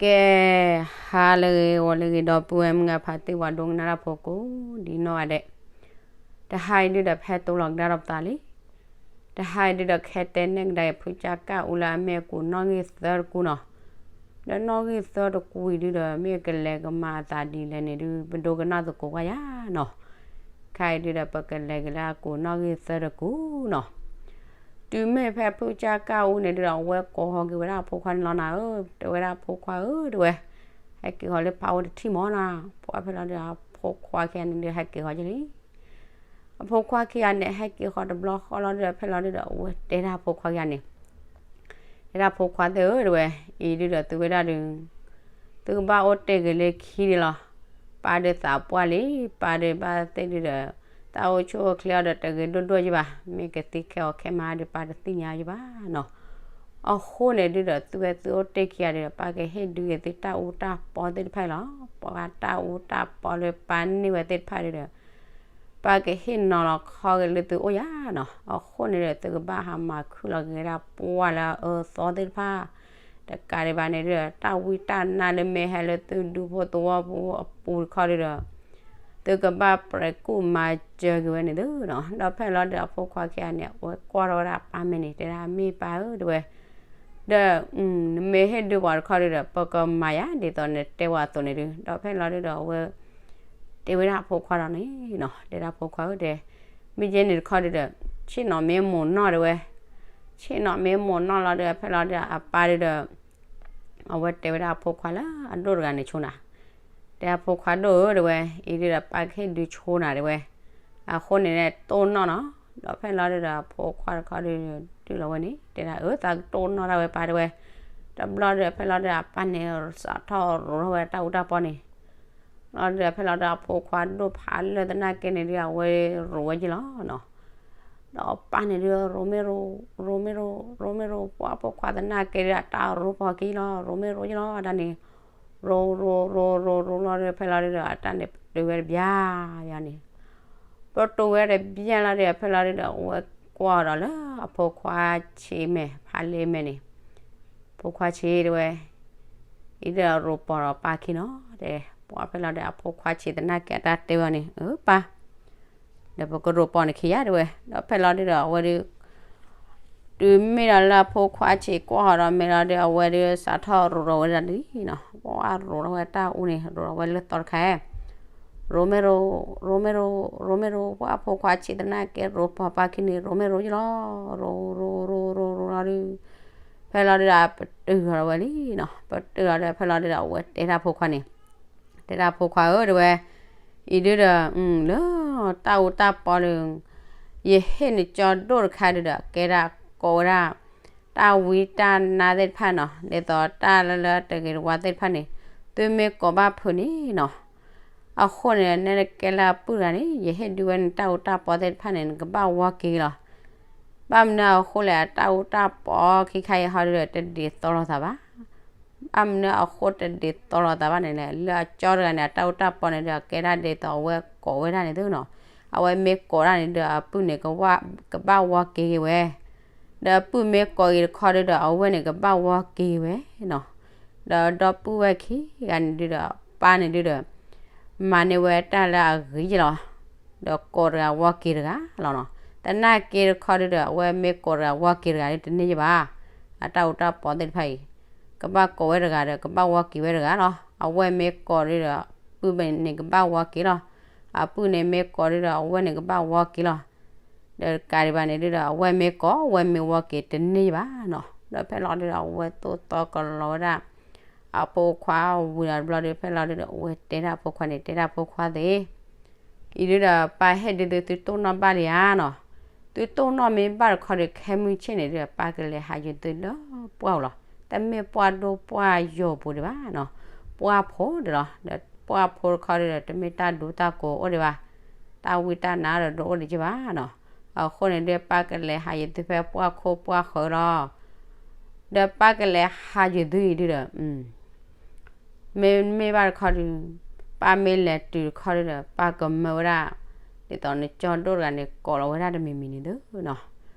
ကဲ, ဟါလၢအဂ့ၤ ဂီၤလၢအဂ့ၤ ဒီပုၢ်ဝဲၢ်မုၣ်ခွါ သ့ၣ်ပှၤဒိကနၣ်တၢ်ဖိကိးဒ်နီၢ်ဂၤဒဲး, တဟါအံၤဒုဒီး ပဟဲတိလီၤကဒါဒီးပသးလံ. တဟါအံၤဒုဒီး ကဟဲတဲနဲၣ်ကဒါအံၤ ဖုကၢ်ကၢ်အူလၢအမ့ၢ်အကိးနီၣ်ဂံၢ်သၢတကူနီၤ. ဒီးနီၣ်ဂံၢ်သၢတကူအံၤဒုဒီး မ့ၢ်ကလဲၤကမၤအသးဒ်လဲၣ်န့ၣ်ဒု ပဒိကနၣ်သကိးကွၢ်ယၤနီၤ. ခဲအံၤဒုဒီး ပကလဲၤက့ၤလၢအကိးနီၣ်ဂံၢ်သၢတကူနီၤ. တုၤမ့ၢ်ဖဲဖုကၢ်ကၢ်အူန့ၣ်ဒုဒီး အဝဲကိးဟီၣ်က့ၤဝဲဒၣ်အဖိခွါန့ၣ်လီၤနၤဧၢ, တဲဝဲဒၣ်အဖိခွါဧၢ တဲဝဲ, ဟဲက့ၤဃီၤလၢပၢ်အိၣ်တထံၣ်မးနီၤ. ပှၤဖဲလီၤဒုဒီး အဖိခွါခံဂၤန့ၣ်ဒု ဟဲက့ၤဃီၤက့ၤလံ. အဖိခွါခံဂၤန့ၣ် ဟဲက့ၤဃီၤတဘျီဃီလီၤဒုဒီး ဖဲလီၤဒုဒီး အဝဲတဲဒၣ်အဖိခွါခံဂၤန့ၣ် တဲဒၣ်ဖိခွါသ့ၣ်ဧၢ တဲဝဲ, အံၤဒုဒီးသုဝဲဒၣ်ဒု သုကဘၣ်အိၣ်တ့ၢ်က့ၤလၢခံန့ၣ်လီၤ. ပၢ်ဒုးသးပှၢ်လံ, ပၢ်ဒုးဘၣ်သ့ၣ်ဒုဒီး တၢ်အိၣ်ဆူၣ်အိၣ်ချ့အီၤဒီးတဂ့ၤဒိၣ်ဒိၣ်ယဘၣ်, မ့ၢ်ကသံခဲအီၤခဲမးဒုး ပၢ်တသ့ၣ်ညါယဘၣ်နီၤ. အဃိန့ၣ်ဒုဒီး သုဝဲသုအိၣ်တ့ၢ်ခံဂၤဒုဒီး ပၢ်ကဟ့ၣ်ဒုက့ၤသုတၢ်အူတၢ်ပီသ့ၣ်တဖၣ်အံၤလီၤ. ပှၤတၢ်အူတၢ်ပီလၢပၢ်န့ၢ်ဝဲသ့ၣ်တဖၣ်ဒုဒီး ပၢ်ကဟ့ၣ်နီၤလီၤခီဂ့ၤလၢသုအိၣ်ယၤနီၤ. အဃိန့ၣ်ဒီး သုကဘၣ်ဟးမၤခုၣ်လီၤက့ၤဝဲဒၣ်ပှၢ်လၢအအၢအသီသ့ၣ်တဖၣ်, တကးဒံးဘၣ်န့ၣ်ဒုဒီး တၢ်ဝံတၢ်နါလၢမ့ၢ်ဟဲလၢသုဒူဖိသဝီဖိအပူၤတခီဒုဒီး သုကဘၣ်ပြဲးကူၣ်မၤစၢၤက့ၤဝဲန့ၣ်သုနီၤ. ဒီးဖဲလီၤဒုဒီး အဖိခွါခံဂၤန့ၣ် အဝဲကွၢ်ထီၣ်ဝဲဒၣ်အပၢ်မဲာ်န့ၣ် တဲဒၣ်မ့ၢ်ပၢ်ဧၢ တဲဝဲ, ဒီး နမ့ၢ်ဟ့ၣ်ဒုပှၤတခီဒုဒီး ပကမၤယၤဒ်သိးနတဲဝဲအသိးန့ၣ်ဒု, ဒီးဖဲလီၤဒုဒီး အဝဲ တဲဝဲဒၣ်အဖိခွါဒီးန့ၣ်နီၤ, တဲဒၣ်အဖိခွါဧၢ တဲ, မ့ၢ်ယဲန့ၣ်တခီဒုဒီး ဆ့ၣ်နီၤမ့ၢ်မိၢ်နီၢ်တဲဝဲ, ဆ့ၣ်နီၤမ့ၢ်မိၢ်နီၢ်လီၤဒုဒီး ဖဲလီၤဒုဒီး အပၢ်ဒုဒီး အဝဲတဲဝဲဒၣ်အဖိခွါလၢအဒိၣ်တဂၤန့ၣ်ဆိနၤ, တဲအဖိခွါဒိၣ်ဧၢ တဲဝဲ, အံၤဒုဒီး ပၢ်ကဟ့ၣ်ဒုဆိနၤ တဲဝဲ, အဃိန့ၣ် တိၢ်နီၣ်နီၤ. ဒီးဖဲလီၤဒုဒီး အဖိခွါတခီဒု တုၤလီၤဝဲန့ၣ် တဲဒၣ်အၢ သးကတိၢ်နီၣ်ဒၣ်ဝဲပၢ် တဲဝဲ, တဘျီဒုဒီး ဖဲလီၤဒုဒီး အပၢ်န့ၣ် စးထီၣ်ရိးထီၣ်ဝဲတၢ်အူတၢ်ပီန့ၣ် လီၤဒုဒီး ဖဲလီၤဒုဒီး အဖိခွါဒိၣ်ဖးလၢသနာ်က့န့ၣ်ဒု အဝဲရိးဝဲက့ၤလီၤနီၤ. ဒီးအပၢ်န့ၣ်ဒု ရိးမ့ၢ်ရိး ရိးမ့ၢ်ရိး ရိးမ့ၢ်ရိး ပှၤအဖိခွါသနာ်က့ဒု အတၢ်ရိးပီၤက့ၤလီၤ ရိးမ့ၢ်ရိးက့ၤလီၤ အတၢ်န့ၣ် ရိးရိးရိးရိးရိးလီၤဒု ဖဲလီၤဒုဒီး အတၢ်န့ၣ်ပတုာ်ဝဲတဘျီယၤန့ၣ် ပတုာ်ဝဲတဘျီလီၤဒု ဖဲလီၤဒုဒီး အဝဲကွၢ်ဒီးလၢအဖိခွါဆံးမဲာ် ဖးလ့မဲာ်န့ၣ် ဖိခွါဆံးတဲဝဲ, အံၤဒုဒီးရိးပီၤဒီးပၢ်ခံနီၤ တဲ, ပှၤဖဲလီၤဒုဒီး အဖိခွါဆံးသနာ်က့အတၢ်တဲဝဲန့ၣ် အၢပၢ် ဒီးပကရိးပီၤနခံယါတဲဝဲ, ဒီးဖဲလီၤဒုဒီး အဝဲဒု တုၤမ့ၢ်ဒီးလၢအဖိခွါဆံးကွၢ်ဃီၤဒီးမဲာ်လီၤဒု အဝဲဒုစးထီၣ်ရိးထီၣ်ဝဲဒၣ်လံနီၤ, ပှၤရိးထီၣ်ဝဲတၢ်အူန့ၣ် ရိးထီၣ်ဝဲလၢသီတခါ, ရိးမ့ၢ်ရိး ရိးမ့ၢ်ရိး ရိးမ့ၢ်ရိး ပှၤအဖိခွါဆံးသနာ်က့ရိးပီၤပၢ်ခံန့ၣ် ရိးမ့ၢ်ရိးယလီၤ, ရိးရိးရိးရိးရိးလီၤဒု ဖဲလီၤဒုဒီး ပတုာ်ဃီၤဒီးဝဲလံနီၤ, ပတုာ်ဃီၤဒီး ဖဲလီၤဒုဒီး အဝဲတဲဒၣ်ဖိခွါန့ၣ် တဲဒၣ်ဖိခွါဧၢ တဲဝဲ, အံၤဒုဒီး လၢတၢ်အူတၢ်ပီဒီး ယဟ့ၣ်နကၠီဒိၣ်တခါဒုဒီး ကဲဒၣ်ကိးဝဲဒၣ် တၢ်ဝံတၢ်နါသ့ၣ်တဖၣ်နီၤ, ဒ်သိးတၢ်လၢလၢတဂ့ၤတဝါသ့ၣ်တဖၣ်န့ၣ် သုမ့ၢ်ကိးဘၣ်ဖုးန့ၣ်နီၤ, အဃိန့ၣ် နဲနကဲလၢအပုၢ်တဂၤန့ၣ် ယဟ့ၣ်ဒုဝဲနတၢ်အူတၢ်ပီသ့ၣ်တဖၣ်န့ၣ် နကဘၣ်ဝီက့ၤလီၤ. ဘၣ်မနုၤအဃိလဲၣ် အတၢ်အူတၢ်ပီခံခါအံၤဟီဒုဒီး တဒ်သိးလိာ်သးဘၣ် ဘၣ်မနုၤအဃိတဒ်သိးလိာ်သးဘၣ်န့ၣ်လဲၣ်, လၢအကၠီတဂၤန့ၣ် အတၢ်အူတၢ်ပီန့ၣ်ဒီး ကဲဒၣ်ဒ်သိးအဝဲကိးဝဲဒၣ်န့ၣ်သုနီၤ, အဝဲမ့ၢ်ကိးဒၣ်န့ၣ်ဒီး အပုၢ်န့ၣ် ကဘၣ်ဝီက့ၤက့ၤဝဲ, ဒီးအပုၢ်မ့ၢ်ကိးက့ၤတခီဒုဒီး အဝဲန့ၣ်ကဘၣ်ဝီက့ၤက့ၤဝဲနီၤ, ဒီးဒီပုၢ်ဝဲၢ်ခံဂၤန့ၣ်ဒုဒီး ပၢ်န့ၣ်ဒုဒီး မၤန့ၢ်ဝဲတၢ်လၢအဂ့ၤယလီၤ, ဒီးကိးတဂၤဝီက့ၤတဂၤလီၤနီၤ, သနာ်က့တခီဒုဒီး အဝဲမ့ၢ်ကိးတဂၤဝီက့ၤတဂၤဒုတန့ၢ်ယဘၣ်, အတၢ်အူတၢ်ပီသ့ၣ်တဖၣ်အံၤ ကဘၣ်ကိးဝဲတဂၤဒီး ကဘၣ်ဝီက့ၤဝဲတဂၤလီၤ, အဝဲမ့ၢ်ကိးဒုဒီး အပုၢ်န့ၣ်ကဘၣ်ဝီက့ၤလီၤ, အပုၢ်န့ၣ်မ့ၢ်ကိးဒုဒီး အဝဲန့ၣ်ကဘၣ်ဝီက့ၤလီၤ, ဒီးတကးဒံးဘၣ်န့ၣ်ဒုဒီး အဝဲမ့ၢ်ကိး အဝဲမ့ၢ်ဝီက့ၤတန့ၢ်ယဘၣ်နီၤ, ဒီးဖဲလီၤဒုဒီး အဝဲသိၣ်သီကလီၤဝဲဒၣ် အဖိခွါဝံၤဒီးတဘျီဒု ဖဲလီၤဒုဒီး အဝဲတဲဒၣ်အဖိခွါန့ၣ် တဲဒၣ်အဖိခွါသ့ၣ် အံၤဒုဒီး ပၢ်ဟ့ၣ်ဒုသု သုတိၢ်နီၣ်ဘၣ်လံဧါနီၤ, သုတိၢ်နီၣ်မ့ၢ်ဘၣ်တခီဒီး ခဲမုၢ်ဆ့ၣ်န့ၣ်ဒုဒီး ပၢ်ကလဲၤဟးယုာ်သုလၢပှၢ်ပူၤလီၤ, တမ့ၢ်ပှၢ်ဒိၣ်ပှၢ်ယိာ်ပူၤဒံးဘၣ်နီၤ, ပှၢ်ဖိဒံးလီၤ, ဒီးပှၢ်ဖိတခီဒုဒီး တမ့ၢ်တၢ်ဒူတၢ်ကိးအိၣ်ဒံးဘၣ်, တၢ်ဝံတၢ်နါဒီးဒိၣ်အိၣ်ဒံးက့ဘၣ်နီၤ, အဃိန့ၣ်ဒု ပၢ်ကလဲၤဟးယုာ်သုဖဲပှၢ်ခိၣ်ပှၢ်ဃၢၤလီၤ, ဒီးပၢ်ကလဲၤဟးယုာ်သုအံၤဒုဒီး မ့မ့ၢ်ဘၣ်တခီဒု ပၢ်မ့ၢ်လဲၤတုၤတခီဒုဒီး ပၢ်ကမၢဝဲဒၣ် ဒ်သိးနကၠီဒိၣ်တဂၤန့ၣ် ကိးလီၤဝဲဒၣ်တမံၤမံၤန့ၣ်သုနီၤ,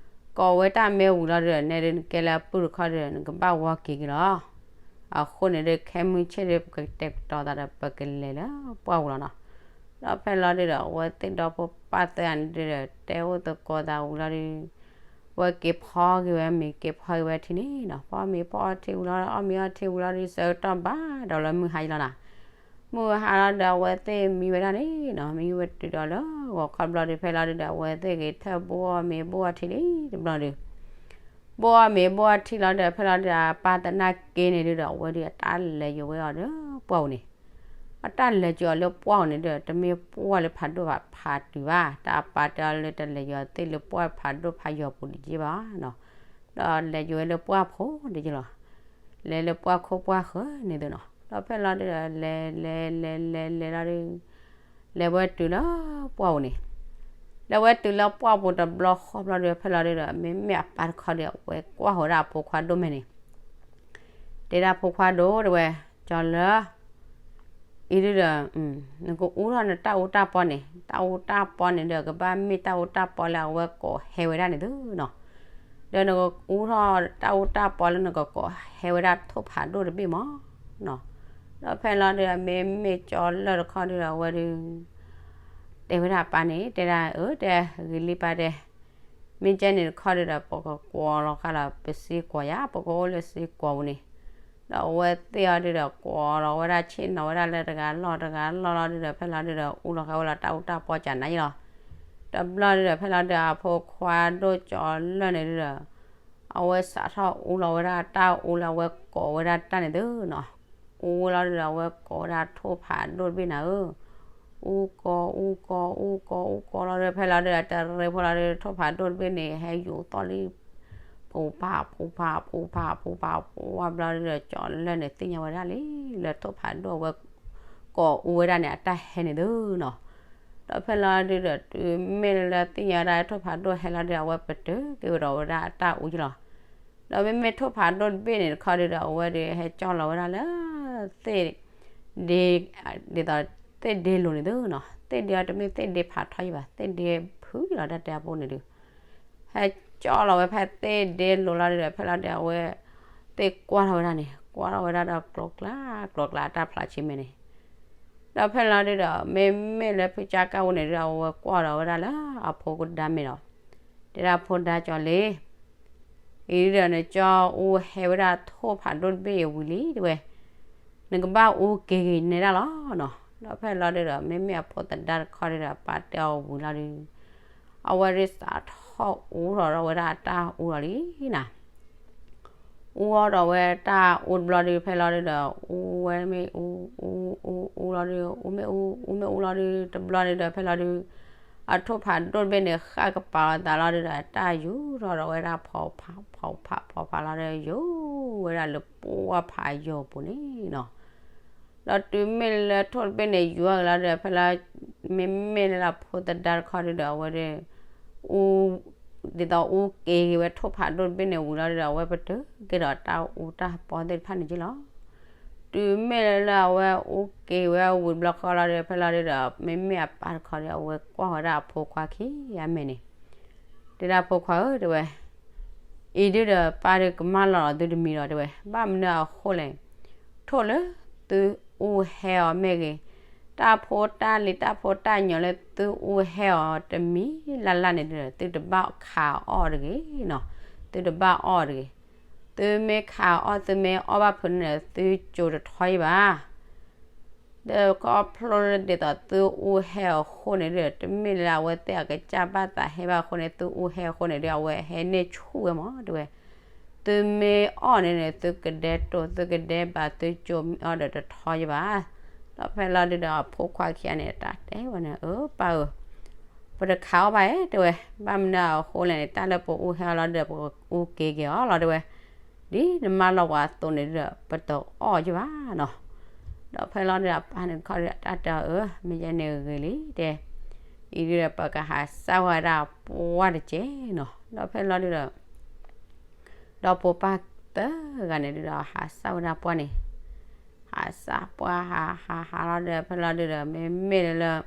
ကိးဝဲတၢ်မ့ၢ်ဝံၤလီၤဒုဒီး နဲဒုနကဲလၢအပုၢ်တခီဒုဒီး နကဘၣ်ဝီက့ၤက့ၤလီၤ, အဃိန့ၣ်ဒီး ခဲမုၢ်ဆ့ၣ်ဒီး ပကတဲာ်ကတီၤသးဒီး ပကလဲၤလၢပှၢ်ပူၤလီၤနီၤ. ဒီးဖဲလီၤဒုဒီး အဝဲသ့ၣ်ဒီဖိပၢ်သၢဂၤန့ၣ်ဒုဒီး တဲအိၣ်သကိးသးဝံၤလီၤဒု ဝဲက့ၤဖီက့ၤဝဲမ့ၤ က့ၤဖီက့ၤဝဲထံန့ၣ်နီၤ. ဖီမ့ၤဖီအီထံဝံၤလီၤ အီၣ်မ့ၤအီထံဝံၤလီၤဒု ဆၢကတီၢ်ဘၣ်ဒီးလၢမုၢ်ဟါယလီၤနီၤ. မုၢ်ဟါလီၤဒီး အဝဲသ့ၣ်မံဝဲဒၣ်န့ၣ်နီၤ, မံဝဲတုၤဒီးလၢဂီၤခီတဘျီဒု ဖဲလီၤဒုဒီး အဝဲသ့ၣ်ဂ့ၤထၢၣ်ဘိၣ်အီၣ်မ့ၤဘိၣ်အီထံလံတဘျီဒု ဘိၣ်အီၣ်မ့ၤဘိၣ်အီထံလီၤဒီး ဖဲလီၤဒုဒီး အပၢ်သနာ်က့န့ၣ်ဒုဒီး အဝဲဒုးအတၢ်လဲၤယိၤဝဲအီၤလၢပှၢ်ပူၤန့ၣ်, အတၢ်လဲၤယိၤအီၤလၢပှၢ်ပူၤန့ၣ်ဒီး တမ့ၢ်ပှၢ်လၢဖးဒိၣ်ဖးတုၤဘၣ်, တၢ်အပၢ်တဲအီၤလၢတလဲၤယိၤသ့ၣ်လၢပှၢ်ဖးဒိၣ်ဖးယိၤပူၤတက့ၢ်ဘၣ်နီၤ, ဒီးလဲၤယိၤဝဲလၢပှၢ်ဖိတက့ၢ်လီၤ. လဲၤလၢပှၢ်ခိၣ်ပှၢ်ဃၢၤန့ၣ်သုနီၤ. ဒီးဖဲလီၤဒုဒီး လဲၤလဲၤလဲၤလဲၤလဲၤလီၤဒု လဲၤဝဲတုၤလၢပှၢ်ပူၤန့ၣ်, လဲၤဝဲတုၤလၢပှၢ်ပူၤတဘျီဃီဘျီဒု ဖဲလီၤဒုဒီး မ့မ့ၢ်အပၢ်တခီဒီး အဝဲကွၢ်ဃီၤဝဲဒၣ်အဖိခွါဒိၣ်မဲာ်န့ၣ်, တဲဒၣ်ဖိခွါဒိၣ်တဲဝဲ, ကၠီၤလၢ အံၤဒုဒီး နကအူထီၣ်နတၢ်အူတၢ်ပီန့ၣ်, တၢ်အူတၢ်ပီန့ၣ်ဒီး ကဘၣ်မ့ၢ်တၢ်အူတၢ်ပီလၢအဝဲကိးဟဲဝဲဒၣ်န့ၣ်သုနီၤ. ဒီးနကအူထီၣ်တၢ်အူတၢ်ပီလၢနကကိးဟဲဝဲဒၣ်ထိၣ်ဖးဒိၣ်တဘ့ၣ်မးနီၤ. ဒီးဖဲလီၤဒုဒီး မ့မ့ၢ်ကၠီၤလၢၢ်တခီဒုဒီး အဝဲဒု တဲဝဲဒၣ်အပၢ်န့ၣ် တဲဒၣ်အၢ တဲဂ့ၤလံပၢ်တဲ, မ့ၢ်ကဲန့ၣ်တခီဒုဒီး ပကကွီၤလီၤဃာ်လီၤ ပစ့ကွီၤယါ ပကအိၣ်လၢစ့ကွီၤပူၤန့ၣ်, ဒီးအဝဲသ့ၣ်အီၤဒုဒီး ကွီၤလီၤဝဲဒၣ်ဆ့ၣ်နီၤဝဲဒၣ်လၢတဂၤလီၢ်တဂၤလီၢ်လီၤဒုဒီး ဖဲလီၤဒုဒီး အူလီၤဃာ်ဝဲလီၤတၢ်အူတၢ်ပီကနၤယလီၤ. တဘျီဒုဒီး ဖဲလီၤဒုဒီး အဖိခွါဒိၣ်ကၠီၤလၢၢ်န့ၣ်ဒုဒီး အဝဲစးထီၣ်အူလီၤဝဲဒၣ်တၢ်အူလၢအဝဲကိးဝဲဒၣ်တၢ်န့ၣ်သုနီၤ. အူဝဲလီၤဒုဒီး အဝဲကိးဝဲဒၣ်ထိၣ်ဖးဒိၣ်တဘ့ၣ်နၤဧၢ, အူကီ အူကီ အူကီ အူကီလီၤဒုဒီး ဖဲလီၤဒုဒီး တရ့ဖိလီၤဒုဒီး ထိၣ်ဖးဒိၣ်တဘ့ၣ်န့ၣ် ဟဲယူၤသီၣ်လံ ဖူဖး ဖူဖး ဖူဖး ဖူဖး ဖူဖးဘျီဒုဒီး ကၠီၤလၢၢ်န့ၣ်သ့ၣ်ညါဝဲဒၣ်လံ လၢထိၣ်ဖးဒိၣ်အဝဲ ကိးအူဝဲဒၣ်န့ၣ် အတၢ်ဟဲန့ၣ်သုနီၤ. ဒီးဖဲလီၤဒုဒီး တုၤမ့ၢ်လၢသ့ၣ်ညါဝဲဒၣ်ထိၣ်ဖးဒိၣ်ဟဲလီၤဒုဒီး အဝဲပတုာ်က့ၤဝဲဒီးဝဲဒၣ်အတၢ်အူယလီၤ. ဒီးမ့မ့ၢ်ထိၣ်ဖးဒိၣ်တဘ့ၣ်န့ၣ်တခီဒုဒီး အဝဲဒုးဟဲကၠီလီၤဝဲဒၣ်လၢ သ့ၣ်ဒ့ ဒ်သိးသ့ၣ်ဒ့လိၤန့ၣ်သုနီၤ. သ့ၣ်ဒ့အီၤတမ့ၢ်သ့ၣ်ဒ့ဖးထီယံၤဘၣ် သ့ၣ်ဒ့ဖုယလီၤတၢ်တဲအပူၤန့ၣ်ဒုး ဟဲကၠီလီၤဝဲဖဲသ့ၣ်ဒ့လိၤလီၤဒုဒီး ဖဲလီၤဒုဒီး အဝဲသ့ၣ်ကွၢ်ထီၣ်ဝဲဒၣ်န့ၣ် ကွၢ်ထီၣ်ဝဲဒၣ်ဒီးကျိၤကျါ ကျိၤကျါအတၢ်ဖျးဆံမဲာ်န့ၣ် ဒီးဖဲလီၤဒုဒီး မ့မ့ၢ်လၢဖုကၠါကၣ်အူန့ၣ်ဒုဒီး အဝဲကွၢ်ဒီးဝဲဒၣ်လၢအဖိကဒါမဲာ်ဒီး တဲဒၣ်ဖိဒါကၠီၤလံ အံၤဒုဒီး နကၠီအူဟဲဝဲဒၣ်ထိၣ်ဖးဒိၣ်တဘ့ၣ်အံၤဝံၤလံတဲဝဲ, နကဘၣ်အူက့ၤက့ၤနဲဒၣ်လီၤနီၤ. ဒီးဖဲလီၤဒုဒီး မ့မ့ၢ်အဖိသဒါတခီဒုဒီး အပၢ်တဲအီၤဝံၤလီၤဒု အဝဲဒုးစးထီၣ်အူထီၣ်ဒီးဝဲဒၣ်အတၢ်အူလီၤလံနီၤ. အူထီၣ်ဒီးဝဲတၢ်အူတဘျီဒု ဖဲလီၤဒုဒီး အူဝဲမ့ၣ်အူ အူအူအူလီၤဒု အူမ့ၣ်အူ အူမ့ၣ်အူလီၤဒု တဘျီဒုဒီး ဖဲလီၤဒု အထိၣ်ဖးဒိၣ်တဘ့ၣ်န့ၣ် ဃၣ်ကပၤအသးလီၤဒုဒီး တၢ်ယူၤထီၣ်ဒီးဝဲဒၣ်ဖီဖး ဖီဖး ဖီဖးလီၤဒီး ယူၤဝဲဒၣ်လၢပှၢ်ဖးယိာ်ပူၤန့ၣ်နီၤ. ဒီးတုၤမ့ၢ်လၢထိၣ်တဘ့ၣ်န့ၣ် ယူၤအီၤက့ၤလီၤဒုဒီး ဖဲလီၤ မ့မ့ၢ်လၢအဖိသဒါတခီဒုဒီး အဝဲဒု အူ ဒ်သိးအူက့ၤက့ၤဝဲထိၣ်ဖးဒိၣ်တဘ့ၣ်န့ၣ်ဝံၤလီၤဒုဒီး အဝဲပတုာ်က့ၤဒီးတၢ်အူတၢ်ပီသ့ၣ်တဖၣ်န့ၣ်က့ၤလီၤ. တုၤမ့ၢ်လၢအဝဲအူက့ၤဝဲဝံၤတဘျီဃီလီၤဒုဒီး ဖဲလီၤဒုဒီး မ့မ့ၢ်အပၢ်တခီဒု အဝဲကွၢ်ဝဲဒၣ်အဖိခွါခံဂၤမဲာ်န့ၣ် တဲဒၣ်ဖိခွါဧၢ တဲဝဲ, အံၤဒုဒီးပၢ်ဒုကမၣ်လီၤလီၤသုတမံၤဒီးတဲဝဲ, ဘၣ်မနုၤအဃိလဲၣ်, ထိၣ်လၢသုအူဟဲအီၤမ့ၢ်ဂ့ၤ, တၢ်ဖိတၢ်လံၤ တၢ်ဖိတၢ်ညိးလၢသုအူဟဲအီၤတမံၤလၢ်လၢ်န့ၣ်ဒီး သုတဘၣ်ခးအီၣ်တဂ့ၤနီၤ, သုတဘၣ်အီၣ်တဂ့ၤ. သုမ့ၢ်ခးအီၣ်သုမ့ၢ်အီၣ်ဘၣ်ဖုးန့ၣ်ဒီး သုကိၤတထီယံၤဘၣ် ဒီးခီဖျိလၢဒ်သိးသုအူဟဲအီၤအဃိန့ၣ်ဒီး တမ့ၢ်လၢအဝဲသ့ၣ်အကစၢ်ဘၣ်သးဟဲဘၣ်အဃိန့ၣ် သုအူဟဲအဃိန့ၣ်ဒီး အဝဲဟဲန့ၢ်ဆူၣ်ဝဲမး တဲဝဲ. သုမ့ၢ်အီၣ်န့ၣ်န့ၣ် သုကဒဲတိၢ် သုကဒဲဘၣ် သုကိၤမ့ၢ်အီၣ်ဒီးတထီယံၤဘၣ်. ဒီးဖဲလီၤဒုဒီးအဖိခွါခံဂၤန့ၣ် တၢ်တဲဝဲန့ၣ် အၢ ပၢ်ဧၢ ပတခးအီၣ်ဘၣ်ဧါ တဲဝဲ. ဘၣ်မနုၤအဃိလဲၣ်န့ၣ် တၢ်လၢပအူဟဲအီၤလီၤဒီး ပကအူက့ၤက့ၤအီၤလီၤ တဲဝဲ. ဒ်နမၢလီၤပှၤအသိးန့ၣ်ဒီး ပတအီၣ်ယံၤဘၣ်နီၤ. ဒီးဖဲလီၤဒုဒီးအပၢ်န့ၣ်တခီဒီး တၢ်တဲအီၤ အၢ မ့ၢ်ယဲန့ၣ်ဂ့ၤလံ တဲ. အံၤဒုဒီးပကဟးစၢ်ဝဲဒၣ်ပှၢ်တကဲးနီၤ. ဒီးဖဲလီၤဒုဒီး ဒီဖိပၢ်သၢဂၤန့ၣ်ဒုဒီး ဟးစၢ်ဝဲဒၣ်ပှၢ်န့ၣ် ဟးစၢ်ပှၢ် ဟးဟးဟးလီၤဒီး ဖဲလီၤဒုဒီး မ့မ့ၢ်လၢ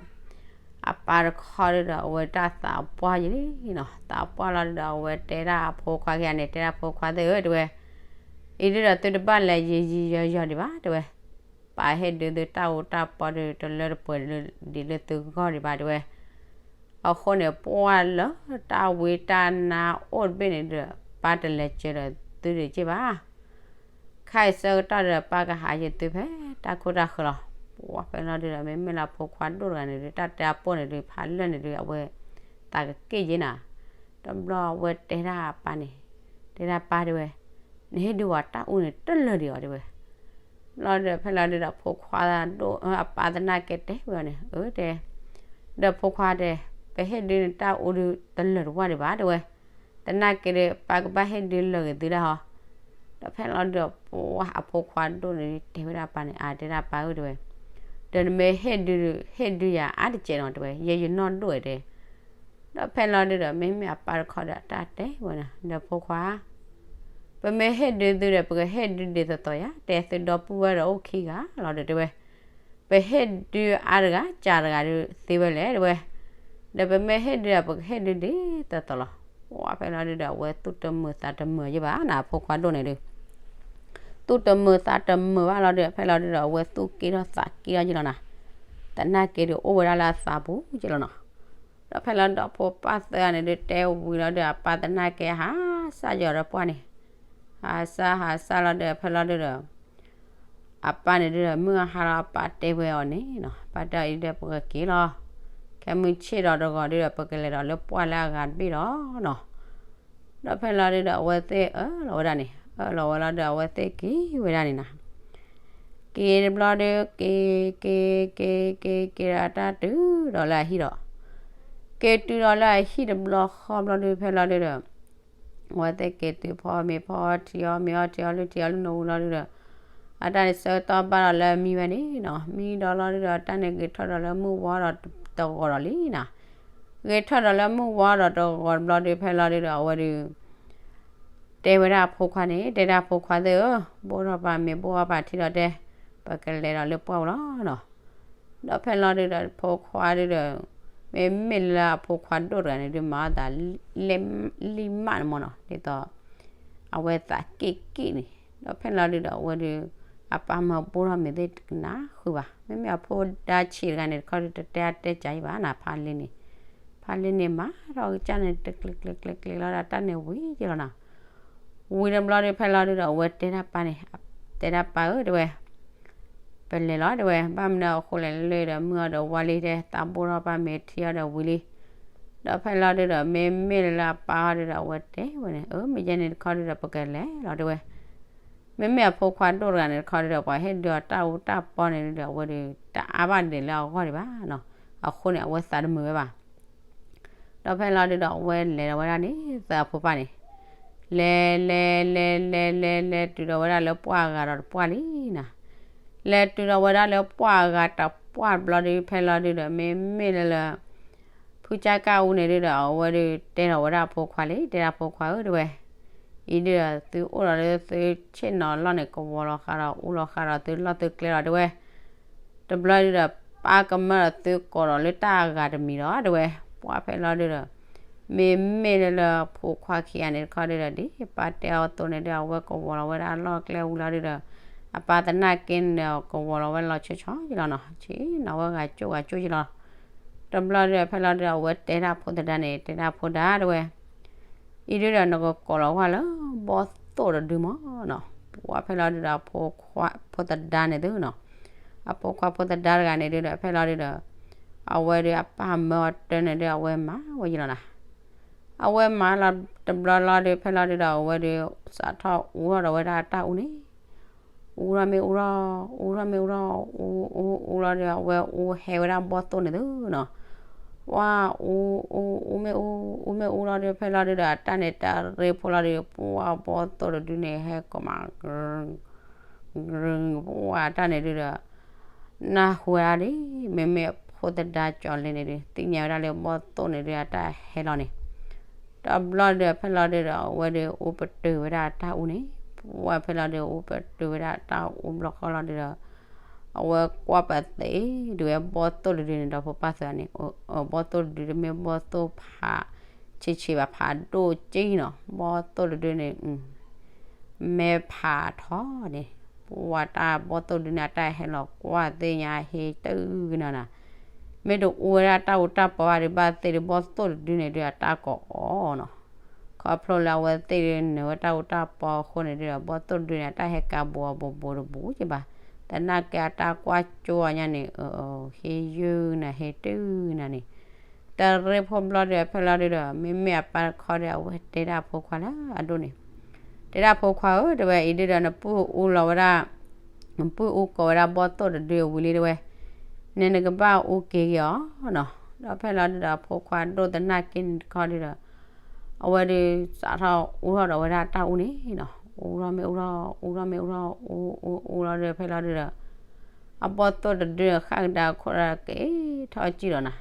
အပၢ်တခီဒုဒီး အဝဲတၢ်သးပှၢ်ယံၤလံနီၤ. သးပှၢ်လီၤဒုဒီး အဝဲတဲဒၣ်အဖိခွါခံဂၤန့ၣ် တဲဒၣ်ဖိခွါသ့ၣ်ဧၢ တဲဝဲ, အံၤဒုဒီးသုတဘၣ်လဲၤယံာ်ယံာ်ယီၤယီၤဒံးဘၣ် တဲဝဲ, ပၢ်ဟ့ၣ်ဒုသုတၢ်အူတၢ်ပီဒီး တလၢတပှဲၤဒံးလၢသုဂီၢ်ဒံးဘၣ် တဲဝဲ. အဃိန့ၣ် ပှၢ်လၢတၢ်ဝံတၢ်နါအိၣ်တဘ့ၣ်န့ၣ်ဒီး ပၢ်တလဲၤစၢၤဒီးသုဒံးက့ၢ်ဘၣ်. ခဲအံၤဆၢကတီၢ်ဒီး ပၢ်ကဟးယံၤသုဖဲတၢ်ခိၣ်တၢ်ဃၢၤလီၤ. ပှၢ်ဖဲလီၤဒုဒီး မ့မ့ၢ်လၢအဖိခွါဒိၣ်တဂၤန့ၣ်ဒု တၢ်တဲအပိၢ်န့ၣ်ဒု ဖးလၢာ်န့ၣ်ဒု အဝဲသးကက့ၣ်ယ့နၤ. တဘျီအဝဲတဲဒၣ်အပၢ်န့ၣ်, တဲဒၣ်ပၢ် တဲဝဲ, နဟ့ၣ်ဒုဝဲတၢ်အူန့ၣ်တလၢာ်ဒံးအီၤ တဲဝဲ. ဘျီဒီးဖဲလီၤဒုဒီး ဖိခွါဒိၣ် အပၢ်သနာ်က့တဲဝဲအီၤန့ၣ် အၢ တဲ, ဒီးဖိခွါတဲ, ပဟ့ၣ်ဒုန့ၣ် တၢ်အူဒုတလၢာ်တဝၢ်ဒံးဘၣ် တဲဝဲ. သနာ်က့ဒီး ပၢ်ကဘၣ်ဟ့ၣ်ဒုလၢာ်ဂ့ၤသုဒၣ်ဟီ. ဒီးဖဲလီၤဒုဒီး ပှၢ်အဖိခွါဒိၣ်န့ၣ် တဲဝဲဒၣ်ပၢ်န့ၣ် အါ တဲဒၣ်ပၢ်ဧၢ တဲဝဲ, ဒီးနမ့ၢ်ဟ့ၣ်ဒု ဟ့ၣ်ဒုယၤအါတစဲးနီၤ တဲဝဲ, ယဲယနီၢ်ဒိၣ်ဝဲတဲ. ဒီးဖဲလီၤဒုဒီး မ့မ့ၢ်အပၢ်တခီဒီး တၢ်တဲဝဲန့ၣ် ဒီးဖိခွါ ပမ့ၢ်ဟ့ၣ်ဒုသုဒီး ပကဟ့ၣ်ဒုဒ်သိးသိးယၤ တဲသုဒီပုၢ်ဝဲၢ်ဒီးအိၣ်ခံဂၤလီၤဒီး တဲဝဲ, ပဟ့ၣ်ဒုအါတဂၤ စှၤတဂၤဒုသ့ဝဲလဲၣ် တဲဝဲ. ဒီးပမ့ၢ်ဟ့ၣ်ဒုဒီး ပကဟ့ၣ်ဒုဒ်သိးသိးလီၤ. ပှၢ်ဖဲလီၤဒုဒီး အဝဲသူၣ်တမုာ်သးတမုာ်ယ့ၢ်ဘၣ်နၤ အဖိခွါဒိၣ်န့ၣ်ဒု သူၣ်တမုာ်သးတမုာ်ဘၣ်လီၤဒီး ဖဲလီၤဒုဒီး အဝဲသူၣ်က့ထီၣ်သးက့ထီၣ်ယ့ၢ်လီၤနၤ, သနာ်က့ဒုးအိၣ်ဝဲဒၣ်လၢအသးပူၤယ့ၢ်လီၤနီၤ. ဒီးဖဲလီၤဒုဒီး ဖိပၢ်သၢဂၤန့ၣ်ဒုး တဲဝံၤလီၤဒုဒီး အပၢ်သနာ်က့ဟးစၢ်ယီၤဒီးပှၢ်န့ၣ်, ဟးစၢ်ဟးစၢ်လီၤဒီး ဖဲလီၤဒုဒီး အပၢ်န့ၣ်ဒုဒီး မုၢ်ဟါလီၤအပၢ်တဲဝဲအီၤန့ၣ်နီၤ, ပၢ်တဲအီၤအံၤဒီး ပကက့ၤလီၤ, ခဲမုၢ်ဆ့ၣ်ဒီးတဂီၤဒုဒီး ပကလဲၤဒီးလၢပှၢ်လၢအဂၤတဘ့ၣ်ဒီးနီၤ. ဒီးဖဲလီၤဒုဒီး အဝဲသ့ၣ်အၢၣ်လီၤဝဲဒၣ်န့ၣ်, အၢၣ်လီၤဝဲလီၤဒီး အဝဲသ့ၣ်က့ၤဝဲဒၣ်န့ၣ်နၤ. က့ၤတဘျီဒုး က့ၤ က့ၤ က့ၤ က့ၤ က့ၤဒီး တၢ်တုၤဒီးလၢအဟံၣ်ဒီး, က့ၤတုၤဒီးလၢအဟံၣ်တဘျီဃီဘျီဒုး ဖဲလီၤဒုဒီး အဝဲသ့ၣ်က့ၤတုၤ ဖီမ့ၤဖီထံအီၣ် မ့ၤအီထံအီၣ် လုၢ်ထံအီၣ်လုၢ်နူဝံၤလီၤဒုဒီး အတၢ်န့ၣ်ဆၢကတီၢ်ဘၣ်ဒီးလၢအမံဝဲန့ၣ်နီၤ, မံဒီးလီၤဒုဒီး အတၢ်န့ၣ်ဂ့ၤထီၣ်ဒီးလၢမုၢ်ဝါဒီးတဂီၤဒီးလံနၤ. ဂ့ၤထီၣ်ဒီးလၢမုၢ်ဝါဒီးတဂီၤတဘျီဒုး ဖဲလီၤဒုဒီး အဝဲဒုး တဲဝဲဒၣ်အဖိခွါန့ၣ်, တဲဒၣ်အဖိခွါသ့ၣ်ဧၢ, ဘိၣ်ထီၣ်ပၢ်မ့ၤ ဘိၣ်ထီၣ်ပၢ်ထံဒီးတဲ, ပကလဲၤဒီးလၢပှၢ်ပူၤလီၤနီၤ. ဒီးဖဲလီၤဒုဒီး ဖိခွါဒုဒီး မ့မ့ၢ်လၢအဖိခွါဒိၣ်တဂၤန့ၣ်ဒုး မၤအီၣ်သး လံၣ်မးန့ၣ်မ့ၢ်နီၤ, ဒ်သိး အဝဲသးက့ၣ်က့ၣ်န့ၣ်, ဒီးဖဲလီၤဒုဒီး အဝဲဒုး အပၢ်မၢဘိၣ်ထီၣ်မ့ၤသ့ၣ်တကနၣ်ဃုာ်ဘၣ်, မ့မ့ၢ်အဖိဒါဆံးတဂၤန့ၣ်တခီဒုး တတဲအါတဲစှၤယံၤဘၣ်နၤ, ဖးလံန့ၣ်, ဖးလံန့ၣ်မၤထီၣ်ကစၢ်န့ၣ် တကျ့ကျ့ကျ့ကျ့လီၤဒီး တၢ်န့ၣ်ဝံၤယ့ၢ်လီၤနီၤ. ဝံၤတဘျီဒုး ဖဲလီၤဒုဒီး အဝဲတဲဒၣ်ပၢ်န့ၣ်, တဲဒၣ်ပၢ်ဧၢ တဲဝဲ, ပလဲၤလီၤ တဲဝဲ, ဘၣ်မနုၤအဃိလဲၣ်လၢဒီး မုၢ်အီၤဒီးဝါလံ တဲ သးဘိၣ်ထီၣ်ပၢ်မ့ၤထံအီၤဒီးဝံၤလံ. ဒီးဖဲလီၤဒုဒီး မ့မ့ၢ်လၢအပၢ်အီၤဒုဒီး အဝဲတဲဝဲန့ၣ်, အၢ မ့ၢ်ယဲန့ၣ်တခီဒုဒီး ပကလဲၤလီၤ တဲဝဲ. မ့မ့ၢ်အဖိခွါဒိၣ်တဂၤန့ၣ်တခီဒုဒီး ပှၤဟ့ၣ်ဒုအီၤတၢ်အူတၢ်ပီန့ၣ်ဒုဒီး အဝဲဒုး တအါဘၣ်ဒံးလၢအဂီၢ်ဒံးဘၣ်နီၤ, အဃိန့ၣ် အဝဲသးတမုာ်ဝဲဘၣ်. ဒီးဖဲလီၤဒုဒီး အဝဲလဲၤဒီးဝဲဒၣ်န့ၣ် သးအဖိပၢ်န့ၣ်, လဲၤ လဲၤ လဲၤ လဲၤ လဲၤ လဲၤတုၤဒီးဝဲဒၣ်လၢပှၢ်အဂၤဒီးတပှၢ်လံနၤ. လဲၤတုၤဒီးဝဲဒၣ်လၢပှၢ်အဂၤတပှၢ်တဘျီဒုး ဖဲလီၤဒုဒီး မ့မ့ၢ်လၢလၢ ဖုကၠၢ်ကၣ်အူန့ၣ်ဒုဒီး အဝဲဒုးတဲဒီးဝဲဒၣ်အဖိခွါလံ, တဲဒၣ်ဖိခွါဧၢ တဲဝဲ, အံၤဒုဒီး သုအိၣ်ဒီးလၢသုဆ့ၣ်နီၤလီၢ်န့ၣ် ကဝီၤလီၤဃာ်ဒီးအူလီၤဃာ်ဒီးသုလီၢ်သုကျဲလီၤ တဲဝဲ. တဘျီဒုဒီး ပၢ်ကမၢဒီးသုကိးဒီးလၢတၢ်အဂၤတမံၤဒီး တဲဝဲ, ပှၢ်ဖဲလီၤဒုဒီး မ့မ့ၢ်လၢလၢဖိခွါခံဂၤန့ၣ်တခီဒုဒီး ဒ်ပၢ်တဲအီၤအသိးန့ၣ်ဒု အဝဲကဝီၤလီၤဝဲဒၣ်အလီၢ်အကျဲဝံၤလီၤဒုဒီး အပၢ်သနာ်က့န့ၣ်ဒီး ကဝီၤလီၤဝဲလီၤဆီဆီယ့ၢ်လီၤနီၤ, ဆ့ၣ်နီၤဝဲဂၤကၠိဂၤကၠိယ့ၢ်လီၤ. တဘျီဒုဒီး ဖဲလီၤဒုဒီး အဝဲတဲဒၣ်ဖိသဒါန့ၣ် တဲဒၣ်ဖိဒါ တဲဝဲ အံၤဒုဒီး နကကိးလီၤဝဲလၢဘီၣ်သိၣ်တဒုမ့ၢ်နီၤ, ပှၢ်ဖဲလီၤဒုဒီး အဖိခွါဖိသဒါန့ၣ်သုနီၤ, အဖိခွါဖိသဒါတဂၤန့ၣ်ဒုဒီး ဖဲလီၤဒုဒီး အဝဲဒုးအပၢ်မၢအီၤတၢ်န့ၣ်ဒု အဝဲမၤဝဲယ့ၢ်လီၤနၤ. အဝဲမၤလီၤတဘျီလီၤဒု ဖဲလီၤဒုဒီး အဝဲဒုး စးထီၣ်အူထီၣ်ဒီးဝဲဒၣ်အတၢ်အူန့ၣ် အူထီၣ်မ့ၢ်အူထီၣ် အူထီၣ်မ့ၢ်အူထီၣ် အူ အူ အူလီၤဒီး အဝဲအူဟဲဝဲဒၣ်ဘီၣ်သိၣ်န့ၣ်သုနီၤ, ပှၢ်အူ အူ အူမ့ၢ်အူ အူမ့ၢ်အူလီၤဒီး ဖဲလီၤဒုဒီး အတၢ်န့ၣ်တရ့ဖိလီၤဒီး ပှၢ်ဘီၣ်သိၣ်တဒုန့ၣ် ဟဲကိးမး ပှၢ်တၢ်န့ၣ်ဒုဒီး နၢ်ဟူဝဲဒၣ်လံ, မ့မ့ၢ်အဖိသဒါကၠီၤလ့န့ၣ်ဒု သ့ၣ်ညါဝဲဒၣ်လၢဘီၣ်သိၣ်န့ၣ်ဒု အတၢ်ဟဲလီၤန့ၣ်, တဘျီဒု ဖဲလီၤဒုဒီး အဝဲဒု အူပတုာ်ဝဲဒၣ်တၢ်အူန့ၣ်, ပှၢ်ဖဲလီၤဒု အူပတုာ်ဝဲဒၣ်တၢ်အူဘျီဃီလီၤဒုဒီး အဝဲကွၢ်ပသ့ဒုးဝဲဘီၣ်သိၣ်တဒုန့ၣ်ဒီး ဖိပၢ်သၢဂၤန့ၣ်, ဘီၣ်သိၣ်တဒုတမ့ၢ်ဘီၣ်သိၣ်ဖးဆံးဆံးဘၣ် ဖးဒိၣ်က့နီၤ, ဘီၣ်သိၣ်တဒုန့ၣ် မဲဖးထီန့ၣ်, ပှၤတၢ်ဘီၣ်သိၣ်တဒုန့ၣ် အတၢ်ဟဲလီၤကွၢ်သ့ၣ်ညါ ဟ့တုၤကနၤနၤ, မ့ၢ်တအူဝဲဒၣ်တၢ်အူတၢ်ပီဘၣ်ဒီး ဘၣ်သ့ၣ်ဒီးဘီၣ်သိၣ်တဒုန့ၣ်ဒုး အတၢ်ကိးအီၤနီၤ. ခီဖျိလၢအဝဲသ့ၣ်ဒုးနုာ်ဝဲတၢ်အူတၢ်ပီအဃိန့ၣ်ဒုးဒီး ဘီၣ်သိၣ်တဒုန့ၣ် အတၢ်ဟဲကးဘူးအီၤဘူးဘူးတဘူးက့ဘၣ်. သနာ်က့အတၢ်ကွၢ်ကၠိအီၤညါန့ၣ် ဟ့ယုၢ်နၤ ဟ့တုၤနၤန့ၣ်, တရ့ဖိဘျီဒီး ဖဲလီၤဒုးဒီး မ့မ့ၢ်အပၢ်တခီဒီး အဝဲတဲဒၣ်ဖိခွါလၢအဒိၣ်န့ၣ်, တဲဒၣ်ဖိခွါဧၢ တဲဝဲ, အံၤဒုးဒီး နပုၢ်အူလီၤဝဲဒၣ်, နပုၢ်အူကိးဝဲဒၣ်ဘီၣ်သိၣ်တဒုအဝံၤလံ တဲဝဲ, န့ၣ်နကဘၣ်အူက့ၤက့ၤအီၤနီၤ. ဒီးဖဲလီၤဒုးဒီး ဖိခွါဒိၣ်သနာ်က့န့ၣ်တခီဒုးဒီး အဝဲဒုးစးထီၣ်အူထီၣ်ဒီးဝဲဒၣ်တၢ်အူန့ၣ်နီၤ. အူထီၣ်မ့ၢ်အူထီၣ် အူထီၣ်မ့ၢ်အူထီၣ် အူအူအူလီၤဒီး ဖဲလီၤဒုးဒီး အဘီၣ်သိၣ်တဒုန့ၣ် ဃၣ်ကဒါခိၣ်ဒီး က့ၤထီၣ်စံၣ်ဒီးနၤ,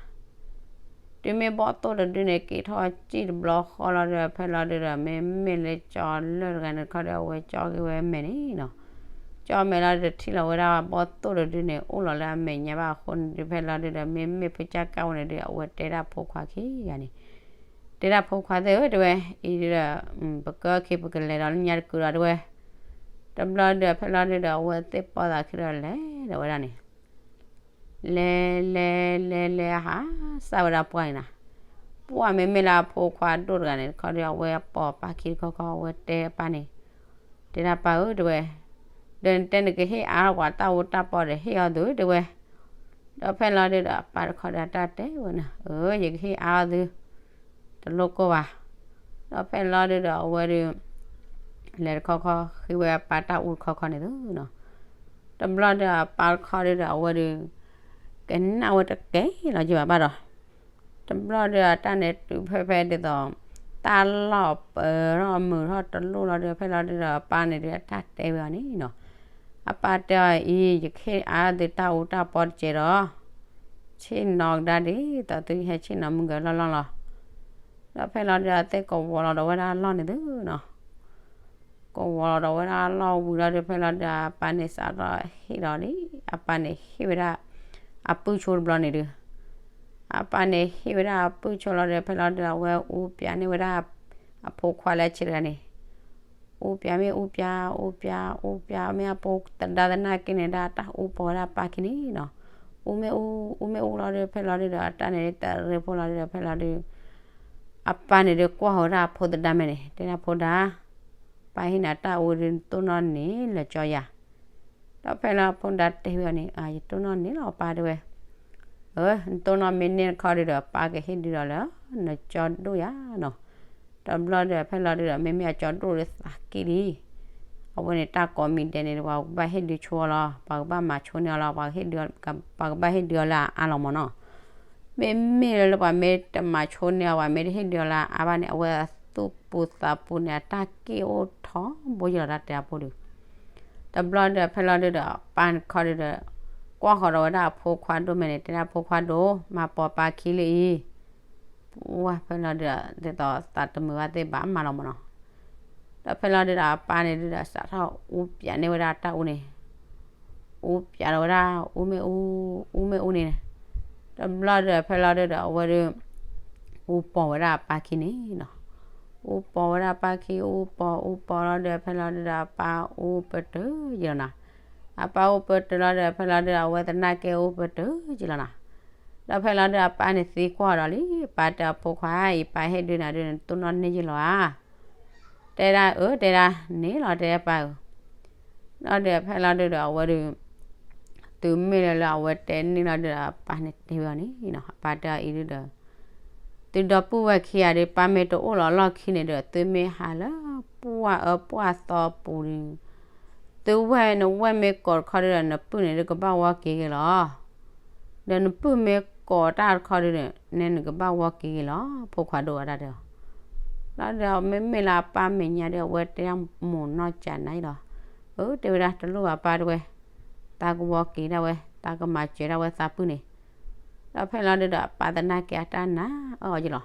တုၤမ့ၢ်ဘီၣ်သိၣ်တဒုန့ၣ် က့ၤထီၣ်စံၣ်တဘျီဃီလီၤဒီး ဖဲလီၤဒုးဒီး မ့မ့ၢ်လၢကၠီလၢၢ်တဂၤန့ၣ်တခီဒီး အဝဲကၠီက့ၤဝဲမဲာ်န့ၣ်နီၤ. ကၠီမဲာ်လီၤဒီး ထံၣ်လီၤဝဲဒၣ်ဘီၣ်သိၣ်တဒုန့ၣ် အိၣ်လီၤလၢအမဲာ်ညါဘၣ်အဃိန့ၣ်ဒုး ဖဲလီၤဒုးဒီး မ့မ့ၢ်ဖုကၢ်ကၢ်ဝဲန့ၣ်ဒုး အဝဲတဲဒၣ်ဖိခွါခံဂၤန့ၣ်, တဲဒၣ်ဖိခွါသ့ၣ်ဧၢ တဲဝဲ, အံၤဒုးဒီး ပကၢခ့ပကလဲၤဒီးလၢညါတကုာ်ဒီး တဲဝဲ. တဘျီဒုးဒီး ဖဲလီၤဒုးဒီး အဝဲသ့ၣ်ပီသးခံဒီး လဲၤဒီးဝဲဒၣ်န့ၣ် လဲၤလဲၤလဲၤလဲၤ ဟးစၢ်ဝဲဒၣ်ပှၢ်န့ၣ်နၤ, ပှၢ်မ့မ့ၢ်လၢအဖိခွါဒိၣ်တဂၤန့ၣ်တခီဒီး အဝဲပိာ်ပၢ်ခံတခီခီ အဝဲတဲပၢ်န့ၣ်, တဲဒၣ်ပၢ်ဧၢ တဲဝဲ, ဒီးနတဲနကဟ့ၣ်အါထီၣ်ပှၤတၢ်အူတၢ်ပီဒီး ဟ့ၣ်အီၤသု တဲဝဲ. ဒီးဖဲလီၤဒုးဒီး အပၢ်တခီဒီး အတၢ်တဲဝဲန့ၣ်, အၢ ယကဟ့ၣ်အါအီၤသု တလိၣ်ကိၢ်ဘၣ်. ဒီးဖဲလီၤဒုးဒီး အဝဲဒုး လဲၤတခီခီ ဃ့ဝဲအပၢ်တၢ်အူတခီခီန့ၣ်သုနီၤ. တဘျီဒီး အပၢ်တခီဒုးဒီး အဝဲဒုး ကနၣ်ဝဲတကဲလီၤက့ဘၣ်ဘၣ်ဒီး, တဘျီဒီး အတၢ်န့ၣ်တုၤဖဲဖဲဒ်သိး တၢ်လီၢ်ပၢၤထီၣ်မုာ်ထီၣ်တလိၣ်လီၤဒီး ဖဲလီၤဒုးဒီး အပၢ်န့ၣ်ဒုး အတၢ်တဲဝဲအီၤန့ၣ်နီၤ. အပၢ်တဲအီၤအံၤ ယကဟ့ၣ်အါသုတၢ်အူတၢ်ပီတကဲးဒီး ဆ့ၣ်နီၤကဒါဒ်သိးသုဟဲဆ့ၣ်နီၤမုၢ်ကလီၢ်လီၢ်လီၤ. ဒီးဖဲလီၤဒုးဒီး အသ့ၣ်ကဝီၤလီၤဒီးဝဲဒၣ်အလီၢ်န့ၣ်သုနီၤ. ကဝီၤလီၤဒီးဝဲဒၣ်အလီၢ်ဝံၤလီၤဒီး ဖဲလီၤဒုးဒီး အပၢ်န့ၣ်စးထီၣ်ဟ့ၣ်လီၤလံ. အပၢ်န့ၣ်ဟ့ၣ်ဝဲဒၣ် အပုၢ်ဆိတဘျီန့ၣ်ဒုး, အပၢ်န့ၣ်ဟ့ၣ်ဝဲဒၣ်အပုၢ်ဆိလီၤဒီး ဖဲလီၤဒုးဒီး အဝဲအူပၠးန့ၢ်ဝဲဒၣ် အဖိခွါလၢအဆံးတဂၤန့ၣ် အူပၠးမ့ၢ်အူပၠး အူပၠး အူပၠး မ့ၢ်အဖိသဒါသနာ်က့န့ၣ်ဒၣ် တၢ်အူပီၤဝဲဒၣ်အပၢ်ခံန့ၣ်နီၤ. အူမ့ၢ်အူ အူမ့ၢ်အူလီၤဒီး ဖဲလီၤဒုးဒီး အတၢ်န့ၣ်တရ့ဖိလီၤဒုးဒီး ဖဲလီၤဒုး အပၢ်န့ၣ်ဒုးကွၢ်ဃီၤဝဲဒၣ်အဖိသဒါမဲာ်န့ၣ် တဲဒၣ်ဖိဒါ, ပၢ်ဟ့ၣ်နၤတၢ်အူဒုး နတိၢ်နီၣ်န့ၢ်လၢာ်ကၠီယၤ. ဒီးဖဲလီၤဖိသဒါတဲဝဲအီၤန့ၣ် ယတိၢ်နီၣ်န့ၢ်လီၤပၢ်တဲဝဲ အၢ နတိၢ်နီၣ်မ့ၢ်န့ၢ်တခီဒုးဒီး ပၢ်ကဟ့ၣ်ဒုးဒီးလၢ နကၠီဒိၣ်ယၤနီၤ. တဘျီဒီး ဖဲလီၤဒုးဒီး မ့မ့ၢ်အကၠီဒိၣ်ဒုးသးက့ၣ်လံ. အဝဲန့ၣ်တၢ်ကိးမံၤဒဲးန့ၣ် ပှၤကဘၣ်ဟ့ၣ်ဒုးဆိအီၤလီၤ. ပှၤကဘၣ်မၤဆိန့ၢ်အီၤလီၤ. ပှၤကဘၣ်ဟ့ၣ်ဒုးအီၤလၢအအါလီၤမၢ်နီၤ. မ့မ့ၢ်လၢပှၤမ့ၢ်တမၤဆိန့ၢ်အီၤ ပှၤမ့ၢ်တဟ့ၣ်ဒုးအီၤလၢအအါဘၣ်န့ၣ် အဝဲသူၣ်ပူၤသးပူၤန့ၣ် အတၢ်က့ၣ်အိၣ်ထီဘိယလီၤ တၢ်တဲအဖိဒုး. တဘျီဒီး ဖဲလီၤဒုးဒီး ပၢ်န့ၣ်တခီဒုးဒီး ကွၢ်ဃီၤဒီးဝဲဒၣ်အဖိခွါဒိၣ်မဲာ်န့ၣ် တဲဒၣ်ဖိခွါဒိၣ် မၤပိာ်ပၢ်ခံလံအံၤ ပှၢ်ဖဲလီၤဒုးဒီး ဒ်သိးသးတမုာ်ဘၣ်သ့ၣ်ဘၣ်မၤလီၤမၢ်နီၤ. ဒီးဖဲလီၤဒုးဒီး အပၢ်န့ၣ်ဒုးဒီး စးထီၣ်အူပၠးန့ၢ်ဝဲဒၣ်တၢ်အူန့ၣ် အူပၠးဒီးဝဲဒၣ် အူမ့ၢ်အူ အူမ့ၢ်အူန့ၣ် တဘျီဒီး ဖဲလီၤဒုးဒီး အဝဲဒုး အူပီၤဝဲဒၣ်အပၢ်ခံန့ၣ်နီၤ. အူပီၤဝဲဒၣ်အပၢ်ခံ အူပီၤ အူပီၤလီၤဒီး ဖဲလီၤဒုးဒီး အပၢ်အူပတုာ်ယလီၤနီၤ. အပၢ်အူပတုာ်လီၤဒီး ဖဲလီၤဒုးဒီး အဝဲသနာ်က့အူပတုာ်ယလီၤနီၤ. ဒီးဖဲလီၤဒုး အပၢ်န့ၣ်သံကွၢ်ဒီးလံ, ပၢ်တဲအဖိခွါအံၤ ပၢ်ဟ့ၣ်ဒုးနၤဒုး နတိၢ်နီၣ်န့ၢ်ယလီၤဧါ. တဲဒၣ်အၢ တဲဒၣ် န့ၢ်လီၤ တဲပၢ်ဧၢ. ဒီးဖဲလီၤဒုးဒီး အဝဲဒုး တုၤမ့ၢ်လၢလၢအဝဲတဲန့ၢ်လီၤဒုးဒီး အပၢ်န့ၣ်တဲဝဲအီၤန့ၣ်နီၤ, အပၢ်တဲအီၤအံၤဒုးဒီး သုဒီပုၢ်ဝဲၢ်ခံဂၤဒီး ပၢ်မ့ၢ်တအိၣ်လီၤအလီၢ်ခံန့ၣ်ဒီး သုမ့ၢ်ဟးလၢပှၢ်အၢပှၢ်သီပူၤဒီး သုဝဲၢ်နဝဲၢ်မ့ၢ်ကိးတခီဒုးဒီး နပုၢ်န့ၣ်ဒုးကဘၣ်ဝီက့ၤဂ့ၤလီၤ. ဒီးနပုၢ်မ့ၢ်ကိးတၢ်တခီဒုးဒီး နဲနကဘၣ်ဝီက့ၤဂ့ၤလီၤ ဖိခွါဒိၣ်ဝဲဒၣ်တဲအီၤ. လီၤဒီးမ့မ့ၢ်လၢအပၢ်မဲာ်ညါဒီး အဝဲတဲဒၣ်မိၢ်နီၢ်ကၠးနါအံၤလီၤ. အၢ တဲဝဲဒၣ်တလိၣ်ဘၣ်ပၢ်တဲဝဲ, တၢ်ကဝီက့ၤဒၣ်ဝဲ တၢ်ကမၤစၢၤဒၣ်ဝဲသးပုၢ်န့ၣ်. ဒီးဖဲလီၤဒုးဒီး အပၢ်သနာ်က့အတၢ်နာ်အီၤယလီၤ.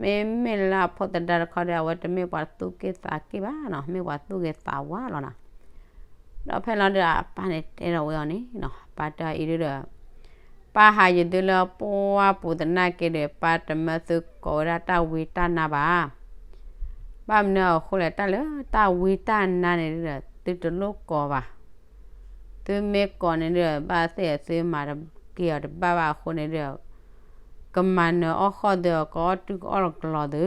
မ့မ့ၢ်လၢအဖိသဒါတခီဒီး အဝဲတမ့ၢ်ပှၤသူၣ်က့ၣ်သးက့ၣ်ဘၣ်နီၤ, မ့ၢ်ပှၤသူၣ်ဂ့ၤသးဝါလီၤနီၤ. ဒီးဖဲလီၤဒုးဒီး အပၢ်န့ၣ်တဲဒီးဝဲအီၤန့ၣ်နီၤ, ပၢ်တဲအီၤအံၤဒုးဒီး ပၢ်ဟးယသုလၢပှၢ်ပူၤသနာ်က့ဒီး ပၢ်တမၢသုကိးဝဲဒၣ်တၢ်ဝံတၢ်နါဘၣ်. ဘၣ်မနုၤအဃိလဲၣ် တၢ်လၢတၢ်ဝံတၢ်နါန့ၣ်ဒီး သုတလိၣ်ကိးဘၣ်. သုမ့ၢ်ကိးန့ၣ်ဒီး ဘၣ်သ့ၣ်သုမၤတက့ၢ်အီၤတဘၣ်ဘၣ်အဃိန့ၣ်ဒီး ကမၤနၢၤအီၣ်ဃီၣ်သု ကအီၣ်တုၢ်ကအီၣ်လီၤကလီၤသု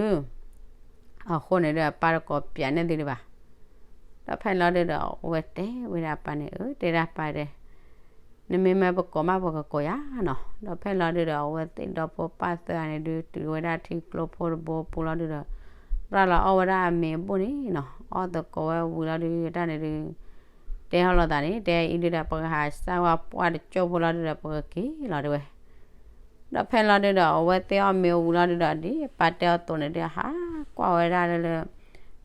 အဃိန့ၣ်ဒီး အပၢ်တကိးပၠးန့ၢ်သုဒံးဘၣ်. ဒီးဖဲလီၤဒုဒီး အဝဲတဲဝဲဒၣ်အပၢ်န့ၣ်, အၢ တဲဒၣ်ပၢ်တဲ, နမ့မ့ၢ်ပကိးမးပကကိးယၤနီၤ. ဒီးဖဲလီၤဒုဒီး အဝဲသ့ၣ်ဒီဖိပၢ်သၢဂၤန့ၣ်ဒု တုၤဝဲဒၣ်ထံကျိဖိတဘိပူၤလီၤဒုဒီး ရၤလီၤအီၣ်ဝဲဒၣ်အမ့ၤအဘိၣ်န့ၣ်နီၤ. အီၣ်သကိးဝဲဝံၤလီၤဒု တၢ်န့ၣ်ဒု တဲဟီၣ်လိာ်သးန့ၣ် တဲအံၤဒုဒီး ပကဟးစၢ်ဝဲပှၢ်တကၠိဖိလီၤဒုဒီး ပကက့ၤလီၤတဲဝဲ. ဒီးဖဲလီၤဒုဒီး အဝဲသ့ၣ်အီၣ်မ့ၤဝံၤလီၤဒုဒီး ဒ်အပၢ်တဲအီၤအသိးန့ၣ်ဒု ဟးကွၢ်ဝဲဒၣ်လၢ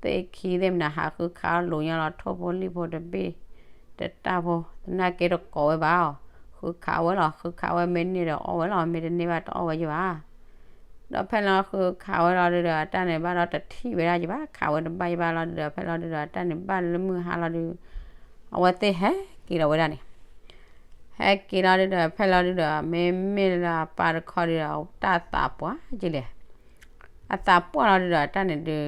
သ့ၣ်ခံသ့ၣ်မနုၤ ဟးဃုခးအီၣ်လိာ်ညီလီၤ ထိၣ်ဖိလံၣ်ဖိတဘ့ၣ် တတၢ်ဖိ သနာ်က့တကိးဝဲဘၣ်အီၤ, ဃုခးဝဲလီၤ. ဃုခးဝဲမ့ၢ်န့ၢ်ဒီးအီၣ်ဝဲလီၤ, မ့ၢ်တန့ၢ်ဘၣ်တအီၣ်ဝဲယဘၣ်. ဒီးဖဲလီၤဃုခးဝဲလီၤဒုဒီး အတၢ်န့ၣ်ဘၣ်ဒီးတထံၣ်ဝဲဒၣ်ယဘၣ်, ခးဝဲတဘၣ်ယဘၣ်လီၤဒုဒီး ဖဲလီၤဒုဒီး အတၢ်န့ၣ်ဘၣ်လၢမုၢ်ဟါလီၤဒု အဝဲသ့ၣ်ဟဲက့ၤလီၤဝဲဒၣ်န့ၣ် ဟဲက့ၤလီၤဒုဒီး ဖဲလီၤဒုဒီး မ့မ့ၢ်လၢအပၢ်တခီဒုဒီး တၢ်သးပှၢ်က့လဲၣ်. အသးပှၢ်လီၤဒုဒီး တၢ်န့ၣ်ဒု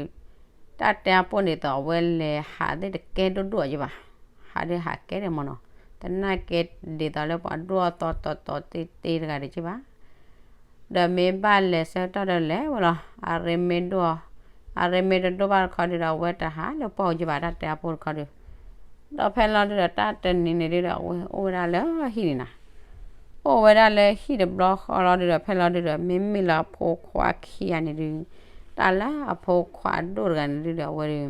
တၢ်တဲအပူၤန့ၣ်သိး အဝဲလဲၤဟးသ့ၣ်တကဲဒိၣ်ဒိၣ်အီၤယဘၣ်, ဟးဒုးဟးကဲဒၣ်မ့ၢ်နီၤ, သနာ်က့ဒ်သိးလၢပှၤဒိၣ်အသီတီတီတ့တ့တဂၤဒုးက့ဘၣ် ဒီးမ့ၢ်ဘၣ်လဲၤဆၢကတီၢ်ဒီးလဲၤဝဲလီၤ. အရ့မ့ၢ်ဒိၣ်, အရ့မ့ၢ်တဒိၣ်ဘၣ်တခီဒုဒီး အဝဲတဟးလၢပှၢ်အူက့ဘၣ် တၢ်တဲအပူၤတခီဒု. ဒီးဖဲလီၤဒုဒီး တၢ်တနံၤန့ၣ်ဒုဒီး အဝဲအိၣ်ဝဲဒၣ်လၢဟံၣ်န့ၣ်နီၤ, အိၣ်ဝဲဒၣ်လၢဟံၣ်တဘျီဃီလီၤဒုဒီး ဖဲလီၤဒုဒီး မ့မ့ၢ်လၢအဖိခွါခံဂၤန့ၣ်ဒု တၢ်လၢအဖိခွါဒိၣ်တဂၤန့ၣ်ဒုဒီး အဝဲဒု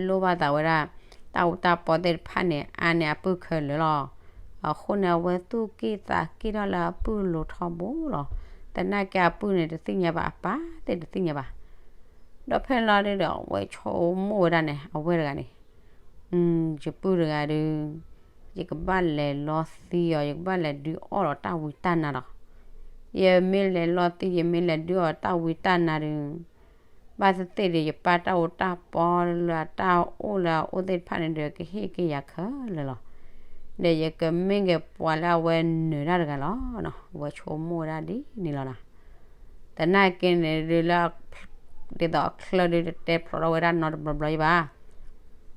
လိၣ်ဘၣ်သးဝဲဒၣ် တၢ်အူတၢ်ပီသ့ၣ်တဖၣ်န့ၣ် အါန့ၢ်အပုၢ်ခဲလၢာ်လီၤ. အဃိန့ၣ် အဝဲသူၣ်က့ၣ်သးက့ၣ်ထီၣ်လၢအပုၢ်လိၤထီဘိလီၤ. သနာ်က့အပုၢ်န့ၣ်တသ့ၣ်ညါဘၣ်, အပၢ်သ့ၣ်တသ့ၣ်ညါဘၣ်. ဒီးဖဲလီၤဒုဒီး အဝဲဆိကမိၣ်ဝဲဒၣ်န့ၣ် အဝဲတဂၤန့ၣ် ယပုၢ်တဂၤဒု ယကဘၣ်လဲၤလီသံအီၤ, ယကဘၣ်လဲၤဒုးအီၣ်ဒီးတၢ်ဝံတၢ်နါလီၤ. ယမ့ၢ်လဲၤလီသံ ယမ့ၢ်လဲၤဒုးအီၣ်တၢ်ဝံတၢ်နါဒု ဘၣ်သ့ၣ်သ့ၣ်ဒီး ယပၢ်တၢ်အူတၢ်ပီလၢအတၢ်အိၣ်လၢအအိၣ်သ့ၣ်တဖၣ်န့ၣ်ဒီး ကဟ့ၣ်က့ၤယၤခဲလၢာ်လီၤ. ဒီးယကမ့ၢ်က့ၤပှၤလၢအဝဲနၢၤတၢ်တဂၤလီၤ. အဝဲဆိကမိၣ်ဝဲဒၣ်ဒ်န့ၣ်လီၤနီၤ. သနာ်က့န့ၣ်ဒုလၢ ဒ်သိးအချၢဒုတတဲဖျိးထီၣ်ဝဲဒၣ်နီတဘျီဘျီယဘၣ်.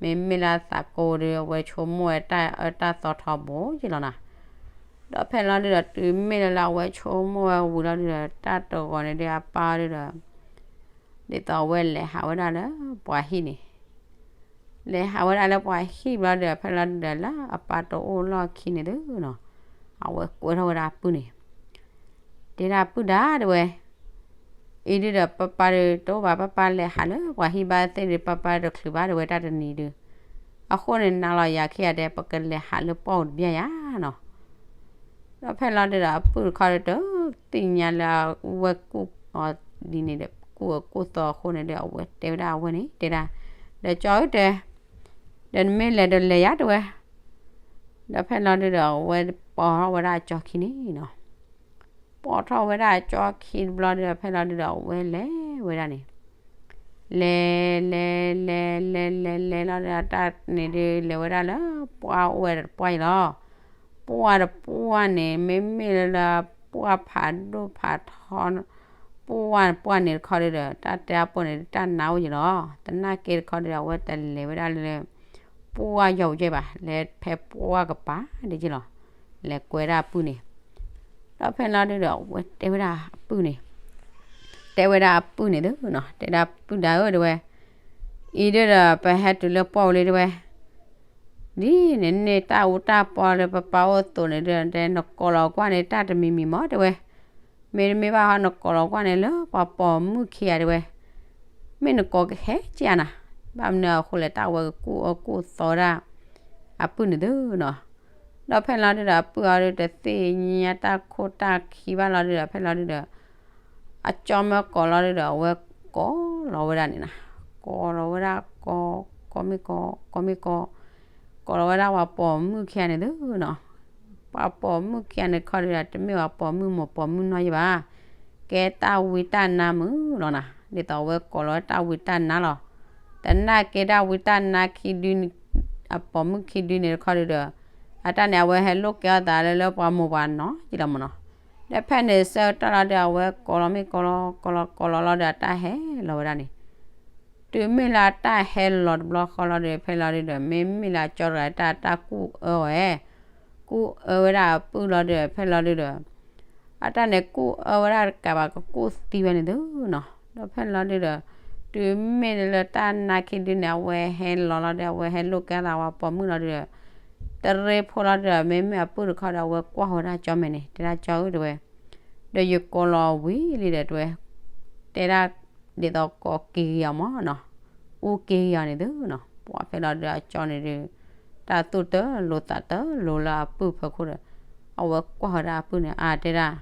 မ့မ့ၢ်လၢအသးကိးဒု အဝဲဆိကမိၣ်ဝဲတၢ်အၢတၢ်သီထီဘိယ့ၣ်လီၤနီၤ. ဒီးဖဲလီၤဒုဒီး တုၤမ့ၢ်လၢလၢအဝဲဆိကမိၣ်ဝဲဝံၤလီၤဒုဒီး တၢ်တဂီၤန့ၣ်ဒု အပၢ်ဒုဒီး ဒ်သိးအဝဲလဲၤဟးဝဲဒၣ်လၢပှၤဟံၣ်န့ၣ် လဲၤဟးဝဲဒၣ်လၢပှၤဟံၣ်ဘျီဒီး ဖဲလီၤဒုဒီးလၢအပၢ်တအိၣ်လီၢ်ခံန့ၣ်သုနီၤ, အဝဲကွဲထီၣ်ဝဲဒၣ်အပုၢ်န့ၣ်, တဲဒၣ်ပုၢ်ဒၣ်တဲဝဲ, အံၤဒုဒီးပၢ်ပၢ်ဒုတအိၣ်ဘၣ်, ပၢ်ပၢ်လဲၤဟးလၢပှၤဟံၣ်ဘၣ်သ့ၣ်ဒု ပၢ်ပၢ်တချုးဘၣ်တဲဝဲတၢ်တနံၤဒု, အဃိန့ၣ် နၤလီၤယၤခံဂၤဒဲး ပကလဲၤဟးလၢပှၢ်အိၣ်တဘျီယၤနီၤ. ဒီးဖဲလီၤဒုဒီးအပုၢ်တခီဒုတသ့ၣ်ညါလၢအဝဲကူၣ်အီၤဒ်န့ၣ်ဒီး ကူၣ်အၢကူၣ်သီအဃိန့ၣ်ဒီး အဝဲတဲဝဲဒၣ်အဝဲန့ၣ် တဲဒၣ်, ဒီးကၠီဧၢတဲ, ဒီးနမ့ၢ်လဲၤဒီးလဲၤယၤတဲဝဲ. ဒီးဖဲလီၤဒုဒီးအဝဲပိာ်ထီၣ်ဝဲဒၣ်အကၠီခံန့ၣ်နီၤ. ပိာ်ထီၣ်ဝဲဒၣ်အကၠီခံတဘျီဒီး ဖဲလီၤဒုဒီးအဝဲလဲၤဝဲဒၣ်န့ၣ် လဲၤ လဲၤ လဲၤ လဲၤ လဲၤ လဲၤလီၤဒီး တၢ်န့ၣ်ဒုး လဲၤဝဲဒၣ်လၢပှၢ်အိၣ်ဝဲတပှၢ်အံၤလီၤ. ပှၢ်တပှၢ်န့ၣ် မ့မ့ၢ်လၢ ပှၢ်ဖးဒိၣ်ဖးထီ ပှၢ်ပှၢ်န့ၣ်တခီဒုဒီး တၢ်တဲအပူၤန့ၣ် တၢ်နါအိၣ်ယံၤလီၤ. သနာ်က့တခီဒုဒီး အဝဲတလဲၤဝဲဒၣ်လၢ ပှၢ်ယီၤကဲဘၣ်, လဲၤဖဲပှၢ်ကပၤဒ်က့လီၤ. လဲၤကွဲဒၣ်အပုၢ်န့ၣ် ဒီးဖဲလီၤဒုဒီး အဝဲတဲဝဲဒၣ်အပုၢ်န့ၣ်, တဲဝဲဒၣ်အပုၢ်န့ၣ်သုနီၤ, တဲဒၣ်ပုၢ်ဒၣ်ဧၢ တဲဝဲ, အံၤဒုဒီး ပဟဲတုၤလၢပှၢ်အိၣ်လံတဲဝဲ, ဒ်န့ၣ်န့ၣ် တၢ်အူတၢ်ပီလၢပပၢ်အိၣ်အသိးန့ၣ်ဒီး နကိးလီၤကွၢ်န့ၣ် တၢ်တမံၤမံၤမးတဲဝဲ, မ့တမ့ၢ်ဘၣ်ဟီ နကိးလီၤကွၢ်န့ၣ်လၢပှၤပိာ်မုၣ်ခံဂၤတဲဝဲ, မ့ၢ်နကိးကဟဲက့ၤနၤ, ဘၣ်မနုၤအဃိလဲၣ် တၢ်ဝဲကကူၣ်အၢကူၣ်သီဒၣ် အပုၢ်န့ၣ်သုနီၤ. ဒီးဖဲလီၤဒုဒီး အပုၢ်အီၤဒုတသ့ၣ်ညါတၢ်ခိၣ်တၢ်ခံဘၣ်လီၤဒုဒီး ဖဲလီၤဒုဒီး အကၠီမ့ၢ်ကိးလီၤဒုဒီး အဝဲကိးလီၤဝဲဒၣ်န့ၣ်နီၤ, ကိးလီၤဝဲဒၣ် ကိး ကိးမ့ၢ်ကိး ကိးမ့ၢ်ကိး ကိးလီၤဝဲဒၣ်ပှၤပိာ်မုၣ်ခံဂၤန့ၣ်သုနီၤ. ပှၤပိာ်မုၣ်ခံဂၤန့ၣ်တခီဒုဒီး တမ့ၢ်ပှၤပိာ်မုၣ်မိၢ်ပိာ်မုၣ်နီၢ်ယံၤဘၣ်, ကဲတၢ်ဝံတၢ်နါမုၣ်လီၤနီၤ, ဒ်သိးအဝဲကိးလီၤတၢ်ဝံတၢ်နါလီၤ. သနာ်က့တၢ်ဝံတၢ်နါခံဒုန့ၣ် အပိာ်မုၣ်ခံဒုန့ၣ်တခီဒုဒီး အတၢ်န့ၣ် အဝဲဟဲလိာ်ကဲအီၣ်သးလၢလၢပှၤမိၢ်ပှၤနီၢ်ယံၤလီၤမ့ၢ်နီၤ. ဒီးဖဲန့ၣ်ဆၢကတီၢ်လီၤဒု အဝဲကိးလီၤမ့ၢ်ကိးလီၤ ကိးလီၤကိးလီၤလီၤဒီး အတၢ်ဟဲလီၤဝဲဒၣ်န့ၣ် တုၤမ့ၢ်လၢအတၢ်ဟဲလီၤတဘျီဃီလီၤဒီး ဖဲလီၤဒုဒီး မ့မ့ၢ်လၢအကၠီတဂၤတၢ် တၢ်ကူၣ်အၢဝဲ, ကူၣ်အၢဝဲဒၣ်အပုၢ်လီၤဒီး ဖဲလီၤဒုဒီး အတၢ်န့ၣ်ကူၣ်အၢဝဲဒၣ်တကးဘၣ် ကကူၣ်သံဝဲန့ၣ်သုနီၤ. ဒီးဖဲလီၤဒုဒီး တုၤမ့ၢ်လၢတၢ်နါခံဒုန့ၣ် အဝဲဟဲလီၤလီၤဒီး အဝဲဟဲလိာ်ကဲသးဝဲပိာ်မုၣ်လီၤဒုဒီး တရ့ဖိလီၤဒုဒီး မ့မ့ၢ်အပုၢ်တခီဒီး အဝဲကွၢ်ဝဲဒၣ်ကၠီမဲာ်န့ၣ် တဲဒၣ်ကၠီဧၢ တဲဝဲ, ဒီးယကိးလီၤဝံၤလံဒီး တဲဝဲ တဲဒၣ် ဒ်သိးကိးက့ၤက့ၤအီၤမၢ်နီၤ, အူက့ၤက့ၤအီၤန့ၣ်သုနီၤ. ပှၢ်ဖဲလီၤဒုဒီး အကၠီန့ၣ်ဒု တၢ်သူၣ်တလိၤသးတလိၤလၢအပုၢ်ဖီခိၣ်ဒီး အဝဲကွၢ်ဝဲဒၣ်အပုၢ်န့ၣ် အါတဲဒၣ်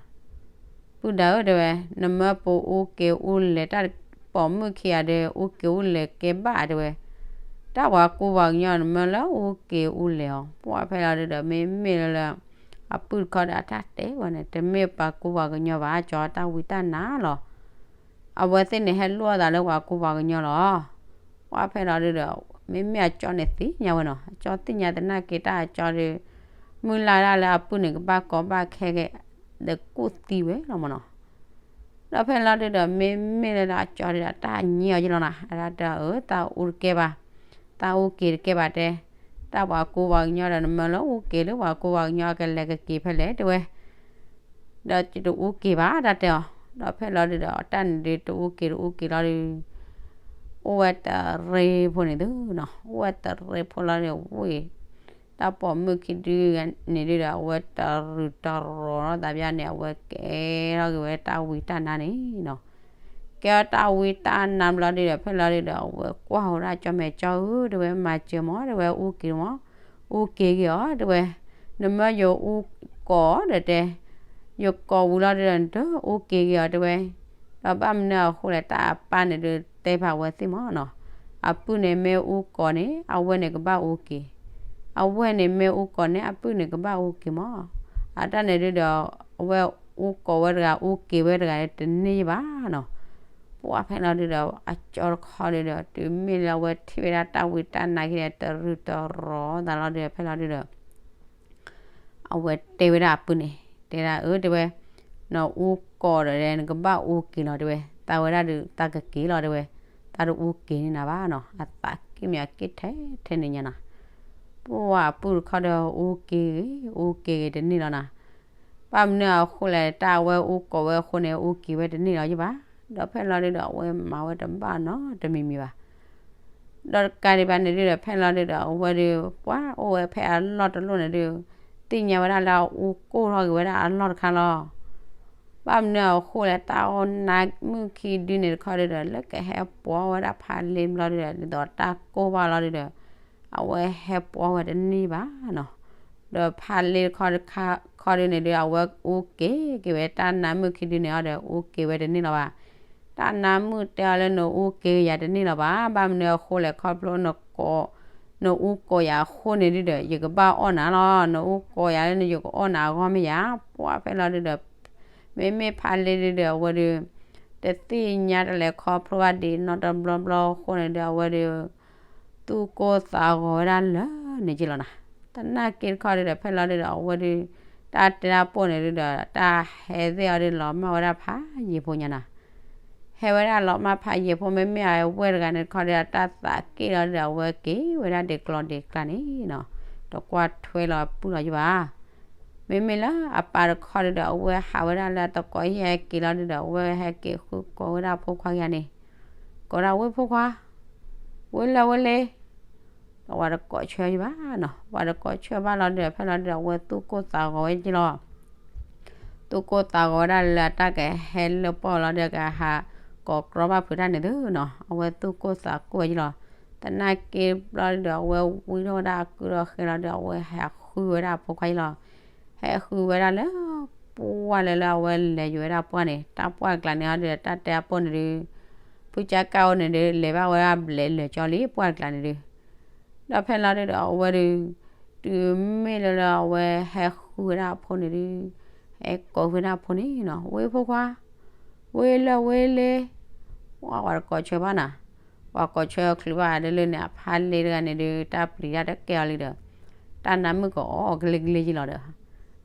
ပုၢ်ဒၢဧၢ တဲဝဲ, နမၢပူၤအူက့ၤအူလဲၤတၢ် ပိာ်မုၣ်ခံဂၤဒီး အူက့ၤအူလဲၤကဲဘၣ် တဲဝဲ, တၢ်ပှၤကူပှၤကညီ နမၢလၢအူက့ၤအူလဲၤအီၤ. ပှၢ်ဖဲလီၤဒုဒီး မ့မ့ၢ်လၢ အပုၢ်တခီဒီး အတၢ်တဲဝဲန့ၣ် တမ့ၢ်ပှၤကူပှၤကညီဘၣ် ကၠီတၢ်ဝံတၢ်နါလီၤ. အဝဲသ့ၣ်န့ၣ်ဟဲလိာ်အသးလၢပှၤကူပှၤကညီလီၤ. ပှၢ်ဖဲလီၤဒုဒီး မ့မ့ၢ်အကၠီန့ၣ်သ့ၣ်ညါဝဲနီၤ, အကၠီသ့ၣ်ညါသနာ်က့ တၢ်အကၠီဒီး မုၢ်လၢ်ဒၣ်လၢအပုၢ်န့ၣ် ကဘၣ်ကီဘၣ်ခဲက့ၤ ဒီးကူၣ်သံဝဲလီၤမၢ်နီၤ. ဒီးဖဲလီၤဒုဒီး မ့မ့ၢ်လၢအကၠီဒီး အတၢ်ညံအီၤယလီၤနၤ, အတၢ်တဲအၢ တၢ်အူတကဲဘၣ်, တၢ်အူက့ၤတကဲဘၣ်တဲ, တၢ်ပှၤကူပှၤကညီဒီး နမၢလၢအူက့ၤလၢပှၤကူပှၤကညီ အကလဲၤကက့ၤဖဲလဲၣ် တဲဝဲ, ဒီးတအူက့ၤဘၣ် တၢ်တဲအီၤ. ဒီးဖဲလီၤဒုဒီး တၢ်န့ၣ်ဒု တအူက့ၤတအူက့ၤလီၤဒု အိၣ်ဝဲတရ့ဖိန့ၣ်သုနီၤ, အိၣ်ဝဲတရ့ဖိလီၤဒီး ဝံၤ တၢ်ပိာ်မုၣ်ခံဒုန့ၣ်ဒုဒီး အဝဲတရူးတရီၤလီၤသးဘၣ်န့ၣ် အဝဲကဲထီၣ်က့ၤဝဲတၢ်ဝံတၢ်နါန့ၣ်နီၤ. ကဲထီၣ်တၢ်ဝံတၢ်နါဘျီဒုဒီး ဖဲလီၤဒုဒီး အဝဲကွၢ်ဝဲဒၣ်ကၠီမဲာ်ကၠီဧၢ တဲဝဲ မၤစၢၤမၢ် တဲဝဲ အူက့ၤမၢ်, အူက့ၤက့ၤအီၤ တဲဝဲ, နမၢယအူကိးဒီးတဲ ယကိးဝံၤလီၤဒုဒီး နတအူက့ၤက့ၤအီၤ တဲဝဲ. ဒီးဘၣ်မနုၤအဃိလဲၣ် တၢ်အပၢ်န့ၣ်ဒု တဲဖးဝဲသ့ၣ်မၢ်နီၤ, အပုၢ်န့ၣ်မ့ၢ်အူကိးန့ၣ် အဝဲန့ၣ်ကဘၣ်အူက့ၤ, အဝဲန့ၣ်မ့ၢ်အူကိးန့ၣ် အပုၢ်န့ၣ်ကဘၣ်အူက့ၤမၢ်. အတၢ်န့ၣ်ဒုဒီး အဝဲအူကိးဝဲတဂၤ အူက့ၤဝဲတဂၤတန့ၢ်ယဘၣ်နီၤ. ပှၢ်ဖဲလီၤဒုဒီး အကၠီတခီဒုဒီး တုၤမ့ၢ်လၢအဝဲထံၣ်ဝဲဒၣ်တၢ်ဝံတၢ်နါခံဒီး တရူးတရီၤသးလီၤဒုဒီး ဖဲလီၤဒုဒီး အဝဲတဲဝဲဒၣ်အပုၢ်န့ၣ် တဲဒၣ်အၢ တဲဝဲ, နအူကိးဒီး နကဘၣ်အူက့ၤလီၤ တဲဝဲ, သးဝဲဒၣ်ဒုး သးကက့ၤလီၤ တဲဝဲ, သးတအူက့ၤန့ၢ်နၤဘၣ်နီၤ, အသးက့ၣ်မ့ၢ်အက့ၣ်ထဲထဲန့ၣ်ညါနီၤ. ပှၢ်အပုၢ်တခီဒီး အူက့ၤဂ့ၤ အူက့ၤဂ့ၤတန့ၢ်လီၤနၤ. ဘၣ်မနုၤအဃိလဲၣ် တၢ်အဝဲအူကိးဝဲအဃိန့ၣ် အူက့ၤဝဲတန့ၢ်လီၤယဘၣ်. ဒီးဖဲလီၤဒုဒီး အဝဲမၤဝဲတဘၣ်နီတမံၤမံၤဘၣ်. ဒီးတကးဒံးဘၣ်န့ၣ်ဒုဒီး ဖဲလီၤဒုဒီး အဝဲဒုး ပှၢ်အိၣ်ဝဲဖဲအလီၢ်တလီၢ်န့ၣ်ဒုး သ့ၣ်ညါဝဲဒၣ်လၢအအူကိၢ်ထီၣ်က့ၤဝဲဒၣ်အလီၢ်တခါလီၤ. ဘၣ်မနုၤအဃိလဲၣ် တၢ်အိၣ်နါမုၣ်ခံဒုန့ၣ်တခီဒုဒီး လၢကဟဲပှီၢ်ဝဲဒၣ်ဖးလ့ဘျီဒုဒီး ဒ်သိးတၢ်ကိၢ်ဘၣ်လီၤဒုဒီး အဝဲဟဲပှီၢ်ဝဲတန့ၢ်ဘၣ်နီၤ. ဒီးဖးလ့တခီတခါခီဒုန့ၣ်ဒုး အဝဲအူက့ၤက့ၤဝဲတၢ်နါမုၣ်ခံဒုန့ၣ်အီၤဒီး အူက့ၤဝဲတန့ၢ်လီၤဘၣ်. တၢ်နါမုၣ်တဲအီၤလၢနအူက့ၤယၤတန့ၢ်လီၤဘၣ်. ဘၣ်မနုၤအဃိလဲၣ် ခီဖျိနကိး နအူကိးယၤအဃိန့ၣ်ဒုဒီး ယကဘၣ်အီၣ်နၤလီၤ. နအူကိးယၤလၢနယကအီၣ်နၤအဂီၢ်မ့ၢ်ယၤ. ပှၢ်ဖဲလီၤဒုဒီး မ့မ့ၢ်ဖးလ့ဒုဒီး အဝဲဒုး တသ့ၣ်ညါတလဲၤခီဖျိဘၣ်ဒံးနီတဘျီဘျီအဃိန့ၣ်ဒုး အဝဲဒုး သူၣ်ကိၢ်သးဂီၤဝဲဒၣ်လၢာ်န့ၣ်က့လီၤနၤ. သနာ်က့တခီဒုဒီး ဖဲလီၤဒုဒီး အဝဲဒုး တၢ်တဲတၢ်ပိၢ်န့ၣ်ဒုဒီး တၢ်ဟဲသ့ၣ်အီၤဒုးလီၤမၢ်ဝဲဒၣ်ဖးယံာ်ဖိညါနၤ. ဟဲဝဲဒၣ်လီၤမၢ်ဖးယံာ်ဖိ မ့မ့ၢ်အဝဲတဂၤန့ၣ်တခီဒုဒီး တၢ်သးက့ၣ်လီၤဒုဒီး အဝဲက့ၤဝဲဒၣ်ဒံးကျီဒံးကျါန့ၣ်နီၤ. တကွၢ်ထွဲလီၤပုၢ်လီၤယဘၣ်. မ့မ့ၢ်လၢအပၢ်တခီဒုဒီး အဝဲဟးဝဲဒၣ်လၢအသကိးဟံၣ်ဟဲက့ၤလီၤဒုဒီး အဝဲဟဲက့ၤဃုကိးဝဲဒၣ်ဖိခွါခံဂၤန့ၣ် ကိးဒၣ်ဝဲဖိခွါ, ဝဲလၢဝဲလဲၣ်, ဒီးပှၤတကိးဆၢယဘၣ်နီၤ. ပှၤတကိးဆၢဘၣ်လီၤဒုဒီး ဖဲလီၤဒုဒီး အဝဲသူၣ်ကိၢ်သးဂီၤဝဲက့လီၤ. သူၣ်ကိၢ်သးဂီၤဝဲဒၣ်လၢအတၢ်ကဟဲလၢပှၢ်လီၤဒုဒီး ကဟးကိးကြီဘၣ်ဖုးတၢ်န့ၣ်သုနီၤ. အဝဲသူၣ်ကိၢ်သးကိၢ်ဝဲက့လီၤ. သနာ်က့ဘျီဒုဒီး အဝဲဝံထီၣ်ဝဲဒၣ်အကုၢ်ထီၣ်ဃဲလီၤဒုဒီး အဝဲဟဲဃုဝဲဒၣ်အဖိခွါက့လီၤ. ဟဲဃုဝဲဒၣ်လၢ ပှၢ်လၢလၢအဝဲလဲၤယိာ်ဝဲဒၣ်ပှၢ်န့ၣ် တၢ်ပှၢ်တကျါန့ၣ်အီၤဒုဒီး တၢ်တဲအပိၢ်န့ၣ်ဒုး ဖုကၠါကၣ်အိၣ်န့ၣ်ဒုး လဲၤဘၣ်ဝဲဒၣ်ဘျဲးလၢာ်ကၠီလံ ပှၢ်တကျါန့ၣ်ဒုး. ဒီးဖဲလီၤဒုဒီး အဝဲဒုး တုၤမ့ၢ်လၢလၢအဝဲဟဲဃုဝဲဒၣ်အဖိန့ၣ်ဒုး ဟဲကိးဝဲဒၣ်အဖိန့ၣ်နီၤ ဝဲဖိခွါ, ဝဲလၢဝဲလဲၣ်, ပှၤတကိးဆၢဘၣ်နီၤ. ပှၤကိးဆၢချုးဘၣ်ဒ်လဲၣ်န့ၣ် အဖးလ့တဂၤန့ၣ်ဒုး တၢ်ပျံၤတၢ်တကဲအီၤလံဒီး တၢ်နါမုၣ်ကအီၣ်ကလ့ကလ့က့လီၤဒီး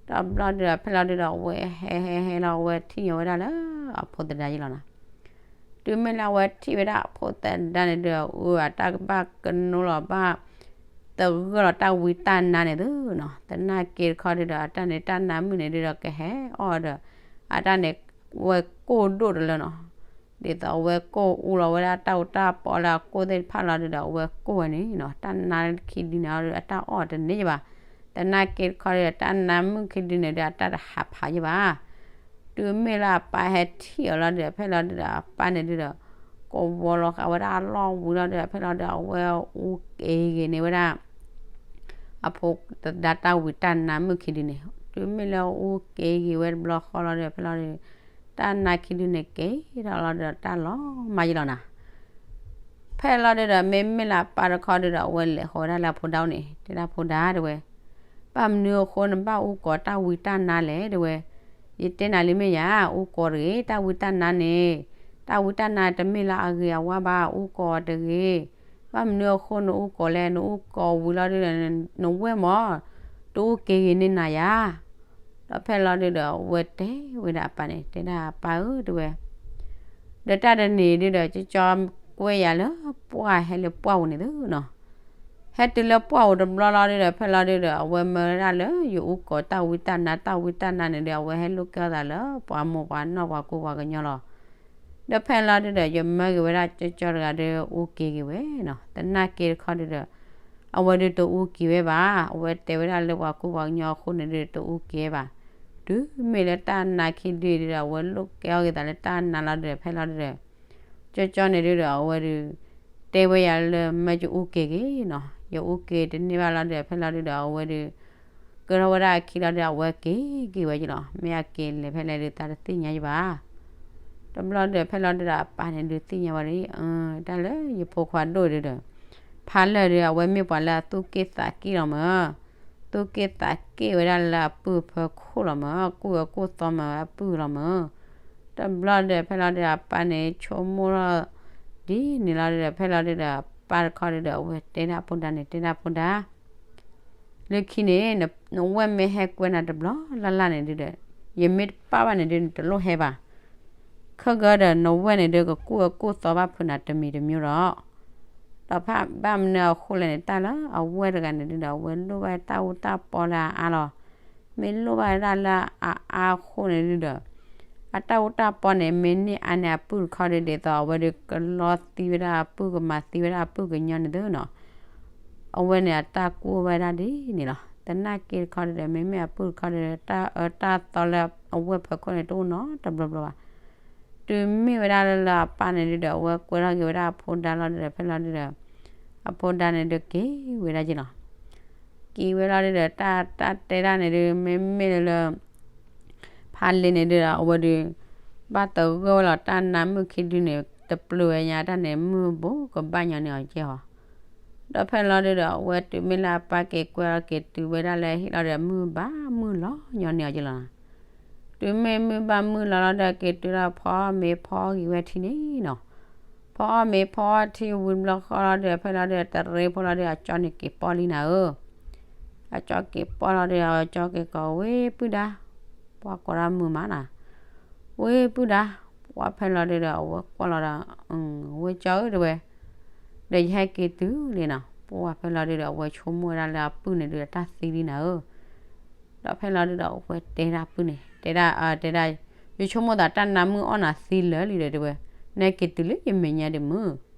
တဘျီဒုဒီး ဖဲလီၤဒုဒီး အဝဲဟဲဟဲဟဲလီၤ အဝဲထံၣ်ညီဝဲဒၣ်လၢအဖိသဒါက့လီၤနီၤ. တုၤမ့ၢ်လၢအဝဲထံၣ်ဝဲဒၣ်အဖိသဒါန့ၣ်ဒုးဒီး အတၢ်ကဘၣ်ကနိလီၤဘၣ် သဂၢၢ်လီၤတၢ်ဝံတၢ်နါန့ၣ်သုနီၤ. သနာ်က့တခီဒုးဒီး အတၢ်န့ၣ်တၢ်နါမုၣ်န့ၣ်ဒုးဒီးကဟဲအီၣ်ဒီး အတၢ်န့ၣ် ဝဲကိၢ်ဒိၣ်တလၢနီၤ. ဒ်သိးအဝဲကိၢ်အူလီၤဝဲဒၣ်တၢ်အူတၢ်ပီလၢအကိၢ်သ့ၣ်တဖၣ်လီၤဒုးဒီး အဝဲကိၢ်ဝဲန့ၣ်နီၤ. တၢ်နါခံဒုန့ၣ်ဒီး အတၢ်အီၣ်တန့ၢ်ယဘၣ်. သနာ်က့တခီဒုးဒီး တၢ်နါမုၣ်ခံဒုန့ၣ်ဒီး အတၢ်တဟးဖးယဘၣ်. တုၤမ့ၢ်လၢအပၢ်ဟဲထံၣ်အီၤလီၤဒုးဒီး ဖဲလီၤဒုးဒီး အပၢ်န့ၣ်ဒုးဒီး ကဝီၤလီၤဃာ်ဝဲဒၣ်အလီၢ်ဝံၤလီၤဒုးဒီး ဖဲလီၤဒုးဒီး အဝဲအူက့ၤဂ့ၤန့ၢ်ဝဲဒၣ် အဖိသဒါတၢ်ဝံတၢ်နါမုၣ်ခံဒုန့ၣ်. တုၤမ့ၢ်လၢအူက့ၤဂ့ၤဝဲတဘျီဃီလီၤဒုးဒီး ဖဲလီၤဒုး တၢ်နါခံဒုန့ၣ်က့ၤထီၣ်လီၤဒုးဒီး တၢ်လီၤမၢ်ယလီၤနၤ. ဖဲလီၤဒုးဒီး မ့မ့ၢ်လၢအပၢ်တခီဒုးဒီး အဝဲလဲၤဃီၤဝဲဒၣ်လၢအဖိဒါအိၣ်န့ၣ် တဲဒၣ်ဖိဒါတဲဝဲ, ဘၣ်မနုၤအဃိနဘၣ်အူကီၤတၢ်ဝံတၢ်နါလဲၣ်တဲဝဲ. ယတဲနၤလံမ့ၢ်ယၤ အူကီၤတဂ့ၤ တၢ်ဝံတၢ်နါန့ၣ်, တၢ်ဝံတၢ်နါတမ့ၢ်လၢအဂ့ၤအဝါဘၣ် အူကီၤတဂ့ၤ. ဘၣ်မနုၤအဃိနအူကီၤလဲၣ် နအူကီၤဝံၤလီၤဒုးဒီး နဝဲၢ်မၢ် တအူက့ၤဂ့ၤန့ၢ်နၤယၤ. ဒီးဖဲလီၤဒုးဒီး အဝဲတဲဝဲဒၣ်အပၢ်န့ၣ် တဲဒၣ်အပၢ်ဧၢတဲဝဲ, ဒီးတၢ်တနံၤဒုးဒီး ကၠီကၠီကွဲယၤလၢပှၢ်ဟဲလၢပှၢ်ပူၤန့ၣ်သုနီၤ. ဟဲတုၤလၢပှၢ်ပူၤတဘျီလီၤဒုးဒီး ဖဲလီၤဒုးဒီး အဝဲမၢဝဲဒၣ်လၢယအူကီၤတၢ်ဝံတၢ်နါ တၢ်ဝံတၢ်နါန့ၣ်ဒီး အဝဲဟဲလိာ်ကဲအီၣ်သးလၢပှၤမိၢ်ပှၤနီၢ်ပှၤကူပှၤကညီလီၤ. ဒီးဖဲလီၤဒုးဒီး ယမၢက့ၤဝဲဒၣ်ကၠီကၠီတဂၤဒီးအူက့ၤက့ၤဝဲနီၤ. သနာ်က့တခီဒုးဒီး အဝဲဒုးတအူက့ၤဝဲဘၣ်. အဝဲတဲဝဲဒၣ်လၢပှၤကူပှၤကညီအဃိန့ၣ်ဒုးတအူက့ၤဝဲဘၣ်. တုၤမ့ၢ်လၢတၢ်နါခံဒုဒုးဒီး အဝဲလိာ်ကဲအီၣ်က့ၤသးလၢတၢ်နါလီၤဒုးဒီး ဖဲလီၤဒုးဒီး ကၠီကၠီန့ၣ်ဒုးဒီး အဝဲဒုး တဲဝဲယၤလၢမၢယအူက့ၤက့ၤနီၤ. ယအူက့ၤတန့ၢ်ဘၣ်လီၤဒုးဒီး ဖဲလီၤဒုးဒီး အဝဲဒုး ကၢထီၣ်ဝဲဒၣ်အခံလီၤဒုးဒီး အဝဲက့ၤက့ၤဝဲက့ၤလီၤ. မ့ၢ်အက့ၤလဲၤဖဲလဲၣ်ဒုး သးတသ့ၣ်ညါယဘၣ်. တဘျီဒုးဒီးဖဲလီၤဒုးဒီး အပၢ်န့ၣ်ဒုးသ့ၣ်ညါဝဲဒၣ် တၢ်လၢယဖိခွါဒိၣ်ဒုးဒီး ဖးလၢာ်ဒုး အဝဲမ့ၢ်ပှၤလၢအသူၣ်က့ၣ်သးက့ၣ်လီၤမၢ်. သူၣ်က့ၣ်သးက့ၣ်ဝဲဒၣ်လၢအပုၢ်အဖၢခိၣ်လီၤမၢ်. ကူၣ်အၢကူၣ်သီမၢ်ဝဲအပုၢ်လီၤမၢ်. တဘျီဒုးဒီးဖဲလီၤဒုးဒီး အပၢ်န့ၣ်ဆိကမိၣ်ထီၣ် ဒ်န့ၣ်လီၤဒုးဒီး ဖဲလီၤဒုးဒီး အပၢ်တခီဒုးဒီး အဝဲတဲဒၣ်ဖိဒါန့ၣ် တဲဒၣ်ဖိဒါ လၢခံန့ၣ် နဝဲၢ်မ့ၢ်ဟဲကွဲနၤတဘျီလၢ်လၢ်န့ၣ်ဒုးဒီး ယမ့ၢ်တပာ်ဘၣ်န့ၣ်ဒုး နတလိၣ်ဟဲဘၣ်. ခဲကၢဒီးနဝဲၢ်န့ၣ်ဒုး ကကူၣ်အၢကူၣ်သီဘၣ်ဖုးနၤတမံၤတမံၤဒီး ဒီးဖဲဘၣ်မနုၤအဃိလဲၣ်န့ၣ် တၢ်လၢအဝဲၢ်တဂၤန့ၣ်ဒုးဒီး အဝဲလိၣ်ဘၣ်တၢ်အူတၢ်ပီလၢအအါလီၤ. မ့ၢ်လိၣ်ဘၣ်ဒၣ်လၢအအါအဃိန့ၣ်ဒုးဒီး အတၢ်အူတၢ်ပီန့ၣ် မ့ၢ်န့ၢ်အါန့ၢ်အပုၢ်တခီဒုး ဒ်သိးအဝဲဒုးကလီသံဝဲဒၣ်အပုၢ် ကမၤသံဝဲဒၣ်အပုၢ်ကညီန့ၣ်သုနီၤ. အဝဲန့ၣ်အတၢ်ကူၣ်ဝဲဒၣ်ဒ်န့ၣ်လီၤ. သနာ်က့တခီဒုးဒီး မ့မ့ၢ်အပုၢ်တခီဒုးဒီး တၢ်အၢတၢ်သီလၢအဝဲၢ်ဖၢခိၣ်န့ၣ် တအိၣ်နီတဘျီဘျီဘၣ်. တုၤမ့ၢ်ဝဲဒၣ်လၢအပၢ်န့ၣ်ဒုးဒီး အဝဲကွဲထီၣ်က့ၤဝဲဒၣ်အဖိဒါလီၤဒုးဒီး ဖဲလီၤဒုးဒီး အဖိဒါန့ၣ်ဒုးက့ၤဝဲဒၣ်က့ၤလီၤ. က့ၤဝဲလီၤဒုးဒီး တၢ်တၢ်တဲဒၣ်န့ၣ်ဒုး မ့မ့ၢ်လၢ ဖးလံာ်န့ၣ်ဒုးဒီး အဝဲဒုး ဘၣ်သဂၢၢ်ဝဲလီၤ တၢ်နါမုၣ်ခံဒုန့ၣ် တပျုာ်ဝဲညါတၢ်န့ၣ် မုၢ်ဘူးကဘၣ်ညီန့ၢ်အီၤကဲဟီ. ဒီးဖဲလီၤဒုးဒီး အဝဲတုၤမ့ၢ်လၢအပၢ်က့ၤကွဲလီၤက့ၤတုၤဝဲဒၣ်လၢဟံၣ်လီၤဒီး မုၢ်ဘၣ်မုၢ်လီၤညီန့ၢ်အီၤက့ၤလီၤ. တုၤမ့ၢ်မုၢ်ဘၣ်မုၢ်လီၤလီၤဒီး က့ၤတုၤလီၤဖီအီၣ်မ့ၤဖီအီၣ်က့ၤဝဲထံန့ၣ်နီၤ. ဖီအီၣ်မ့ၤဖီအီၣ်ထံဝံၤတဘျီဃီလီၤဒီး ဖဲလီၤဒုးဒီး တရ့ဖိလီၤဒီး အကၠီန့ၣ်က့ၤပီၣ်လံနၤဧၢ အကၠီက့ၤပီၣ်လီၤဒီး အကၠီက့ၤကိးဝဲပုၢ်ဒါ, ပှၤကိးဒၣ်မုာ်မးနၤ, ဝဲပုၢ်ဒါ, ပှၤဖဲလီၤဒုးဒီး အဝဲကွၢ်လီၤဒီး ဝဲကၠီဧၢတဲဝဲ, ဒီးယဟဲက့ၤတုၤလံနီၤ, ပှၤဖဲလီၤဒုးဒီး အဝဲဆိကမိၣ်ဝဲဒၣ်လၢအပုၢ်န့ၣ်ဒုးဒီး တၢ်သံလံနၤဧၢ, ဒီးဖဲလီၤဒုးဒီး အဝဲတဲဒၣ်ပုၢ်န့ၣ် တဲဒၣ် တဲဒၣ်, ယဆိကမိၣ်သးတၢ်နါမုၣ်အီၣ်နၤသံလၢာ်လံဒီးတဲဝဲ, နဟဲက့ၤတုၤလၢယမဲာ်ညါဒံးမုၢ်, ဒီး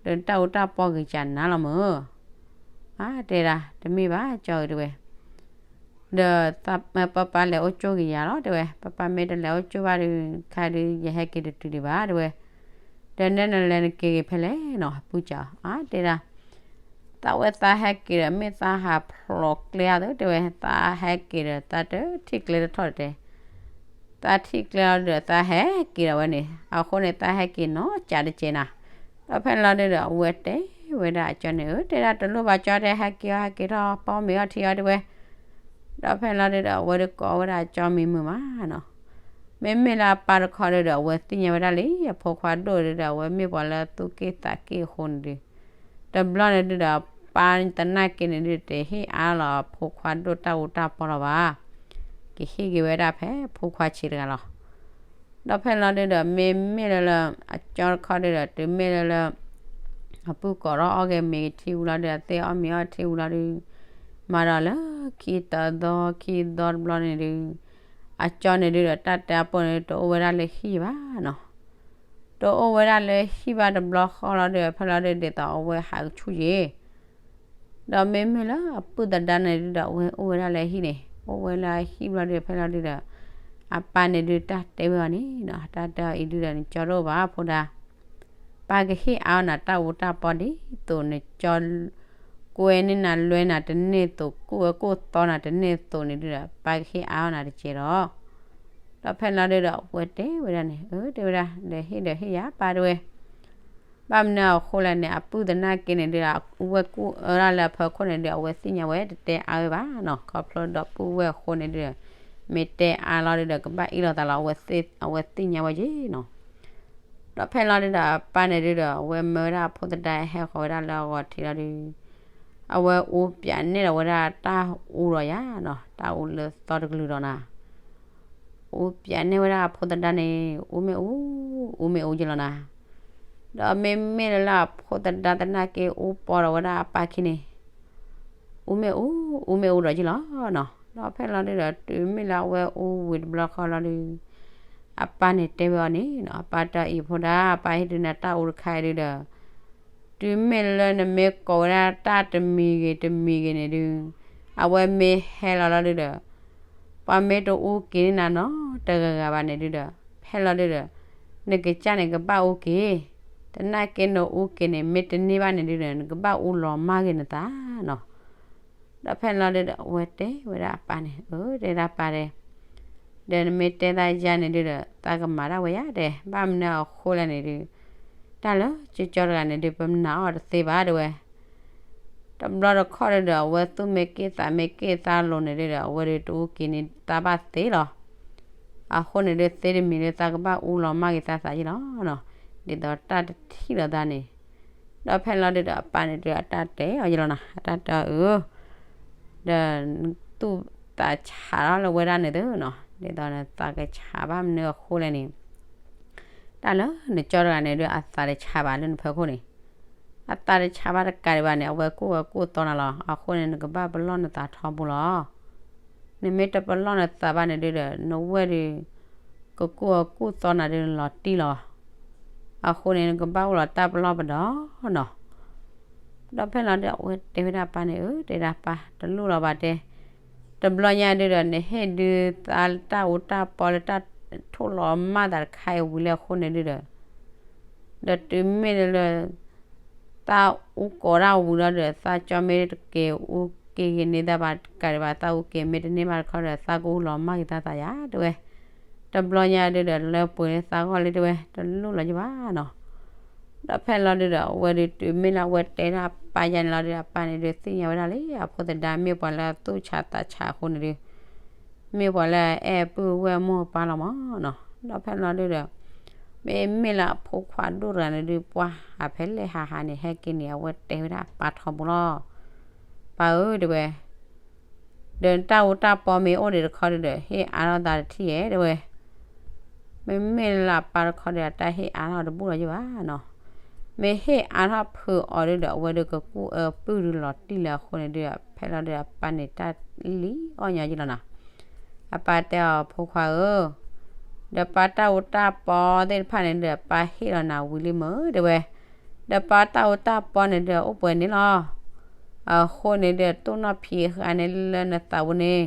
တၢ်အူတၢ်ပီဂ့ၤကနၤလီၤမၢ်, အါတဲဒၣ် တမ့ၢ်ဘၣ်ကၠီဧၢတဲဝဲ, ဒီးပၢ်ပၢ်လဲၤအိၣ်ကၠိက့ၤယၤလီၤတဲဝဲ, ပၢ်ပၢ်မ့ၢ်တလဲၤအိၣ်ကၠိဘၣ်ဒီး ခါဒုး ယဟဲက့ၤတတုၤဒံးဘၣ်တဲဝဲ, ဒီးနဲနလဲၤနက့ၤဂ့ၤဖဲလဲၣ်နီၤ အပုၢ်ကၠီဧၢ, အါတဲဒၣ်, သးဝဲသးဟဲက့ၤဒီး မ့ၢ်သးဟးဖျိးကျဲဧါသ့တဲဝဲ, သးဟဲက့ၤဒီး သးတထံၣ်ကျဲတထီၣ်တဲ သးထံၣ်ကျဲလီၤဒီး သးဟဲက့ၤဒီးဝဲန့ၣ်, အဃိန့ၣ် သးဟဲက့ၤနီၢ်ကၠးတကဲးနၤ, ဒီးဖဲလီၤဒုးဒီး အဝဲတဲဝဲဒၣ်အကၠီန့ၣ် အၢ တဲဒၣ်တလိၣ်ဘၣ်ကၠီတဲ ဟဲက့ၤအီၣ်ဟဲက့ၤထီၣ် ပီၣ်မ့ၤအီၣ်ထံအီၣ်တဲဝဲ, ဒီးဖဲလီၤဒုးဒီး အဝဲဒုးကိးဝဲဒၣ်အကၠီမံၤမုာ်မးနီၤ, မ့မ့ၢ်လၢအပၢ်တခီဒုးဒီး အဝဲသ့ၣ်ညါဝဲဒၣ်လံ အဖိခွါဒိၣ်ဒုးဒီး အဝဲမ့ၢ်ပှၤလၢသူၣ်က့ၣ်သးက့ၣ်အဃိန့ၣ်ဒုး တဘျီန့ၣ်ဒုးဒီး ပၢ်သနာ်က့န့ၣ်ဒုး တဟ့ၣ်အါလီၤအဖိခွါဒိၣ်တၢ်အူတၢ်ပီလီၤဘၣ်, ကဟ့ၣ်က့ၤဝဲဒၣ်ဖဲဖိခွါဆံးတဂၤလီၤ. ဒီးဖဲလီၤဒုဒီး မ့မ့ၢ်လၢလၢ အကၠီတခီဒုဒီး တုၤမ့ၢ်လၢလၢ အပုၢ်ကိးထီၣ်အီၣ်ဂဲၤမ့ၤထံဝံၤလီၤဒုဒီး အသ့ၣ်အီၣ်မ့ၤအီထံဝံၤလီၤဒု မၤဒီးလၢခံတသီ ခံသီတဘျီန့ၣ်ဒု အကၠီန့ၣ်ဒုဒီး တၢ်တဲအပိၢ်န့ၣ်ဒု တအိၣ်ဝဲဒၣ်လၢဟံၣ်ဘၣ်နီၤ. တအိၣ်ဝဲဒၣ်လၢဟံၣ်ဘၣ်တဘျီဃီလီၤဒု ဖဲလီၤဒု ဒ်သိးအဝဲဟးကဆူၣ်ယ့ၤ ဒီးမ့မ့ၢ်လၢအပုၢ်သဒါန့ၣ်ဒုဒီး အဝဲအိၣ်ဝဲဒၣ်လၢအဟံၣ်န့ၣ် အိၣ်ဝဲလၢအဟံၣ်ဘျီဒု ဖဲလီၤဒုဒီး အပၢ်န့ၣ်ဒု တၢ်တဲဝဲအီၤန့ၣ်နီၤ, တၢ်တဲအီၤအံၤဒုဒီး နကၠီတအိၣ်ဘၣ်ဖိဒါ, ပၢ်ကဟ့ၣ်အါအီၤနၤတၢ်အူတၢ်ပီဒ်သိးနကၠီ ကွဲန့ၢ်နၤလွဲနၤတန့ၢ်သိး ကူၣ်အၢကူၣ်သီနၤတန့ၢ်သိးန့ၣ်ဒုဒီး ပၢ်ကဟ့ၣ်အါအီၤနၤတကဲးဒီး ဒီးဖဲလီၤဒုဒီး အဝဲတဲဝဲဒၣ်န့ၣ် အၢ တဲဝဲဒၣ် လဲၤဟ့ၣ်ဒီးဟ့ၣ်ယၤပၢ်တဲဝဲ ဘၣ်မနုၤအဃိလဲၣ်န့ၣ် အပုၢ်သနာ်က့န့ၣ်ဒုဒီး အဝဲကူၣ်အၢဒၣ်လၢအဖီခိၣ်န့ၣ်ဒုဒီး အဝဲသ့ၣ်ညါဝဲတတဲအါဝဲဘၣ်နီၤ, ခီဖျိဒီပုၢ်ဝဲၢ်အဃိန့ၣ်ဒုဒီး မ့ၢ်တဲအါလီၤဒုဒီး ကဘၣ်အ့ၣ်လိာ်သးလီၤ, အဝဲသ့ၣ်ညါဝဲယ့ၤနီၤ. ဒီးဖဲလီၤဒုဒီး အပၢ်န့ၣ်ဒုဒီး အဝဲမၢဝဲဒၣ်အဖိသဒါဟဲဃီၤဝဲဒၣ်လၢအဂီၤထံးလီၤဒု အဝဲအူပၠးနဲၣ်ဒီးဝဲဒၣ်တၢ်အူဒီးယၤနီၤ, တၢ်အူလၢသီတကလုာ်ဒီးနၤ အူပၠးနဲၣ်ဝဲဒၣ်အဖိသဒါန့ၣ် အူမ့ၢ်အူ, အူမ့ၢ်အူက့လီၤနၤ. ဒီးမ့မ့ၢ်လၢလၢအဖိသဒါသနာ်က့ အူပီဒီးဝဲဒၣ်အပၢ်ခံန့ၣ် အူမ့ၢ်အူ, အူမ့ၢ်အူဒီးက့လီၤနီၤ. ဒီးဖဲလီၤဒုဒီး တုၤမ့ၢ်လၢအဝဲအူဝံၤတဘျီဃီလီၤဒု အပၢ်န့ၣ်တဲဝဲအီၤန့ၣ်နီၤ, အပၢ်တဲအီၤအံၤဖိဒါ, ပၢ်ဟ့ၣ်ဒုးနၤတၢ်အူတခါအံၤဒုဒီး တုၤမ့ၢ်လၢနမ့ၢ်ကိးဝဲဒၣ်တၢ်တမံၤဂ့ၤတမံၤဂ့ၤန့ၣ်ဒု အဝဲမ့ၢ်ဟဲလီၤလီၤဒုဒီး ပှၤမ့ၢ်တအူက့ၤန့ၢ်နၤနီတဂၤဂၤဘၣ်န့ၣ်ဒုဒီး ဖဲလီၤဒုဒီး နကစၢ်န့ၣ်ကဘၣ်အူက့ၤ, သနာ်က့နအူက့ၤန့ၣ် မ့ၢ်တန့ၢ်ဘၣ်န့ၣ်ဒုဒီး နကဘၣ်အူလီၤမၢ်ဂ့ၤနသးနီၤ. ဒီးဖဲလီၤဒုဒီး အဝဲတဲဝဲဒၣ်အပၢ်န့ၣ်, အၢ တဲဒၣ်ပၢ်တဲ ဒီးနမ့ၢ်တဲသးယါန့ၣ်ဒုဒီး သးကမၤဒၣ်ဝဲယါတဲ, ဘၣ်မနုၤအဃိလဲၣ်န့ၣ်ဒု တၢ်လၢကၠီကၠီတဂၤန့ၣ်ဒု ပမၤအီၤတသ့ဘၣ်တဲဝဲ. တဘျီတခီၣ်ဒုဒီး အဝဲသူၣ်မ့ၢ်က့ၢ်သးမ့ၢ်က့ၢ်သးလိၤန့ၣ်ဒုဒီး အဝဲဒုတအူက့ၤန့ၢ်သးဘၣ်သ့လီၤ. အဃိန့ၣ်ဒု သ့တမံၤဒု သးကဘၣ်အူလီၤမၢ်ဂ့ၤသးသးယ့လီၤနီၤ, ဒ်သိးတၢ်တထံၣ်လိာ်သးန့ၣ်. ဒီးဖဲလီၤဒုဒီး အပၢ်န့ၣ်ဒု အတၢ်တဲအီၤယ့လီၤနီၤ, အတၢ်တဲအီၤအၢ ဒီးနသူၣ်သးဆးထီၣ်လၢဝဲဒၣ်န့ၣ်သုနီၤ, ဒ်သိးနသးကဆးဘၣ်မနုၤအဃိလဲၣ်န့ၣ်, တၢ်လၢနကၠီတဂၤန့ၣ်ဒု အသးတဆးဘၣ်လၢနဖီခိၣ်န့ၣ်, အသးတဆးဘၣ်တကးဒံးဘၣ်န့ၣ် အဝဲကူၣ်အၢကူၣ်သီနၤလီၤ. အဃိန့ၣ် နကဘၣ်ပလီၢ်နသးထီဘိလီၤ. နမ့ၢ်တပလီၢ်နသးဘၣ်န့ၣ်ဒုဒီး နဝဲၢ်ဒု ကကူၣ်အၢကူၣ်သီနၤဒုလီၤတံၢ်လီၤ. အဃိန့ၣ် နကဘၣ်အိၣ်လီၤတၢ်ပလီၢ်ပဒီနီၤ. ဒီးဖဲလီၤဒု အဝဲတဲဝဲဒၣ်အပၢ်န့ၣ်, အၢ တဲဒၣ်ပၢ် တလိၣ်လီၤဘၣ်တဲ, တဘျီညါဒုဒီး နဟ့ၣ်ဒုးသးတၢ်အူတၢ်ပီလၢတၢ်ထိၣ်လီၤမၢ်သးတခါအံၤဝံၤလၢအဃိန့ၣ်ဒုဒီး ဒီးတုၤမ့ၢ်လၢ သးအူကိးဒၣ်ဝံၤလီၤဒီး သးကၠီမ့ၢ်တက့ၤအူက့ၤဂ့ၤန့ၢ်သးဘၣ်တကးဒံးဘၣ် သးအူက့ၤမ့ၢ်တန့ၢ်ဘၣ်တခီဒီး သးကအိၣ်လီၤမၢ်ဂ့ၤသးသးယါတဲဝဲ. တဘျီညါဒုဒီး လၢပှဲၤလၢသးဂီၢ်လံတဲဝဲ တလိၣ်လီၤယဘၣ်နီၤ. ဒီးဖဲလီၤဒုဒီး အဝဲဒုတုၤမ့ၢ်လၢအဝဲတဲဒၣ်အပၢ်ယါန့ၣ်လီၤဒု အပၢ်န့ၣ်ဒုသ့ၣ်ညါဝဲဒၣ်လံ အဖိသဒါမ့ၢ်ပှၤလၢအသူၣ်ဆးသးဆးအဃိန့ၣ်ဒု မ့ၢ်ပှၤလၢအအဲၣ်ပုၢ်ဝဲၢ်မိၢ်ပၢ်လီၤမးနီၤ. ဒီးဖဲလီၤဒုဒီး မ့မ့ၢ်လၢအဖိခွါဒိၣ်တဂၤန့ၣ်ဒု ပှၤဟးဖဲလဲၣ်ဟးဟးန့ၣ် ဟဲက့ၤန့ၣ် အဝဲတဲဝဲဒၣ်အပၢ်ထီဘိလီၤ. ပၢ်ဧၢ တဲဝဲ ဒီးတၢ်အူတၢ်ပီမ့ၢ်အိၣ်ဒံးတခီဒုဒီး ဟ့ၣ်အါထီၣ်သးတထံၣ်ဧဲ တဲဝဲ. မ့မ့ၢ်လၢအပၢ်တခီဒီး တၢ်ဟ့ၣ်အါထီၣ်တဘူၣ်လီၤယဘၣ်နီၤ. မ့ၢ်ဟ့ၣ်အါထီၣ်ဖုးအီၤဒုဒီး အဝဲဒုကကူၣ်အၢပုၢ်ဒုလီၤတံၢ်လၢအဃိန့ၣ်ဒု ဖဲလီၤဒုဒီး အပၢ်န့ၣ်တၢ်လံအီၣ်ညါယလီၤနီၤ. အပၢ်တဲအီၤ ဖိခွါဧၢ ဒီးပၢ်တၢ်အူတၢ်ပီသ့ၣ်တဖၣ်န့ၣ်ဒီး ပၢ်ဟ့ၣ်လီၤနၤဝံၤလံမ့ၢ် တဲဝဲ. ဒီးပၢ်တၢ်အူတၢ်ပီန့ၣ်ဒီး အိၣ်ပှဲၤန့ၣ်လီၤ. အဃိန့ၣ်ဒီး တိၢ်နီၣ်ဖံးဃာ်န့ၢ်လၢနသးပူၤန့ၣ်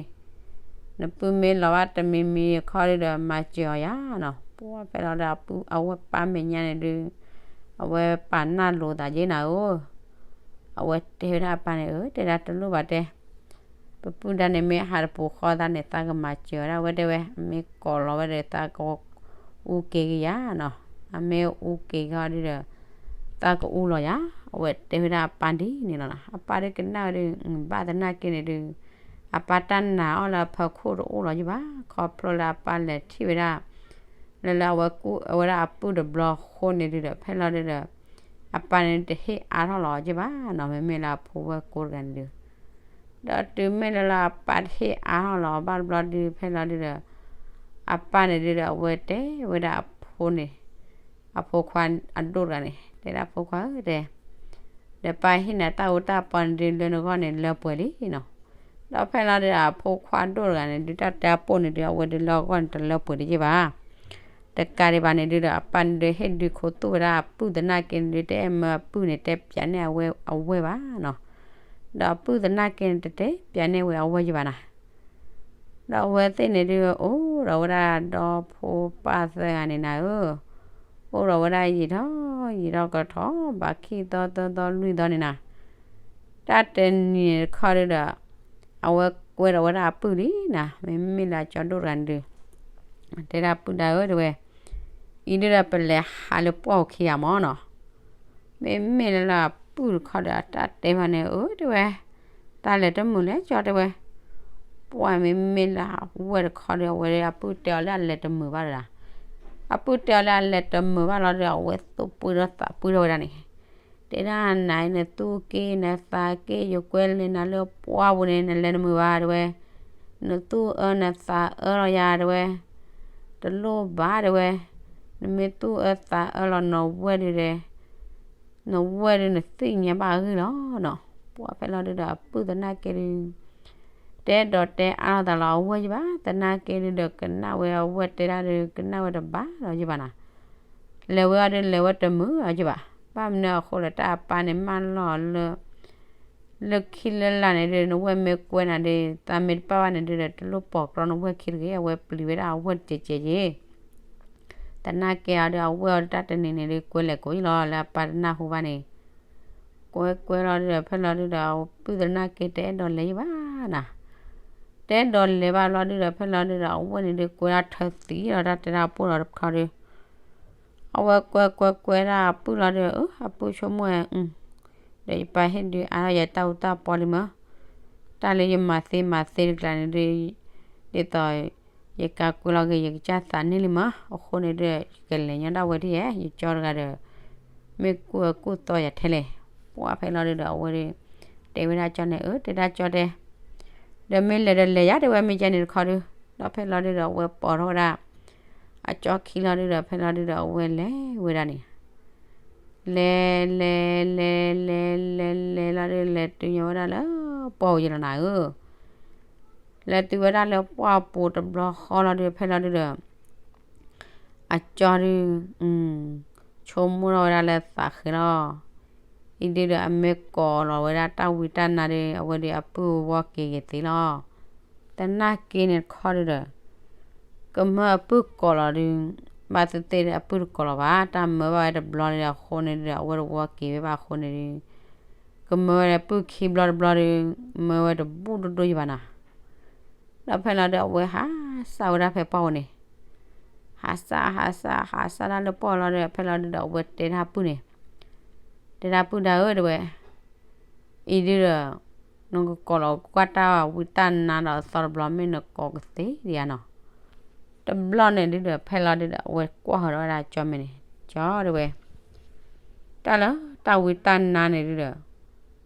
နပုၢ်မ့ၢ်လီၤဘၣ်တမံၤမံၤအခီဒုဒီး မၤစၢၤအီၤယၤနီၤ. ပှၢ်ဖဲလီၤဒီး အဝဲပၢ်မဲာ်ညါန့ၣ်ဒု အဝဲပာ်နၢ်လိာ်သးယ့နၤဧၢ. အဝဲတဲဝဲဒၣ်အပၢ်န့ၣ် အၢ တဲဒၣ်တလိၣ်ဘၣ်တဲ ပပုၢ်ဒါန့ၣ်မ့ၢ်ဟးတပူၤဃီသးန့ၣ် သးကမၤစၢၤဝဲဒၣ်ဝဲတဲဝဲ အမ့ၢ်ကိးလီၤဝဲဒီး သးကအူက့ၤက့ၤယၤနီၤ. အမ့ၢ်အူက့ၤက့ၤဟီဒုဒီး သးကအူလီၤယၤ. အဝဲတဲဝဲဒၣ်အပၢ်ဒ်န့ၣ်လီၤနီၤ. အပၢ်ဒုကနၣ်ဝဲဒု ဘၣ်သနာ်က့န့ၣ်ဒု အပၢ်တၢ်နာ်အီၤလၢအဖီခိၣ်တအိၣ်လီၤယဘၣ် ခီဖျိလၢအပၢ်လဲၤထံၣ်ဝဲဒၣ် လၢလၢအဝဲကူၣ်အၢဝဲဒၣ်အပုၢ်တဘျီဃိန့ၣ်ဒုဒီး ဖဲလီၤဒုဒီး အပၢ်န့ၣ်တဟ့ၣ်အါထီၣ်လီၤအီၤက့ဘၣ်နီၤ မ့မ့ၢ်လၢအဖိဝဲၢ်ကိတဂၤန့ၣ်ဒု ဒီးတုၤမ့ၢ်လၢလၢအပၢ်တဟ့ၣ်အါထီၣ်လီၤဘၣ်တဘျီဒု ဖဲလီၤဒုဒီး အပၢ်န့ၣ်ဒုးဒီး အဝဲတဲဝဲဒၣ်အဖိန့ၣ်, အဖိခွါအဒိၣ်တဂၤန့ၣ် တဲဒၣ်ဖိခွါဧၢ တဲ, ဒီးပၢ်ဟ့ၣ်နၤတၢ်အူတၢ်ပီန့ၣ်ဒုး လၢနဂီၢ်န့ၣ် လၢပှဲၤလံနီၤ. ဒီးဖဲလီၤဒုးဒီး အဖိခွါဒိၣ်တဂၤန့ၣ်ဒုး တၢ်တဲအပိၢ်န့ၣ်ဒုး အဝဲဒုးလၢအဂီၢ်န့ၣ် တလၢပှဲၤတယဲၢ်ဘၣ်. တကးဒံးဘၣ်န့ၣ်ဒုးဒီး အပၢ်န့ၣ်ဒုး ဟ့ၣ်ဒုးခိၣ်သူၣ်ဝဲဒၣ်အပုၢ်သနာ်က့န့ၣ်ဒုး တအဲၣ်မၢအပုၢ်န့ၣ် တဲပျးန့ၢ်အဝဲအဝဲၢ်ဘၣ်နီၤ. ဒီးအပုၢ်သနာ်က့န့ၣ် တတဲပျးန့ၢ်ဝဲအဝဲၢ်ယဘၣ်နၤ. ဒီးအဝဲသ့ၣ်န့ၣ်ဒုး အိၣ်ဒီးဝဲဒၣ်ဒီဖိပၢ်သၢဂၤန့ၣ်နၤဧၢ, အိၣ်ဒီးဝဲဒၣ်ယံာ်ထီၣ်ယံာ်ထီၣ်ကထီၣ်ဘးခံသီသၢသီလွံၢ်သီန့ၣ်နၤ. တၢ်တနံၤန့ၣ်တခီဒုးဒီး အဝဲကွဲဒီးဝဲဒၣ်အပုၢ်လံနၤ, မ့မ့ၢ်လၢအကၠီဒိၣ်တဂၤန့ၣ်ဒုး တဲဒၣ်ပုၢ်ဒၣ်ဧၢ တဲဝဲ, အံၤဒုးဒီး ပလဲၤဟးလၢပှၢ်ပူၤခံဂၤမၢ်နီၤ. မ့မ့ၢ်လၢအပုၢ်တခီဒီး အတၢ်တဲဘၣ်န့ၣ် အၢ တဲဝဲ, တၢ်လဲၤတမုာ်လဲၣ်ကၠီ တဲဝဲ. ပှၢ်မ့မ့ၢ်လၢအဝဲၢ်တခီဒီး အဝဲအပုၢ်တဲအီၤလၢအလဲၤတမုာ်ဘၣ်ဒီး, အပုၢ်တဲအီၤလၢအလဲၤတမုာ်ဘၣ်လီၤဒီး အဝဲသူၣ်ပှ့ၤထီၣ်သးပှ့ၤထီၣ်ဝဲဒၣ်န့ၣ်, တဲဒၣ်နၤ နသူၣ်က့ၢ်နသးက့ၢ် ယကွဲလၢနၤလၢပှၢ်ပူၤန့ၣ် နလဲၤတမုာ်ဘၣ် တဲဝဲ. နသူၣ်အၢနသးအၢလီၤယၤ တဲဝဲ, တလိၣ်ဘၣ် တဲဝဲ. နမ့ၢ်သူၣ်အၢသးအၢလီၤနဝဲၢ်ဒုးဒီး နဝဲၢ်ဒုးနသ့ၣ်ညါဘၣ်အဂ့ၢ်လီၤနီၤ. ပှၢ်ဖဲလီၤဒုးဒီး အပုၢ်သနာ်က့ဒုး တဲဒီးတဲအါထီၣ်သးလီၤ အဝဲၢ်ယဘၣ်, သနာ်က့ဒုးဒီး ကနၣ်ဝဲအဝဲၢ်တဲဒၣ်ဒုး ကနၣ်ဝဲတဘၣ်လီၤယဘၣ်နၤ. လဲၤဝဲအီၤဒုး လဲၤဝဲတမုာ်အီၤယဘၣ်. ဘၣ်မနုၤအဃိလဲၣ် တၢ်အပၢ်န့ၣ် မၢလီၤလၢ လၢခံလၢလာ်န့ၣ်ဒုး နဝဲၢ်မ့ၢ်ကွဲနၤဒုး သးမ့ၢ်တပၣ်ဘၣ်န့ၣ်ဒုးဒီး တလိၣ်ပိာ်ကြီနဝဲၢ်ခံတဂ့ၤ, အဝဲပျံၤဝဲဒၣ်အဝဲၢ်တကဲးကဲးက့ၤ သနာ်က့အီၤဒီး အဝဲၢ်အီၤဒီး တၢ်တနံၤန့ၣ်ဒုး ကွဲလဲၣ်ကိးယလီၤ လၢအပၢ်တနၢ်ဟူဘၣ်န့ၣ်. ကွဲကွဲလီၤဒုးဒီး ဖဲလီၤဒုးဒီး အပုၢ်သနာ်က့ တအဲၣ်ဒိးလဲၤယဘၣ်နၤ. တအဲၣ်ဒိးလဲၤဘၣ်လီၤဒုးဒီး ဖဲလီၤဒုးဒီး အဝဲၢ်န့ၣ်ဒုး ကွဲဒၣ်ထၢသံလီၤ တၢ်တဲဒၣ်အပိၢ်လီၤတခီဒုး အဝဲကွဲကွဲကွဲဒၣ်အပုၢ်လီၤဒုး အပုၢ်ဆိကမိၣ်ဝဲ, ဒီးယပၢ်ဟ့ၣ်ဒုးအါထီၣ်ယၤတၢ်အူတၢ်ပီလံမၢ်, တၢ်လၢယမၤသ့မၤသ့တကျါန့ၣ်ဒုး ဒ်သိး ယကးကွံာ်လီၤက့ၤ ယကစၢ်သးန့ၣ်လံမၢ်, အဃိန့ၣ်ဒုး ယကလဲၤညီဒၣ်ဝဲဒ်ယဲ ယကၠီတဂၤဒီး မ့ၢ်ကူၣ်အၢကူၣ်သီယၤထဲလဲၣ်. ပှၢ်ဖဲလီၤဒုးဒီး အဝဲဒုး တဲဝဲဒၣ်ကၠီန့ၣ် အၢ တဲဒၣ်ကၠီတဲ ဒီးမ့ၢ်လဲၤဒီးလဲၤယၤ တဲဝဲ မ့ၢ်ကဲန့ၣ်တခီဒုး, ဒီးဖဲလီၤဒုးဒီး အဝဲပိာ်ထီၣ်ဝဲဒၣ် အကၠီခံလီၤဒုးဒီး ဖဲလီၤဒုးဒီး အဝဲလဲၤဝဲဒၣ်န့ၣ် လဲၤလဲၤလဲၤလဲၤလဲၤလဲၤလီၤဒုး လဲၤတုၤညီဝဲဒၣ်လၢပှၢ်ပူၤယလီၤနၤဧၢ, လဲၤတုၤဝဲဒၣ်လၢပှၢ်ပူၤတဘျီဃီလီၤဒုး ဖဲလီၤဒုးဒီး အကၠီဒုး ဆိကမိၣ်ထီၣ်ဝဲဒၣ်လၢသးဃဲလီၤ. အံၤဒုးဒီး အမ့ၢ်ကိးလီၤဝဲဒၣ်တၢ်ဝံတၢ်နါဒုး အဝဲဒုးအပုၢ်ဝဲၢ်က့ၤက့ၤသ့လီၤ. သနာ်က့န့ၣ်တခီဒုးဒီး ကမၢအပုၢ်ကိးလီၤဒုး ဘၣ်သ့ၣ်သ့ၣ်ဒီးအပုၢ်တကိးလီၤဘၣ်, တၢ်မၢဘၣ်ဝဲတဘျီဒုးအဃိန့ၣ်ဒုးဒီး အဝဲတဝီက့ၤဝဲဘၣ်အဃိန့ၣ်ဒုး ကမၢဝဲဒၣ်ပုၢ်ခံဘျီတဘျီဒုး မၢဝဲတဘူၣ်ဒိၣ်ဒိၣ်ယဘၣ်နၤ. ဒီးဖဲလီၤဒုး အဝဲဟးစၢ်ဝဲဒၣ်ဖဲပှၢ်ပူၤန့ၣ်, ဟးစၢ်ဟးစၢ်ဟးစၢ်ဒၣ်လၢပှၢ်လီၤဒုး ဖဲလီၤဒုးဒီး အဝဲတဲဒၣ်ပုၢ်န့ၣ်, တဲဒၣ်ပုၢ်ဒၣ်ဧၢ တဲဝဲ, အံၤဒုးဒီး နကကိးလီၤကွၢ်တၢ်ဝံတၢ်နါဒီးအသီတဘျီ မ့ၢ်နကိးကသ့ဒံးဧါနီၤ. တဘျီန့ၣ်ဒုးဒီး ဖဲလီၤဒုးဒီး အဝဲကွၢ်ဃီၤဒီးဝဲဒၣ်ကၠီမဲာ်န့ၣ်, ကၠီတဲဝဲ တၢ်လၢတၢ်ဝံတၢ်နါန့ၣ်ဒုးဒီး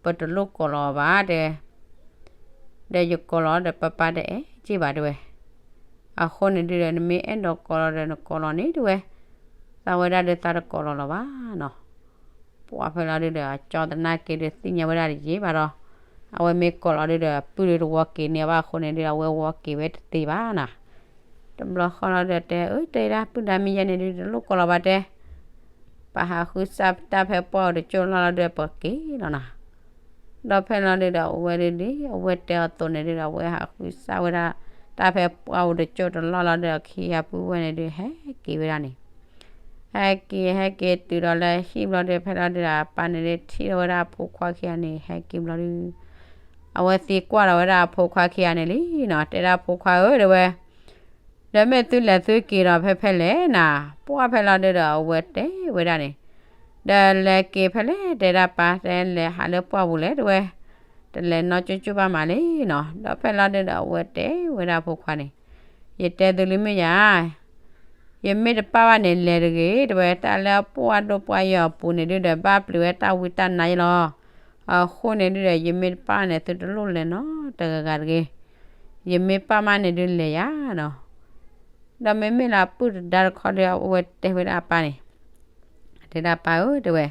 ပတလိၣ်ကိးလီၤအီၤဘၣ်တဲ, ဒီးယကိးလီၤဒီး ပၢ်ပၢ်တအဲၣ်က့ၤဘၣ်တဲဝဲ, အဃိန့ၣ်ဒုးဒီး နမ့ၢ်အဲၣ်ဒိးကိးလီၤဒီးနကိးလီၤန့ၣ်တဲဝဲ, သးဝဲဒၣ်ဒီး သးတကိးလီၤလီၤဘၣ်နီၤ. ပှၢ်ဖဲလီၤဒုးဒီး အကၠီသနာ်က့ဒုး သ့ၣ်ညါဝဲဒၣ်တယံာ်ဘၣ်ဒီး အဝဲမ့ၢ်ကိးလီၤဒုးဒီး အပုၢ်ဒုးတဝီက့ၤန့ၢ်အီၤဘၣ်အဃိန့ၣ်ဒုး အဝဲဝီက့ၤဝဲတသ့ဘၣ်နီၤ. တဘျီဃီလီၤဒုးတဲ အၢ တဲဒၣ်ပုၢ်ဒၣ် မ့ၢ်ယဲန့ၣ်ဒုး တလိၣ်ကိးလီၤဘၣ်တဲ, ပဟးဃုစၢ်တၢ်ဖဲပှၢ်ပူၤတကၠိၢ်လီၢ်လီၤဒုး ပက့ၤလီၤနီၤ. ဒီးဖဲလီၤဒုးဒီး အဝဲဒုးဒ်အဝဲတဲအီၤအသိးန့ၣ်ဒုးဒီး အဝဲဟးဃုစၢ်ဝဲဒၣ် တၢ်ဖဲပှၢ်ပူၤတကၠိၢ်တလီၢ်လီၤဒီး အခံဂၤပုၢ်ဝဲၢ်န့ၣ်ဒုး ဟဲက့ၤဝဲဒၣ်န့ၣ်, ဟဲက့ၤဟဲက့ၤတုၤဒီးလၢဟံၣ်ဘျီဒုး ဖဲလီၤဒုးဒီး အပၢ်န့ၣ်ဒုး ထံၣ်ထီၣ်ဝဲဒၣ်အဖိခွါခံဂၤန့ၣ် ဟဲက့ၤဘျီဒုး အဝဲသံကွၢ်ဒီးဝဲဒၣ်အဖိခွါခံဂၤန့ၣ်လံနီၤ, တဲဒၣ်ဖိခွါဧၢ တဲဝဲ, ဒီးမ့ၢ်သုလဲၤသုက့ၤဒီးဖဲဖဲလဲၣ်နၤ. ပှၢ်ဖဲလီၤဒုးဒီး အဝဲတဲဝဲဒၣ်န့ၣ်, ဒီးလဲၤက့ၤဖဲလဲၣ် တဲဒၣ်ပၢ် တဲလဲၤဟးလၢပှၢ်ပူၤလဲၣ် တဲဝဲ, တလဲၤနီၢ်ကၠိကၠိဘၣ်မးလံနီၤ. ဒီးဖဲလီၤဒုးဒီး အဝဲတဲဝဲဒၣ်အဖိခွါန့ၣ်, ယတဲသုလံမ့ၢ်ယၤ ယမ့ၢ်တပၢ်ဘၣ်န့ၣ် လဲၤတဂ့ၤ တဲဝဲ, တၢ်လၢအပှၢ်ဒိၣ်ပှၢ်ယၢၤအပူၤန့ၣ်ဒုးဒီး ဘၣ်ပျံၤဝဲတၢ်ဝံတၢ်နါယလီၤ. အဃိန့ၣ်ဒုးဒီး ယမ့ၢ်တပၢ်န့ၣ် သုတလိၣ်လဲၤနီတဂၤဂၤတဂ့ၤ. ယမ့ၢ်ပၢ်မးန့ၣ်ဒုးလဲၤယၤနီၤ. ဒီးမ့မ့ၢ်လၢအပုၢ်တဒါတခီဒီး အဝဲတဲဝဲဒၣ်အပၢ်န့ၣ်, တဲဒၣ်ပၢ်ဧၢ တဲဝဲ,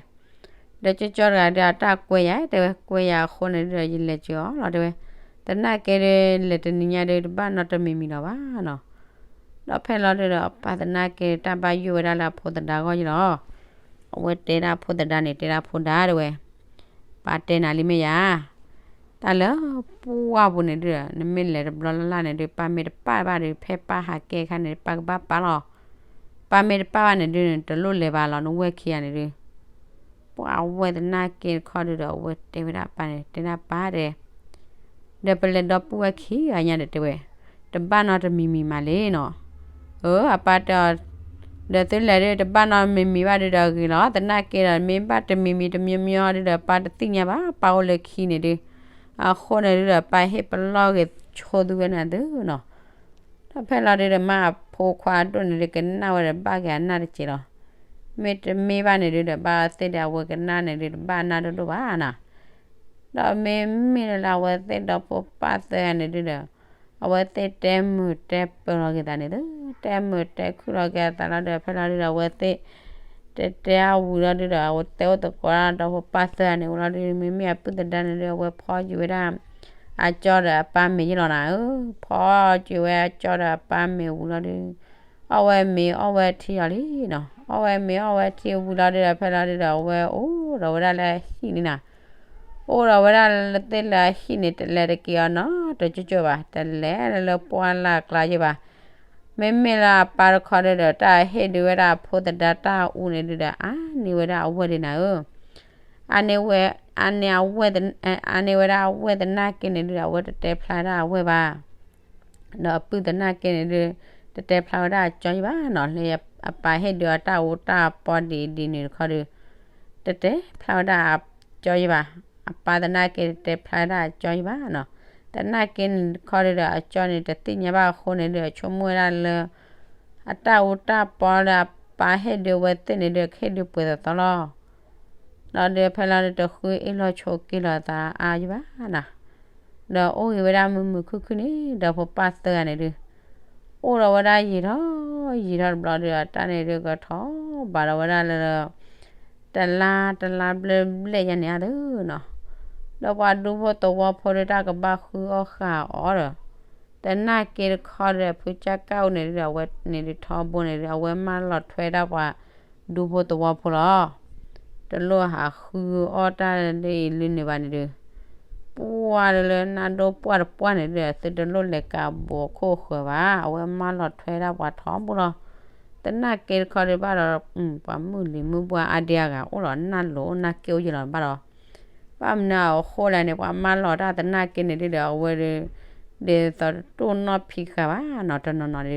ဒီးကၠီကၠီတဂၤဒီးအတၢ်ကွဲယၤ တဲဝဲ, ကွဲယၤအဃိန့ၣ်ဒီး ယလဲၤစၢၤအီၤလီၤ တဲဝဲ, သနာ်က့ဒီး လဲၤတနံၤညါဒီး တဘၣ်နီတမံၤမံၤလီၤဘၣ်နီၤ. ဒီးဖဲလီၤဒုဒီး အပၢ်သနာ်က့ တၢ်ဘၣ်ယိၣ်ဝဲဒၣ်လၢအဖိသဒါဂီၢ်ယလီၤ. အဝဲတဲဒၣ်အဖိသဒါန့ၣ် တဲဒၣ်ဖိဒါ တဲဝဲ, ပၢ်တဲနၤလံမ့ၢ်ယၤ, တၢ်လၢပှၢ်ပူၤန့ၣ်ဒုဒီး နမ့ၢ်လဲၤတဘျီလၢ်လၢ်န့ၣ်ဒု ပၢ်မ့ၢ်တပာ်ဘၣ်ဒီး ဖဲပၢ်ဟးကဲအခါန့ၣ် ပၢ်ကဘၣ်ပာ်လီၤ. ပၢ်မ့ၢ်တပာ်ဘၣ်န့ၣ်ဒုန့ၣ် တလိၣ်လဲၤဘၣ်လီၤ နဝဲၢ်ခံဂၤန့ၣ်ဒု. ပှၤအဝဲသနာ်က့တခီဒုဒီး အဝဲတဲဝဲဒၣ်အပၢ်န့ၣ် တဲဒၣ်ပၢ်တဲ ဒီးပလဲၤဒီပုၢ်ဝဲၢ်ခံဂၤညါဒီးတဲဝဲ, တဘၣ်နီတမံၤမံၤမးလံနီၤ. အၢ အပၢ်တဲအီၤ, ဒီးသုလဲၤဒု တဘၣ်နီတမံၤမံၤဘၣ်ဒုဒီးအဂ့ၤလီၤ. သနာ်က့ဒီး မ့ၢ်ဘၣ်တမံၤမံၤတမံၤမံၤဒုဒီး ပၢ်တသ့ၣ်ညါဘၣ် ပၢ်အိၣ်လၢခံန့ၣ်ဒု. အဃိန့ၣ်ဒုဒီး ပၢ်ဟ့ၣ်ပလီၢ်ဂ့ၤဆိသုဝဲန့ၣ်သုနီၤ. ဒီးဖဲလီၤဒုဒီး မ့ၢ်အဖိခွါအဒိၣ်န့ၣ်ဒု ကနၣ်ဝဲဒီးဘၣ်က့ၤအနၢ်တစဲးလီၤ. မ့တမ့ၢ်ဘၣ်န့ၣ်ဒုဒီး ဘၣ်သ့ၣ်ဒီးအဝဲကနၣ်န့ၣ်ဒု တဘၣ်အနၢ်ဒိၣ်ဒိၣ်ဘၣ်နီၤ. ဒီးမ့မ့ၢ်လၢအဝဲသ့ၣ်ဒီဖိပၢ်သၢဂၤန့ၣ်ဒုဒီး အဝဲသ့ၣ်တဲမုာ်တဲပၢၤလီၤက့ၤသးန့ၣ်သု, တဲမုာ်တဲခုၣ်လီၤက့ၤအသးလီၤဒီး ဖဲလီၤဒုဒီး အဝဲသ့ၣ် တဲတဲအဝံၤလီၤဒုဒီး အဝဲတဲအိၣ်သကိးဒီဖိပၢ်သၢဂၤန့ၣ်ဝံၤလီၤဒု မ့မ့ၢ်အပုၢ်သဒါန့ၣ်ဒု အဝဲဖီက့ၤဝဲဒၣ် အကၠီဒီးအပၢ်မ့ၢ်ယလီၤနၤဧၢ, ဖီက့ၤဝဲအကၠီဒီးအပၢ်မ့ၢ်ဝံၤလီၤဒု အီၣ်ဝဲမ့ၤအီၣ်ဝဲထံအီၤလံနီၤ. အီၣ်ဝဲမ့ၤအီၣ်ဝဲထံဝံၤလီၤဒုဒီး ဖဲလီၤဒုဒီး အဝဲအိၣ်ဒီးဝဲဒၣ်လၢအဟံၣ်န့ၣ်နီၤ. အိၣ်ဒီးဝဲဒၣ်လၢသ့ၣ်လၢ အဟံၣ်န့ၣ် တလဲၤတက့ၤအီၤနီတကၠိကၠိဘၣ်, တလဲၤလၢပှၢ်လၢ်ကျါယဘၣ်. မ့မ့ၢ်လၢအပၢ်တခီဒုဒီး တၢ်ဟ့ၣ်ဒုးဝဲဒၣ်အဖိသဒါတၢ်အူန့ၣ်ဒုဒီး အါန့ၢ်ဝဲဒၣ်အဝဲၢ်ဒံးနၤဧၢ. အါန့ၢ်ဝဲ အါန့ၢ်အဝဲၢ်သ အါန့ၢ်ဝဲဒၣ်အဝဲၢ်သနာ်က့န့ၣ်ဒုဒီး အဝဲတတဲဖျါဒၣ်အဝဲၢ်ဘၣ်. ဒီးအပုၢ်သနာ်က့န့ၣ်ဒု တတဲဖျါဝဲဒၣ်အကၠီယဘၣ်နီၤ, လၢအပၢ်ဟ့ၣ်ဒုးအတၢ်အူတၢ်ပီဒ်အံၤဒ်န့ၣ်တခီဒု တတဲဖျါဝဲဒၣ်အကၠီယဘၣ်. အပၢ်သနာ်က့ တတဲဖျါဝဲဒၣ်အကၠီယဘၣ်နီၤ. သနာ်က့န့ၣ်တခီဒုဒီး အကၠီန့ၣ် တသ့ၣ်ညါဘၣ်အဃိန့ၣ်ဒု အဆိကမိၣ်ဝဲဒၣ်လၢ အတၢ်အူတၢ်ပီလၢအပၢ်ဟ့ၣ်ဒုးအဝဲသ့ၣ်န့ၣ်ဒု ကဟ့ၣ်ဒုးပှဲၤသီသီလီၤ. ဒီးဒုးဖဲလီၤဒုး တဃုအ့ၣ်လိာ်ဆိးက့လိာ်သးအါယဘၣ်နီၤ. ဒီးအိၣ်ဂ့ၤဝဲဒၣ်မုာ်မုာ်ခုၣ်ခုၣ်န့ၣ် ဒီးဖိပၢ်သၢဂၤန့ၣ်ဒု အိၣ်ဒီးဝဲဒၣ်ယံာ်ထီၣ်ယံာ်ထီၣ်တဘျီဒုး အတၢ်န့ၣ်ဒုးကထီၣ်ဘးဒီးဝဲဒၣ်လၢ တလါတလါဘျဲၣ်ဘျဲၣ်ယါန့ၣ်ဧါသုနီၤ. ဒီးပှၤဒူဖိသဝီဖိဒုး တၢ်ကဘၣ်ဃုအီၣ်ဃာ်အီၤဒီး သနာ်က့တခီဒီး ဖုကၢ်ကၢ်အိၣ်န့ၣ်ဒုး အဝဲန့ၣ်ဒုးထီဘိန့ၣ်ဒုး အဝဲမၢလီၤထွဲဒၣ်ပှၤဒူဖိသဝီဖိလီၤ. တလိၣ်ဟးဃုအီၣ်တၢ်ဒ်အံၤလၢန့ၣ်ဘၣ်န့ၣ်ဒုး ပှၢ်လၢနါဒိၣ်ပှၢ်တပှၢ်န့ၣ်ဒုး သုတလိၣ်လဲၤကးဘူးအခိၣ်ဃၢၤဘၣ်, အဝဲမၢလီၤထွဲဒၣ်ပှၤထီဘိလီၤ. သနာ်က့တခီဒုးဘၣ်ဒီး ပှၤမုၢ်လံၤမုၢ်ဘှၢ်အါဒံအါဂၤ အိၣ်ဒီးနၢ်လိၤနၢ်က့အိၣ်ယံၤလီၤဘၣ်ဒီး ဘၣ်မနုၤအဃိလဲၣ်န့ၣ် ပှၤမၢလီၤတၢ်သနာ်က့န့ၣ်ဒုးဒီး အဝဲဒုး ဒ်သိးတတိၢ်နီၣ်ဖံးဃာ်ဘၣ်နီၤ တနီၤနီၤ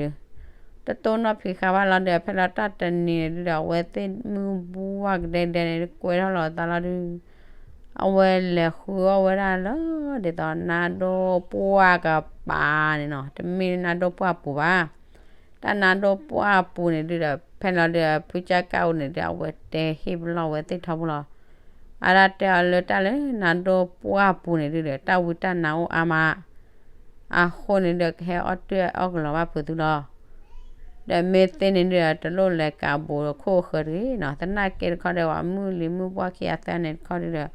ဒုး တတိၢ်နီၣ်ဖံးဃာ်ဘၣ်လီၤဒုး ဖဲလီၤတၢ်တနံၤန့ၣ်ဒုးဒီး အဝဲသ့ၣ်မုၢ်ဘှၢ်ကဒဲကဒဲန့ၣ် ကွဲထီၣ်လီၤသးလီၤဒုး အဝဲလဲၤဃုအီၣ်ဝဲဒၣ်လၢ ဒ်သိးနါဒိၣ်ပှၢ်ကပၤန့ၣ်နီၤ တမ့ၢ်နါဒိၣ်ပှၢ်ပူၤဘၣ်. တၢ်နါဒိၣ်ပှၢ်ပူၤန့ၣ်ဒုးဒီး ဖဲလီၤဒုး ဖုကၢ်ကၢ်အိၣ်န့ၣ်ဒုး အဝဲတဲဟ့ၣ်ပလီၢ်ဝဲသ့ၣ်ထီဘိလီၤ. အတၢ်တဲအီၤလၢတၢ်လၢနါဒိၣ်ပှၢ်ပူၤန့ၣ်ဒုးဒီး တၢ်ဝံတၢ်နါအိၣ်အါမး အဃိန့ၣ်ဒီး ကဟဲအီၣ်တၢ်အီၣ်ကလီၤဘၣ်ဖုးသုလီၤ. ဒီးမ့ၢ်သ့န့ၣ်ဒုးဒီး တလိၣ်လဲၤကးဘူးခိၣ်ဃၢၤတဂ့ၤနီၤ သနာ်က့တခီဒီး ပှၤမုၢ်လံၤမုၢ်ဘှၢ်ခံဂၤသၢဂၤန့ၣ်တခီဒုးဒီး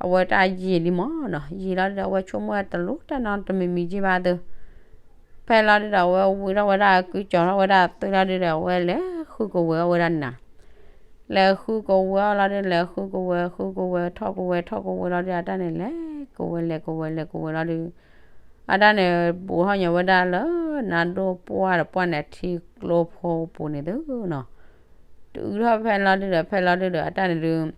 အဝဲတၢ်ယံာ်လံမးနီၤ ယံာ်လီၤဒုးဒီး အဝဲဆိကမိၣ်ဝဲတလိၣ်တၢ်နီတမံၤမံၤက့ဘၣ်သု ဖဲလီၤဒုးဒီး အဝဲဝံထီၣ်ဝဲဒၣ်အကုကၠီၤထီၣ်ဝဲဒၣ်အသုလီၤဒုးဒီး အဝဲလဲၤဃုကဝဲၤအီၣ်ဝဲဒၣ်န့ၣ်နီၤ လဲၤဃုကဝဲၤအီၣ်လီၤဒုး လဲၤဃုကဝဲၤ ဃုကဝဲၤ ထီၣ်ကဝဲၤ ထီၣ်ကဝဲၤလီၤဒုး အတၢ်န့ၣ် လဲၤကဝဲၤ လဲၤကဝဲၤ လဲၤကဝဲၤလီၤဒုး အတၢ်န့ၣ် ဘူးထီၣ်ညီဝဲဒၣ်လၢ နါဒိၣ်ပှၢ်တပှၢ်န့ၣ် အထံကျိဖိပူၤန့ၣ်သုနီၤ တုၤထီၣ်ဖဲလီၤဒုးဒီး ဖဲလီၤဒုးဒီး အတၢ်န့ၣ်ဒုး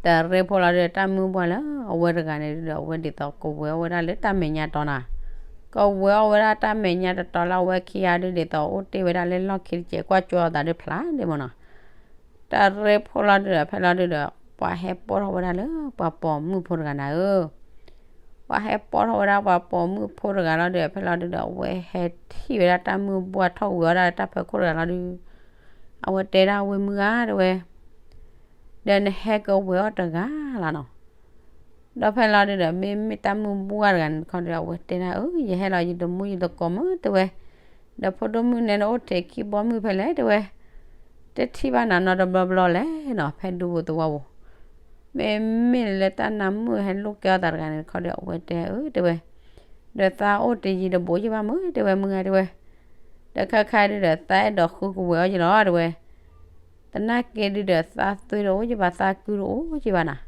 တရ့ဖိလီၤဒုး တၢ်မုၢ်ဘှၢ်လၢအဝဲတဂၤန့ၣ်ဒုးဒီး အဝဲဒ်သိးကဝဲၤအီၣ်ဝဲဒၣ်လၢတၢ်မဲာ်ညါတီၤနီၤ ကဝဲၤအီၣ်ဝဲဒၣ်တၢ်မဲာ်ညါတတီၤလၢအဝဲခံဂၤဒုး ဒ်သိးအိၣ်တ့ၢ်ဝဲဒၣ်လၢလီၢ်ခံတစဲး ကွၢ်ကၠိအသးဒုးဖျါဒ်မးနီၤ တရ့ဖိလီၤဒုးဒီး ဖဲလီၤဒုးဒီး ပှၤဟဲပိာ်ထီၣ်ဝဲဒၣ်လၢပှၤပိာ်မုၣ်ဖိတဂၤနၤဧၢ ပှၤဟဲပိာ်ထီၣ်ဝဲဒၣ်ပှၤပိာ်မုၣ်ဖိတဂၤလီၤဒုး ဖဲလီၤဒုးဒီး အဝဲဟဲထံၣ်ဝဲဒၣ်တၢ်မုၢ်ဘှၢ်ထီၣ်ဝဲအီၣ်ဒၣ်လၢတၢ်ဖီခိၣ်တဂၤလီၤဒုး အဝဲတဲဒၣ်ဝဲမုၢ်ဂၤတဲဝဲ ဒီးနဟဲကဝဲၤအီၣ်တဂၤလီၤနီၤ ဒီးဖဲလီၤဒုးဒီး မ့မ့ၢ်တၢ်မုၢ်ဘှၢ်တဂၤန့ၣ်တခီဒီး အဝဲတဲဒၣ်အၢ ယဟဲလီၤ ယတမူယသကိးမုၢ်တဲဝဲ ဒီးဖိဒိၣ်မုၣ်နဲနအိၣ်ထဲခံဘီမုၢ်ဖဲလဲၣ်တဲဝဲ, တထံၣ်ဘၣ်နၤနီတဘျီဘျီလဲၣ်နီၤ ဖဲဒူပူၤသဝီပူၤ, မ့မ့ၢ်လၢတၢ်နါမုၣ်ဟဲလိာ်ကဲအီၤသးတဂၤန့ၣ်တခီဒီး အဝဲတဲအၢတဲဝဲ, ဒီးသးအိၣ်တယံၤတဘူးယဘၣ်မုၢ်တဲဝဲမုၢ်ဂၤတဲဝဲ, ဒီးခါခါဒုဒီး သးအဲၣ်ဒိးဃုကဝဲၤအီၣ်ယလီၤတဲဝဲ, သနာ်က့ဒုဒီး သးသွံၣ်တအိၣ်ယဘၣ် သးကုတအိၣ်ယဘၣ်နၤ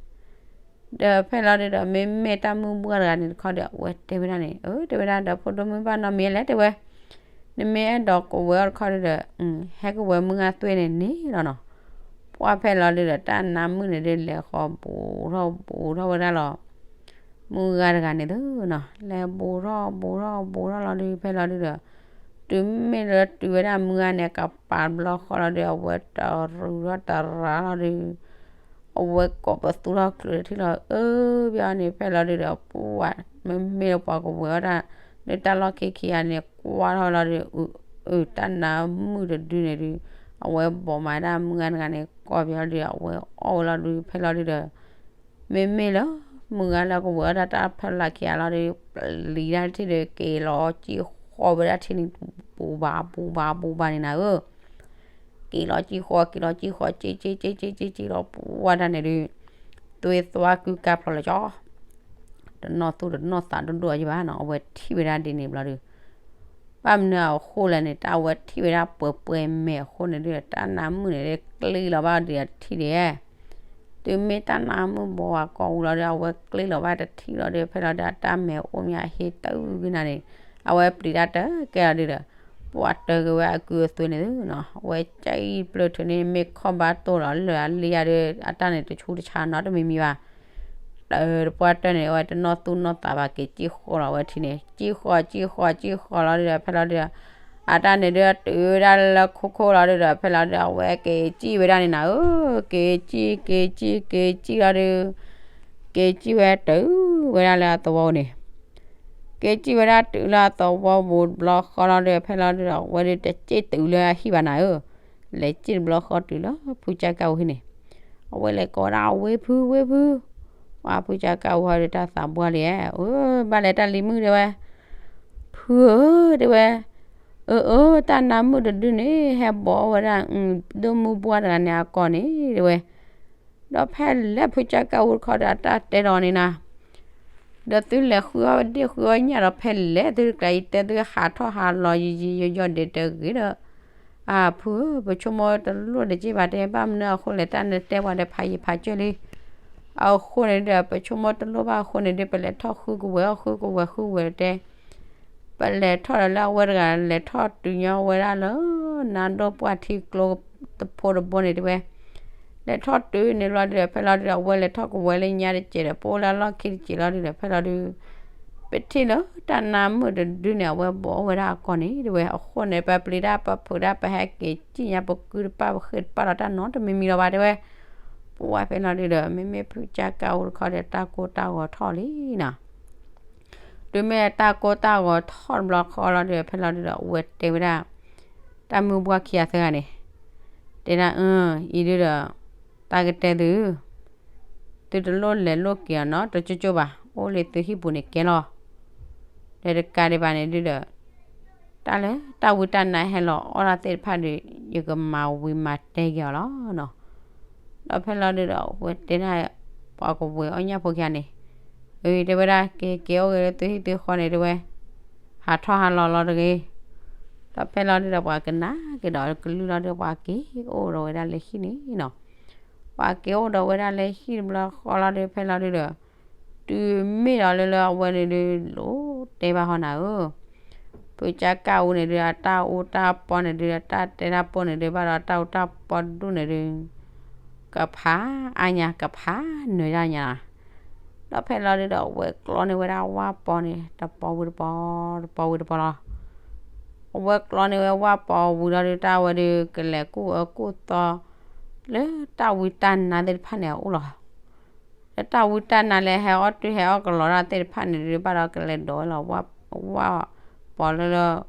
ဒီးဖဲလီၤဒုဒီး မ့မ့ၢ်တၢ်မုၢ်ဘှၢ်တဂၤန့ၣ်တခီဒီး အဝဲတဲဝဲဒၣ်န့ၣ် အၢ တဲဝဲဒၣ်ဒီး ဖိဒိၣ်မုၣ်ဘၣ်နီတမံၤလဲၣ်တဲဝဲ, နမ့ၢ်အဲၣ်ဒိးကဝဲၤအီၣ်တခီဒုဒီး ဟဲကဝဲၤမုၢ်ဂၤသွံၣ်န့ၣ်န့ၣ်လီၤနီၤ, ပှၢ်ဖဲလီၤဒုဒီး တၢ်နါမုၣ်န့ၣ်ဒု လဲၤဃီၤဘူးထီၣ်ဘူးထီၣ်ဝဲဒၣ်လီၤ မုၢ်ဂၤတဂၤန့ၣ်သုနီၤ လဲၤဘူးထီၣ်ဘူးထီၣ်ဘူးထီၣ်လီၤဒု ဖဲလီၤဒုဒီး တုၤမ့ၢ်လၢတုၤဝဲဒၣ်မုၢ်ဂၤန့ၣ် ကပၤတဘျီဃီလီၤဒု အဝဲတရူးထီၣ်တရါလီၤဒု အဝဲကိးပသူထီၣ်ချုးတထံၣ်လီၤ အၢ ဘၣ်အီၤန့ၣ် ဖဲလီၤဒုဒီး ပှၢ် မ့မ့ၢ်လၢပှၤကဝဲၤအီၣ်တၢ် လၢတၢ်လီၢ်ခံခံဂၤန့ၣ် ကွၢ်ထီၣ်လီၤဒု အု တၢ်နါမုၣ်တဒုန့ၣ်ဒု အဝဲဘီးမးဒၣ်မုၢ်ဂၤတဂၤန့ၣ် ကိးပယီၤဒု အဝဲအီၣ်ဝဲလီၤဒု ဖဲလီၤဒုဒီး မ့မ့ၢ်လၢ မုၢ်ဂၤလၢကဝဲၤအီၣ်တၢ်တၢ်ဖီလာ်ခံဂၤလီၤဒု ပျံၤတၢ်တထံၣ်ဒီး က့ၤလီၤကံၣ်ဃီဝဲဒၣ်ထံန့ၣ် ပူၤဘၣ်ပူၤဘၣ်ပူၤဘၣ်န့ၣ်နၤဧၢ က့ၤလီၤကံၣ်ဃီ က့ၤလီၤကံၣ်ဃီ က့ၤက့ၤက့ၤက့ၤက့ၤက့ၤလီၤ ပှၢ်တၢ်န့ၣ်ဒု သွံၣ်သွါကုကါဖျိးလၢကၠီ တနီၣ်သူၣ်တနီၣ်သးဒိၣ်ဒိၣ်အီၤယဘၣ်နီၤ အဝဲထံၣ်ဝဲဒၣ်ဒ်န့ၣ်ဘျီဒု ဘၣ်မနုၤအဃိလဲၣ်န့ၣ် တၢ်အဝဲထံၣ်ဝဲဒၣ်ပှဲၤပှဲၤမဲာ်အဃိန့ၣ်ဒု တၢ်နါမုၣ်န့ၣ်ဒု ကျ့လီၤဘၣ်ဒုးအထံၣ်ဒံး တုၤမ့ၢ်တၢ်နါမုၣ်ဘီဝဲကိးဝံၤလီၤဒု အဝဲကျ့လီၤဘၣ်တထံၣ်လီၤဒု ဖဲလီၤဒု အတၢ်မဲာ်အိၣ်မးဟ့ၣ်တၢ်ဝံၤဝံၤနၤန့ၣ် အဝဲပျံၤတၢ်တကဲလီၤဒုဒီး ပှၢ်တၢက့ၤဝဲအကုအသွံၣ်န့ၣ်နီၤ အဝဲကၠီပျၢၢ်ထုးန့ၣ် မ့ၢ်ခီၣ်ဘၣ်တိၢ်လီၤလၢအလံယၤဒု အတၢ်န့ၣ်တဆူတဆါနီတမံၤမံၤဘၣ် တၢ်တပှၢ်တၢၢ်န့ၣ် အဝဲတနီၣ်သူၣ်နီၣ်သးဘၣ် က့ၤကံၣ်ဃီလီၤ အဝဲထံၣ်န့ၣ် ကံၣ်ဃီ ကံၣ်ဃီ ကံၣ်ဃီလီၤဒုဒီး ဖဲလီၤဒုဒီး အတၢ်န့ၣ်ဒု တုၤဝဲဒၣ်လၢခိခိၣ်လီၤဒုဒီး ဖဲလီၤဒုဒီး အဝဲက့ၤကံၣ်ဝဲဒၣ်န့ၣ်နၤဧၢ က့ၤကံၣ် က့ၤကံၣ် က့ၤကံၣ်လီၤဒု က့ၤကံၣ်ဝဲတုၤဝဲဒၣ်လၢအသဝီန့ၣ် က့ၤကံၣ်ဝဲဒၣ်တုၤလၢအသဝီပူၤတဘျီဃီလီၤဒု ဖဲလီၤဒုဒီး အဝဲဒုတက့ၣ်တုၤလၢအဟံၣ်ဘၣ်နၤဧၢ လဲၤက့ၣ်တဘျီဃီတုၤလၢဖုကၠၢ်ကၣ်အူဟံၣ်န့ၣ် အဝဲလဲၤကိးဝဲဒၣ် ဝ့ၢ်ဖု ဝ့ၢ်ဖု ပှၢ်ဖုကၠၢ်ကၣ်အူဟီဒုတၢ်သးပှၢ်လံဧၢ အၢ ဘၣ်လဲၤတၢ်လံၤမုၣ်တဲဝဲ ဖုဧၢ တဲဝဲ အၢ အၢ တၢ်နါမုၣ်တဒုန့ၣ် ဟဲဘီးဝဲဒၣ် ဒိၣ်မုၢ်ပှၢ်တဂၤန့ၣ်အကိာ်န့ၣ် တဲဝဲ ဒီးဖဲလဲၣ်ဖုကၠၢ်ကၣ်အူတခီဒီး အတၢ်တဲဒီးန့ၣ်နၤ ဒီးသုလဲၤဃုအီၣ်ဒ့ၣ်ဃုအီၣ်ညၣ်ဒီး ဖဲလဲၣ်သုတကျါအံၤတဲသုဟးထီၣ်ဟးလီၤယံာ်ယံာ်ယီၤယီၤဒဲးတဂ့ၤဒီး အၢ ဖုဧၢ ပဆိကမိၣ်တလိၣ်တက့ၢ်ဘၣ်တဲ ဘၣ်မနုၤအဃိလဲၣ် တၢ်နတဲပှၤဒီးဖးယံာ်ဖးစၢၢ်လံ အဃိန့ၣ်ဒီး ပဆိကမိၣ်တလိၣ်ဘၣ်အဃိန့ၣ်ဒီး ပလဲၤထီၣ်ဃုကဝဲၤအီၣ် ဃုကဝဲၤဃုကဝဲၤတဲ ပလဲၤထီၣ်ဒီးလၢအဝဲတဂၤ လဲၤထီၣ်တုၤညီဝဲဒၣ်လၢ နါဒိၣ်ပှၢ်ထံကျိတဖိတဘိန့ၣ်တဲဝဲ လဲၤထီၣ်တုၤန့ၣ်လီၤဒုဒီး ဖဲလီၤဒုဒီး အဝဲလဲၤထီၣ်ကဝဲၤလၢညါတစဲးဒီး ပအိၣ်လၢအလီၢ်ခံတစဲးလီၤဒုဒီး ဖဲလီၤဒု ပထံၣ်လၢတၢ်နါမုၣ်တဒုန့ၣ် အဝဲဘီးဝဲဒၣ်အကိာ်န့ၣ်တဲဝဲ အဃိန့ၣ် ပပျံၤတၢ်ပဖုးတၢ် ပဟဲက့ၤကံၣ်ညါ ပကုတပၣ်ပဃ့တပၣ်ဒီးတၢ်နီတမံၤမံၤလီၤဘၣ်တဲဝဲ ပဝဲဖဲလီၤဒုဒီး မ့မ့ၢ်ဖုကၠၢ်ကၣ်အူတခီဒီး တၢ်ကိၢ်တၢ်ဂီၤထီၣ်လံနီၤ တုၤမ့ၢ်တၢ်ကိၢ်တၢ်ဂီၤထီၣ်တဘျီဃီလီၤဒုဒီး ဖဲလီၤဒုဒီး အဝဲတဲဝဲဒၣ် တၢ်မုၢ်ပှၢ်ခံဂၤသၢဂၤန့ၣ် တဲဒၣ် အၢ အံၤဒုဒီး တၢ်ကတဲသု သုတလိၣ်လဲၤလိၣ်က့ၤအီၤနီတကၠိကၠိဘၣ် အိၣ်လၢသုဟံၣ်ပူၤန့ၣ်ကဲလီၤ ဒီးတကးဒံးဘၣ်န့ၣ်ဒုဒီး တၢ်လၢတၢ်ဝံတၢ်နါဟဲလီၤအီၣ်တၢ်သ့ၣ်တဖၣ်ဒီး ယကမၤဝံၤမၤတဲက့ၤအီၤလီၤနီၤ ဒီးဖဲလီၤဒုဒီး အဝဲတဲဒၣ် ပှၤကဝဲၤအီၣ်ညၣ်ဖိခံဂၤန့ၣ် အတဲဝဲဒၣ် က့ၤက့ၤအိၣ်ဂ့ၤလၢသုဟံၣ်သုဃီန့ၣ်တဲဝဲ ဟးထီၣ်ဟးလီၤလီၤတဂ့ၤ ဒီးဖဲလီၤဒုဒီး ပှၤကနၣ်က့ၤဒီးကလုၢ်လီၤဒုဒီး ပှၤက့ၤအိၣ်ဒီးဝဲဒၣ်လၢဟံၣ်န့ၣ်နီၤ ပှၤက့ၤအိၣ်ဒီးဝဲဒၣ်လၢဟံၣ်တဘျီဃီလီၤဒုဒီး ဖဲလီၤဒုဒီး တုၤမ့ၢ်ဒီးလၢလၢအဝဲန့ၣ်ဒု လိၣ်တဲဘၣ်ဟီနၤဧၢ ဖုကၠၢ်ကၣ်အူန့ၣ်ဒု အတၢ်အူတၢ်ပီန့ၣ်ဒု အတၢ်တဲတၢ်ပိၢ်န့ၣ်ဒု ဘၣ်ဒီးတၢ်အူတၢ်ပီဒူၣ်န့ၣ်ဒု ကဖးအါညါ ကဖးနၢၤတၢ်ညါ ဒီးဖဲလီၤဒုဒီး အဝဲကျီန့ၢ်ဝဲဒၣ်ဝၣ်ပီန့ၣ် တပီဝံၤတပီ တပီဝံၤတပီလီၤ အဝဲကျီန့ၢ်ဝဲဝၣ်ပီဝံၤလီၤဒု တၢ်ဝဲဒု ကလဲၤကူၣ်အၢကူၣ်သီ လၢတၢ်ဝံတၢ်နါသ့ၣ်တဖၣ်န့ၣ်အအိၣ်လီၤ လၢတၢ်ဝံတၢ်နါလၢဟဲအီၣ်တ့ၢ်ဟဲအီၣ်ကလီတၢ်သ့ၣ်တဖၣ်န့ၣ်ဒု ဘၣ်ဒီးကလဲၤဒိးဝဲလီၤ ဝၣ်ပီလၢလၢ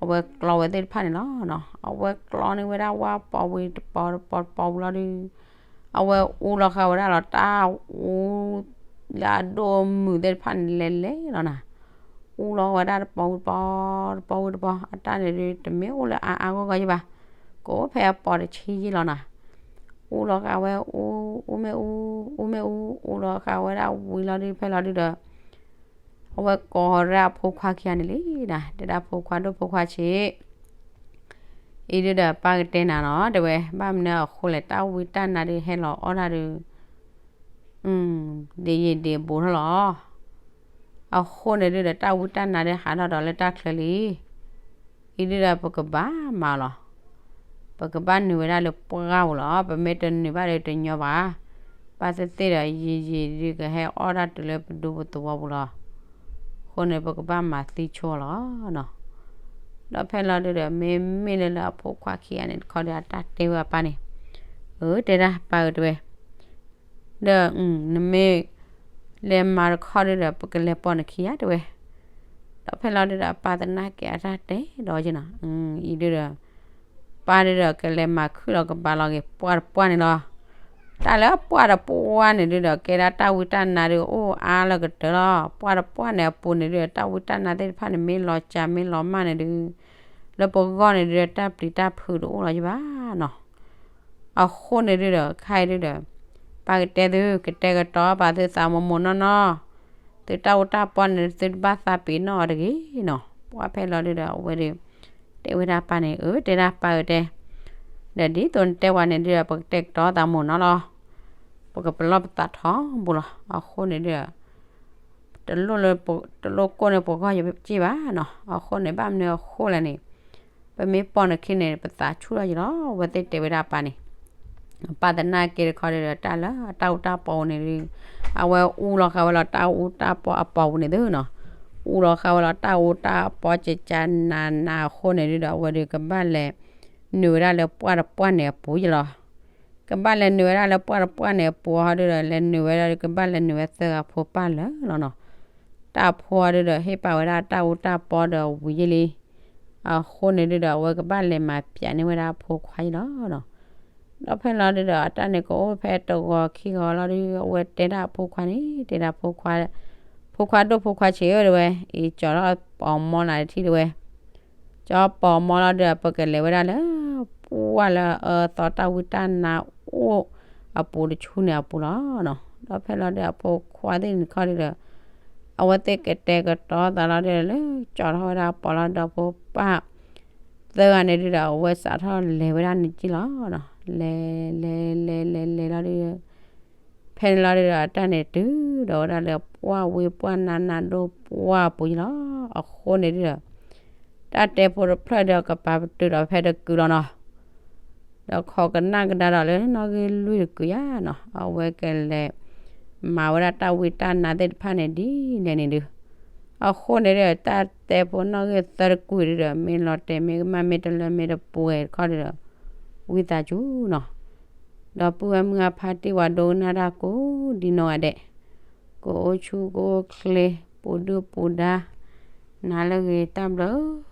အဝဲကျီဝဲသ့ၣ်တဖၣ်န့ၣ်လီၤ. အဝဲကျီန့ၢ်ဝဲဒၣ်ဝၣ်ပီဝံၤတပီတပီတပီဝံၤလီၤဒုး အဝဲအူလီၤဃာ်ဝဲဒၣ်လီၤ တၢ်အူလၢအဒိၣ်အမုၢ်သ့ၣ်တဖၣ်န့ၣ်လဲၤလဲၤလီၤနၤ. အူလီၤဝဲဒၣ်တပီၤဝံၤတပီၤ, တပီၤဝံၤတပီၤ, အတၢ်န့ၣ်ဒုး တမ့ၢ်အိၣ်လၢအါအါဂီၢ်ဂီၢ်ယဘၣ်, ကအိၣ်ဖဲအပီၤတဆံယ့ၢ်လီၤနီၤ. အူလီၤဃာ်ဝဲအူ, အူမ့ၢ်အူ, အူမ့ၢ်အူ, အူလီၤဃာ်ဝဲဒၣ်ဝံၤလီၤဒုး ဖဲလီၤဒုးဒီး အဝဲကိးဃီၤဒၣ်အဖိခွါခံဂၤန့ၣ်လံနီၤ, တဲဒၣ်ဖိခွါဒိၣ်ဖိခွါဆံး အံၤဒုးဒီးပၢ်ကတဲနၤနီၤ, တဲဝဲ ဘၣ်မနုၤအဃိလဲၣ်, တၢ်ဝံတၢ်နါဒုးဟဲလီၤအီၣ်တၢ်ဒုး ဒ်ယံာ်ဒ်ဘူးထီၣ်လီၤ. အဃိန့ၣ်ဒုးဒီး တၢ်ဝံတၢ်နါဒုးဟးထီၣ်ဒီးလၢတၢ်ချၢလံ. အံၤဒုးဒီးပကဘၣ်မၤလီၤ. ပကဘၣ်နုာ်ဝဲဒၣ်လၢပှၢ်ပူၤလီၤ. ပမ့ၢ်တနုာ်ဘၣ်ဒီးတညီဘၣ်. ဘၣ်သ့ၣ်သ့ၣ်ဒီး ယံာ်ယံာ်ဒုးကဟဲအီၣ်တၢ်တုၤလၢပဒူပသဝီပူၤလီၤ. အဃိန့ၣ် ပကဘၣ်မၤသံဆိလီၤနီၤ. ဒီးဖဲလီၤဒုးဒီး မ့မ့ၢ်လၢလၢအဖိခွါခံဂၤန့ၣ်တခီဒီး အတၢ်တဲဝဲအပၢ်န့ၣ်, အၢ တဲဒၣ်ပၢ်ဧၢ တဲဝဲ ဒီး နမ့ၢ်လဲၤမၤတခီဒုးဒီး ပကလဲၤပိာ်နခံဂၤ တဲဝဲ. ဒီးဖဲလီၤဒုးဒီး အပၢ်သနာ်က့အတၢ်တဲဒီးနီၤ, အံၤဒုးဒီး ပၢ်ဒုးဒီးကလဲၤမၤခုၣ်လီၤကဘၣ်လီၤက့ၤပှၢ်တပှၢ်န့ၣ်လီၤ. တၢ်လၢပှၢ်တပှၢ်န့ၣ်ဒုးဒီး ကဲဒၣ်တၢ်ဝံတၢ်နါဒုးအိၣ်အါလၢကတၢၢ်လီၤ. ပှၢ်တပှၢ်န့ၣ်အပူၤန့ၣ်ဒုးဒီး တၢ်ဝံတၢ်နါသ့ၣ်တဖၣ်န့ၣ် မ့ၢ်လီၤစှၤမ့ၢ်လီၤမၢ်န့ၣ်ဒုး လၢပဂီၢ်န့ၣ်ဒုးဒီး တၢ်ပျံၤတၢ်ဖုးတအိၣ်လီၤယဘၣ်နီၤ. အဃိန့ၣ်ဒုးဒီး ခဲအံၤဒုးဒီး ပၢ်ကတဲသု ကတဲာ်ကတီၤပာ်သုသးမိၢ်မိၢ်နီၢ်နီၢ်, သုတၢ်အိၣ်တၢ်ပီၢ်န့ၣ် သုတဘၣ်သးပ့ၤနီၣ်အီၤတဂ့ၤနီၤ. ပှၢ်ဖဲလီၤဒုးဒီး အဝဲဒုး တဲဝဲဒၣ်ပၢ်န့ၣ်, အၢ တဲဒၣ်ပၢ်ဧၢ တဲ, ဒီးဒ်သိးနတဲဝဲန့ၣ်ဒုးဒီး ပကတဲာ်ကတီၤသးမိၢ်နီၢ်လီၤ. ပကပလီၢ်ပသးထီဘိလီၤ. အဃိန့ၣ်ဒုးဒီး တလိၣ်လၢပ, တလိၣ်ကိၢ်န့ၢ်ပဂီၢ်ယက့ၢ်ဘၣ်နီၤ. အဃိန့ၣ် ဘၣ်မနုၤအဃိလဲၣ်န့ၣ်, ပမ့ၢ်ပိာ်နခံန့ၣ် ပသးဆူၣ်ထီၣ်ယလီၤ, အဝဲသ့ၣ်တဲဝဲဒၣ်ပၢ်န့ၣ်. ပၢ်သနာ်က့တခီဒုးဒီး တၢ်လၢတၢ်အူတၢ်ပီအပူၤန့ၣ်ဒုး အဝဲအူလီၤဃာ်ဝဲလီၤတၢ်အူတၢ်ပီအပီပူၤန့ၣ်သုနီၤ. အူလီၤဃာ်ဝဲလီၤတၢ်အူတၢ်ပီကကနးနးအဃိန့ၣ်ဒုးဒီး အဝဲဒုးကဘၣ်လဲၤနုာ်ဝဲဒၣ်လၢပှၢ်တပှၢ်န့ၣ်အပူၤယလီၤ. ကဘၣ်လဲၤနုာ်ဝဲဒၣ်လၢပှၢ်တပှၢ်န့ၣ်အပူၤဟီဒုးဒီး လဲၤနုာ်ဝဲဒၣ်ဒုး ကဘၣ်လဲၤနုာ်ဝဲသၢဂၤဖိပၢ်လၢာ်လီၤနီၤ. တၢ်ဖိဟီဒုးဒီး ဟ့ၣ်ပာ်ဝဲဒၣ်တၢ်အူတၢ်ပီဒီးဝံၤယ့လံ. အဃိန့ၣ်ဒုးဒီး အဝဲကဘၣ်လဲၤမၤပျးန့ၢ်ဝဲဒၣ်အဖိခွါယလီၤနီၤ. ဒီးဖဲလီၤဒုးဒီး အတၢ်န့ၣ်ကအိၣ်ဖဲတဂီၤခံဂီၤလီၤဒုး အဝဲတဲဒၣ်အဖိခွါန့ၣ် တဲဒၣ်ဖိခွါ, ဖိခွါဒိၣ်ဖိခွါဆံးဧၢ တဲဝဲ, အံၤကၠီထီၣ်ပိာ်မီလၢတထံၣ် တဲဝဲ. ကၠီပိာ်မီလီၤဒုးဒီး ပကလဲၤဝဲဒၣ်လၢ ပှၢ်လၢအအၢသီတၢ်ဝံတၢ်နါအိၣ်အပူၤတဆူန့ၣ်အပူၤလီၤနီၤ. ဒီးဖဲလီၤဒုးဒီး အဖိခွါသ့ၣ်န့ၣ်တခီဒုးဒီး အဝဲသ့ၣ်ကတဲာ်ကတီၤသးလီၤဒုးဒီး လၢကၠီထီၣ်ဝဲဒၣ်ပိာ်လီၤဒီးဖိပၢ်သၢဂၤန့ၣ်ဒုးဒီး အဝဲစးထီၣ်လဲၤဝဲဒၣ်န့ၣ်က့ၢ်လီၤနီၤ. လဲၤ လဲၤ လဲၤ လဲၤ လဲၤလီၤဒုး ဖဲန့ၣ်လီၤဒုးဒီး အတၢ်န့ၣ်တုၤဒီးဝဲဒၣ်လၢပှၢ်ဝ့ပှၢ်နါနးဒိၣ်ပှၢ်ပူၤယလီၤ. အဃိန့ၣ်ဒုးဒီး တၢ်တဲဖိတဖျၢၣ်ဒီးကပာ်ပတုာ်ဒီးဖဲတကုာ်လီၤနီၤ. ဒီးခိးကနၣ်ကဒါဒီးလၢနီၣ်ဂံၢ်လွံၢ်တကုာ်ယါနီၤ. အဝဲကလဲၤမၤဝဲဒၣ်တၢ်ဝံတၢ်နါသ့ၣ်တဖၣ်န့ၣ်ဒ်လဲၣ်န့ၣ်ဒုး အဃိန့ၣ်ဒုး တၢ်တဲဖိနီၣ်ဂံၢ်သၢတကုာ်ဒုးဒီး မ့ၢ်လီၤတဲာ်မ့ၢ်ကမၣ် မ့ၢ်တလၢမ့ၢ်တပှဲၤတခီဒုးဒီး ဝံသးစူၤနီၤ. ဒီပုၢ်ဝဲၢ်မုၢ်အဖါတံၢ်ဝဲဒိကနၣ်တၢ်ကိးဒ်နီၢ်ဂၤဒဲး, ကအိၣ်ဆူၣ်ကအိၣ်ချ့ ပူၤဒုၣ်ပူၤဒါ နၤလၢဂ့ၤ တၢ်ဘျုး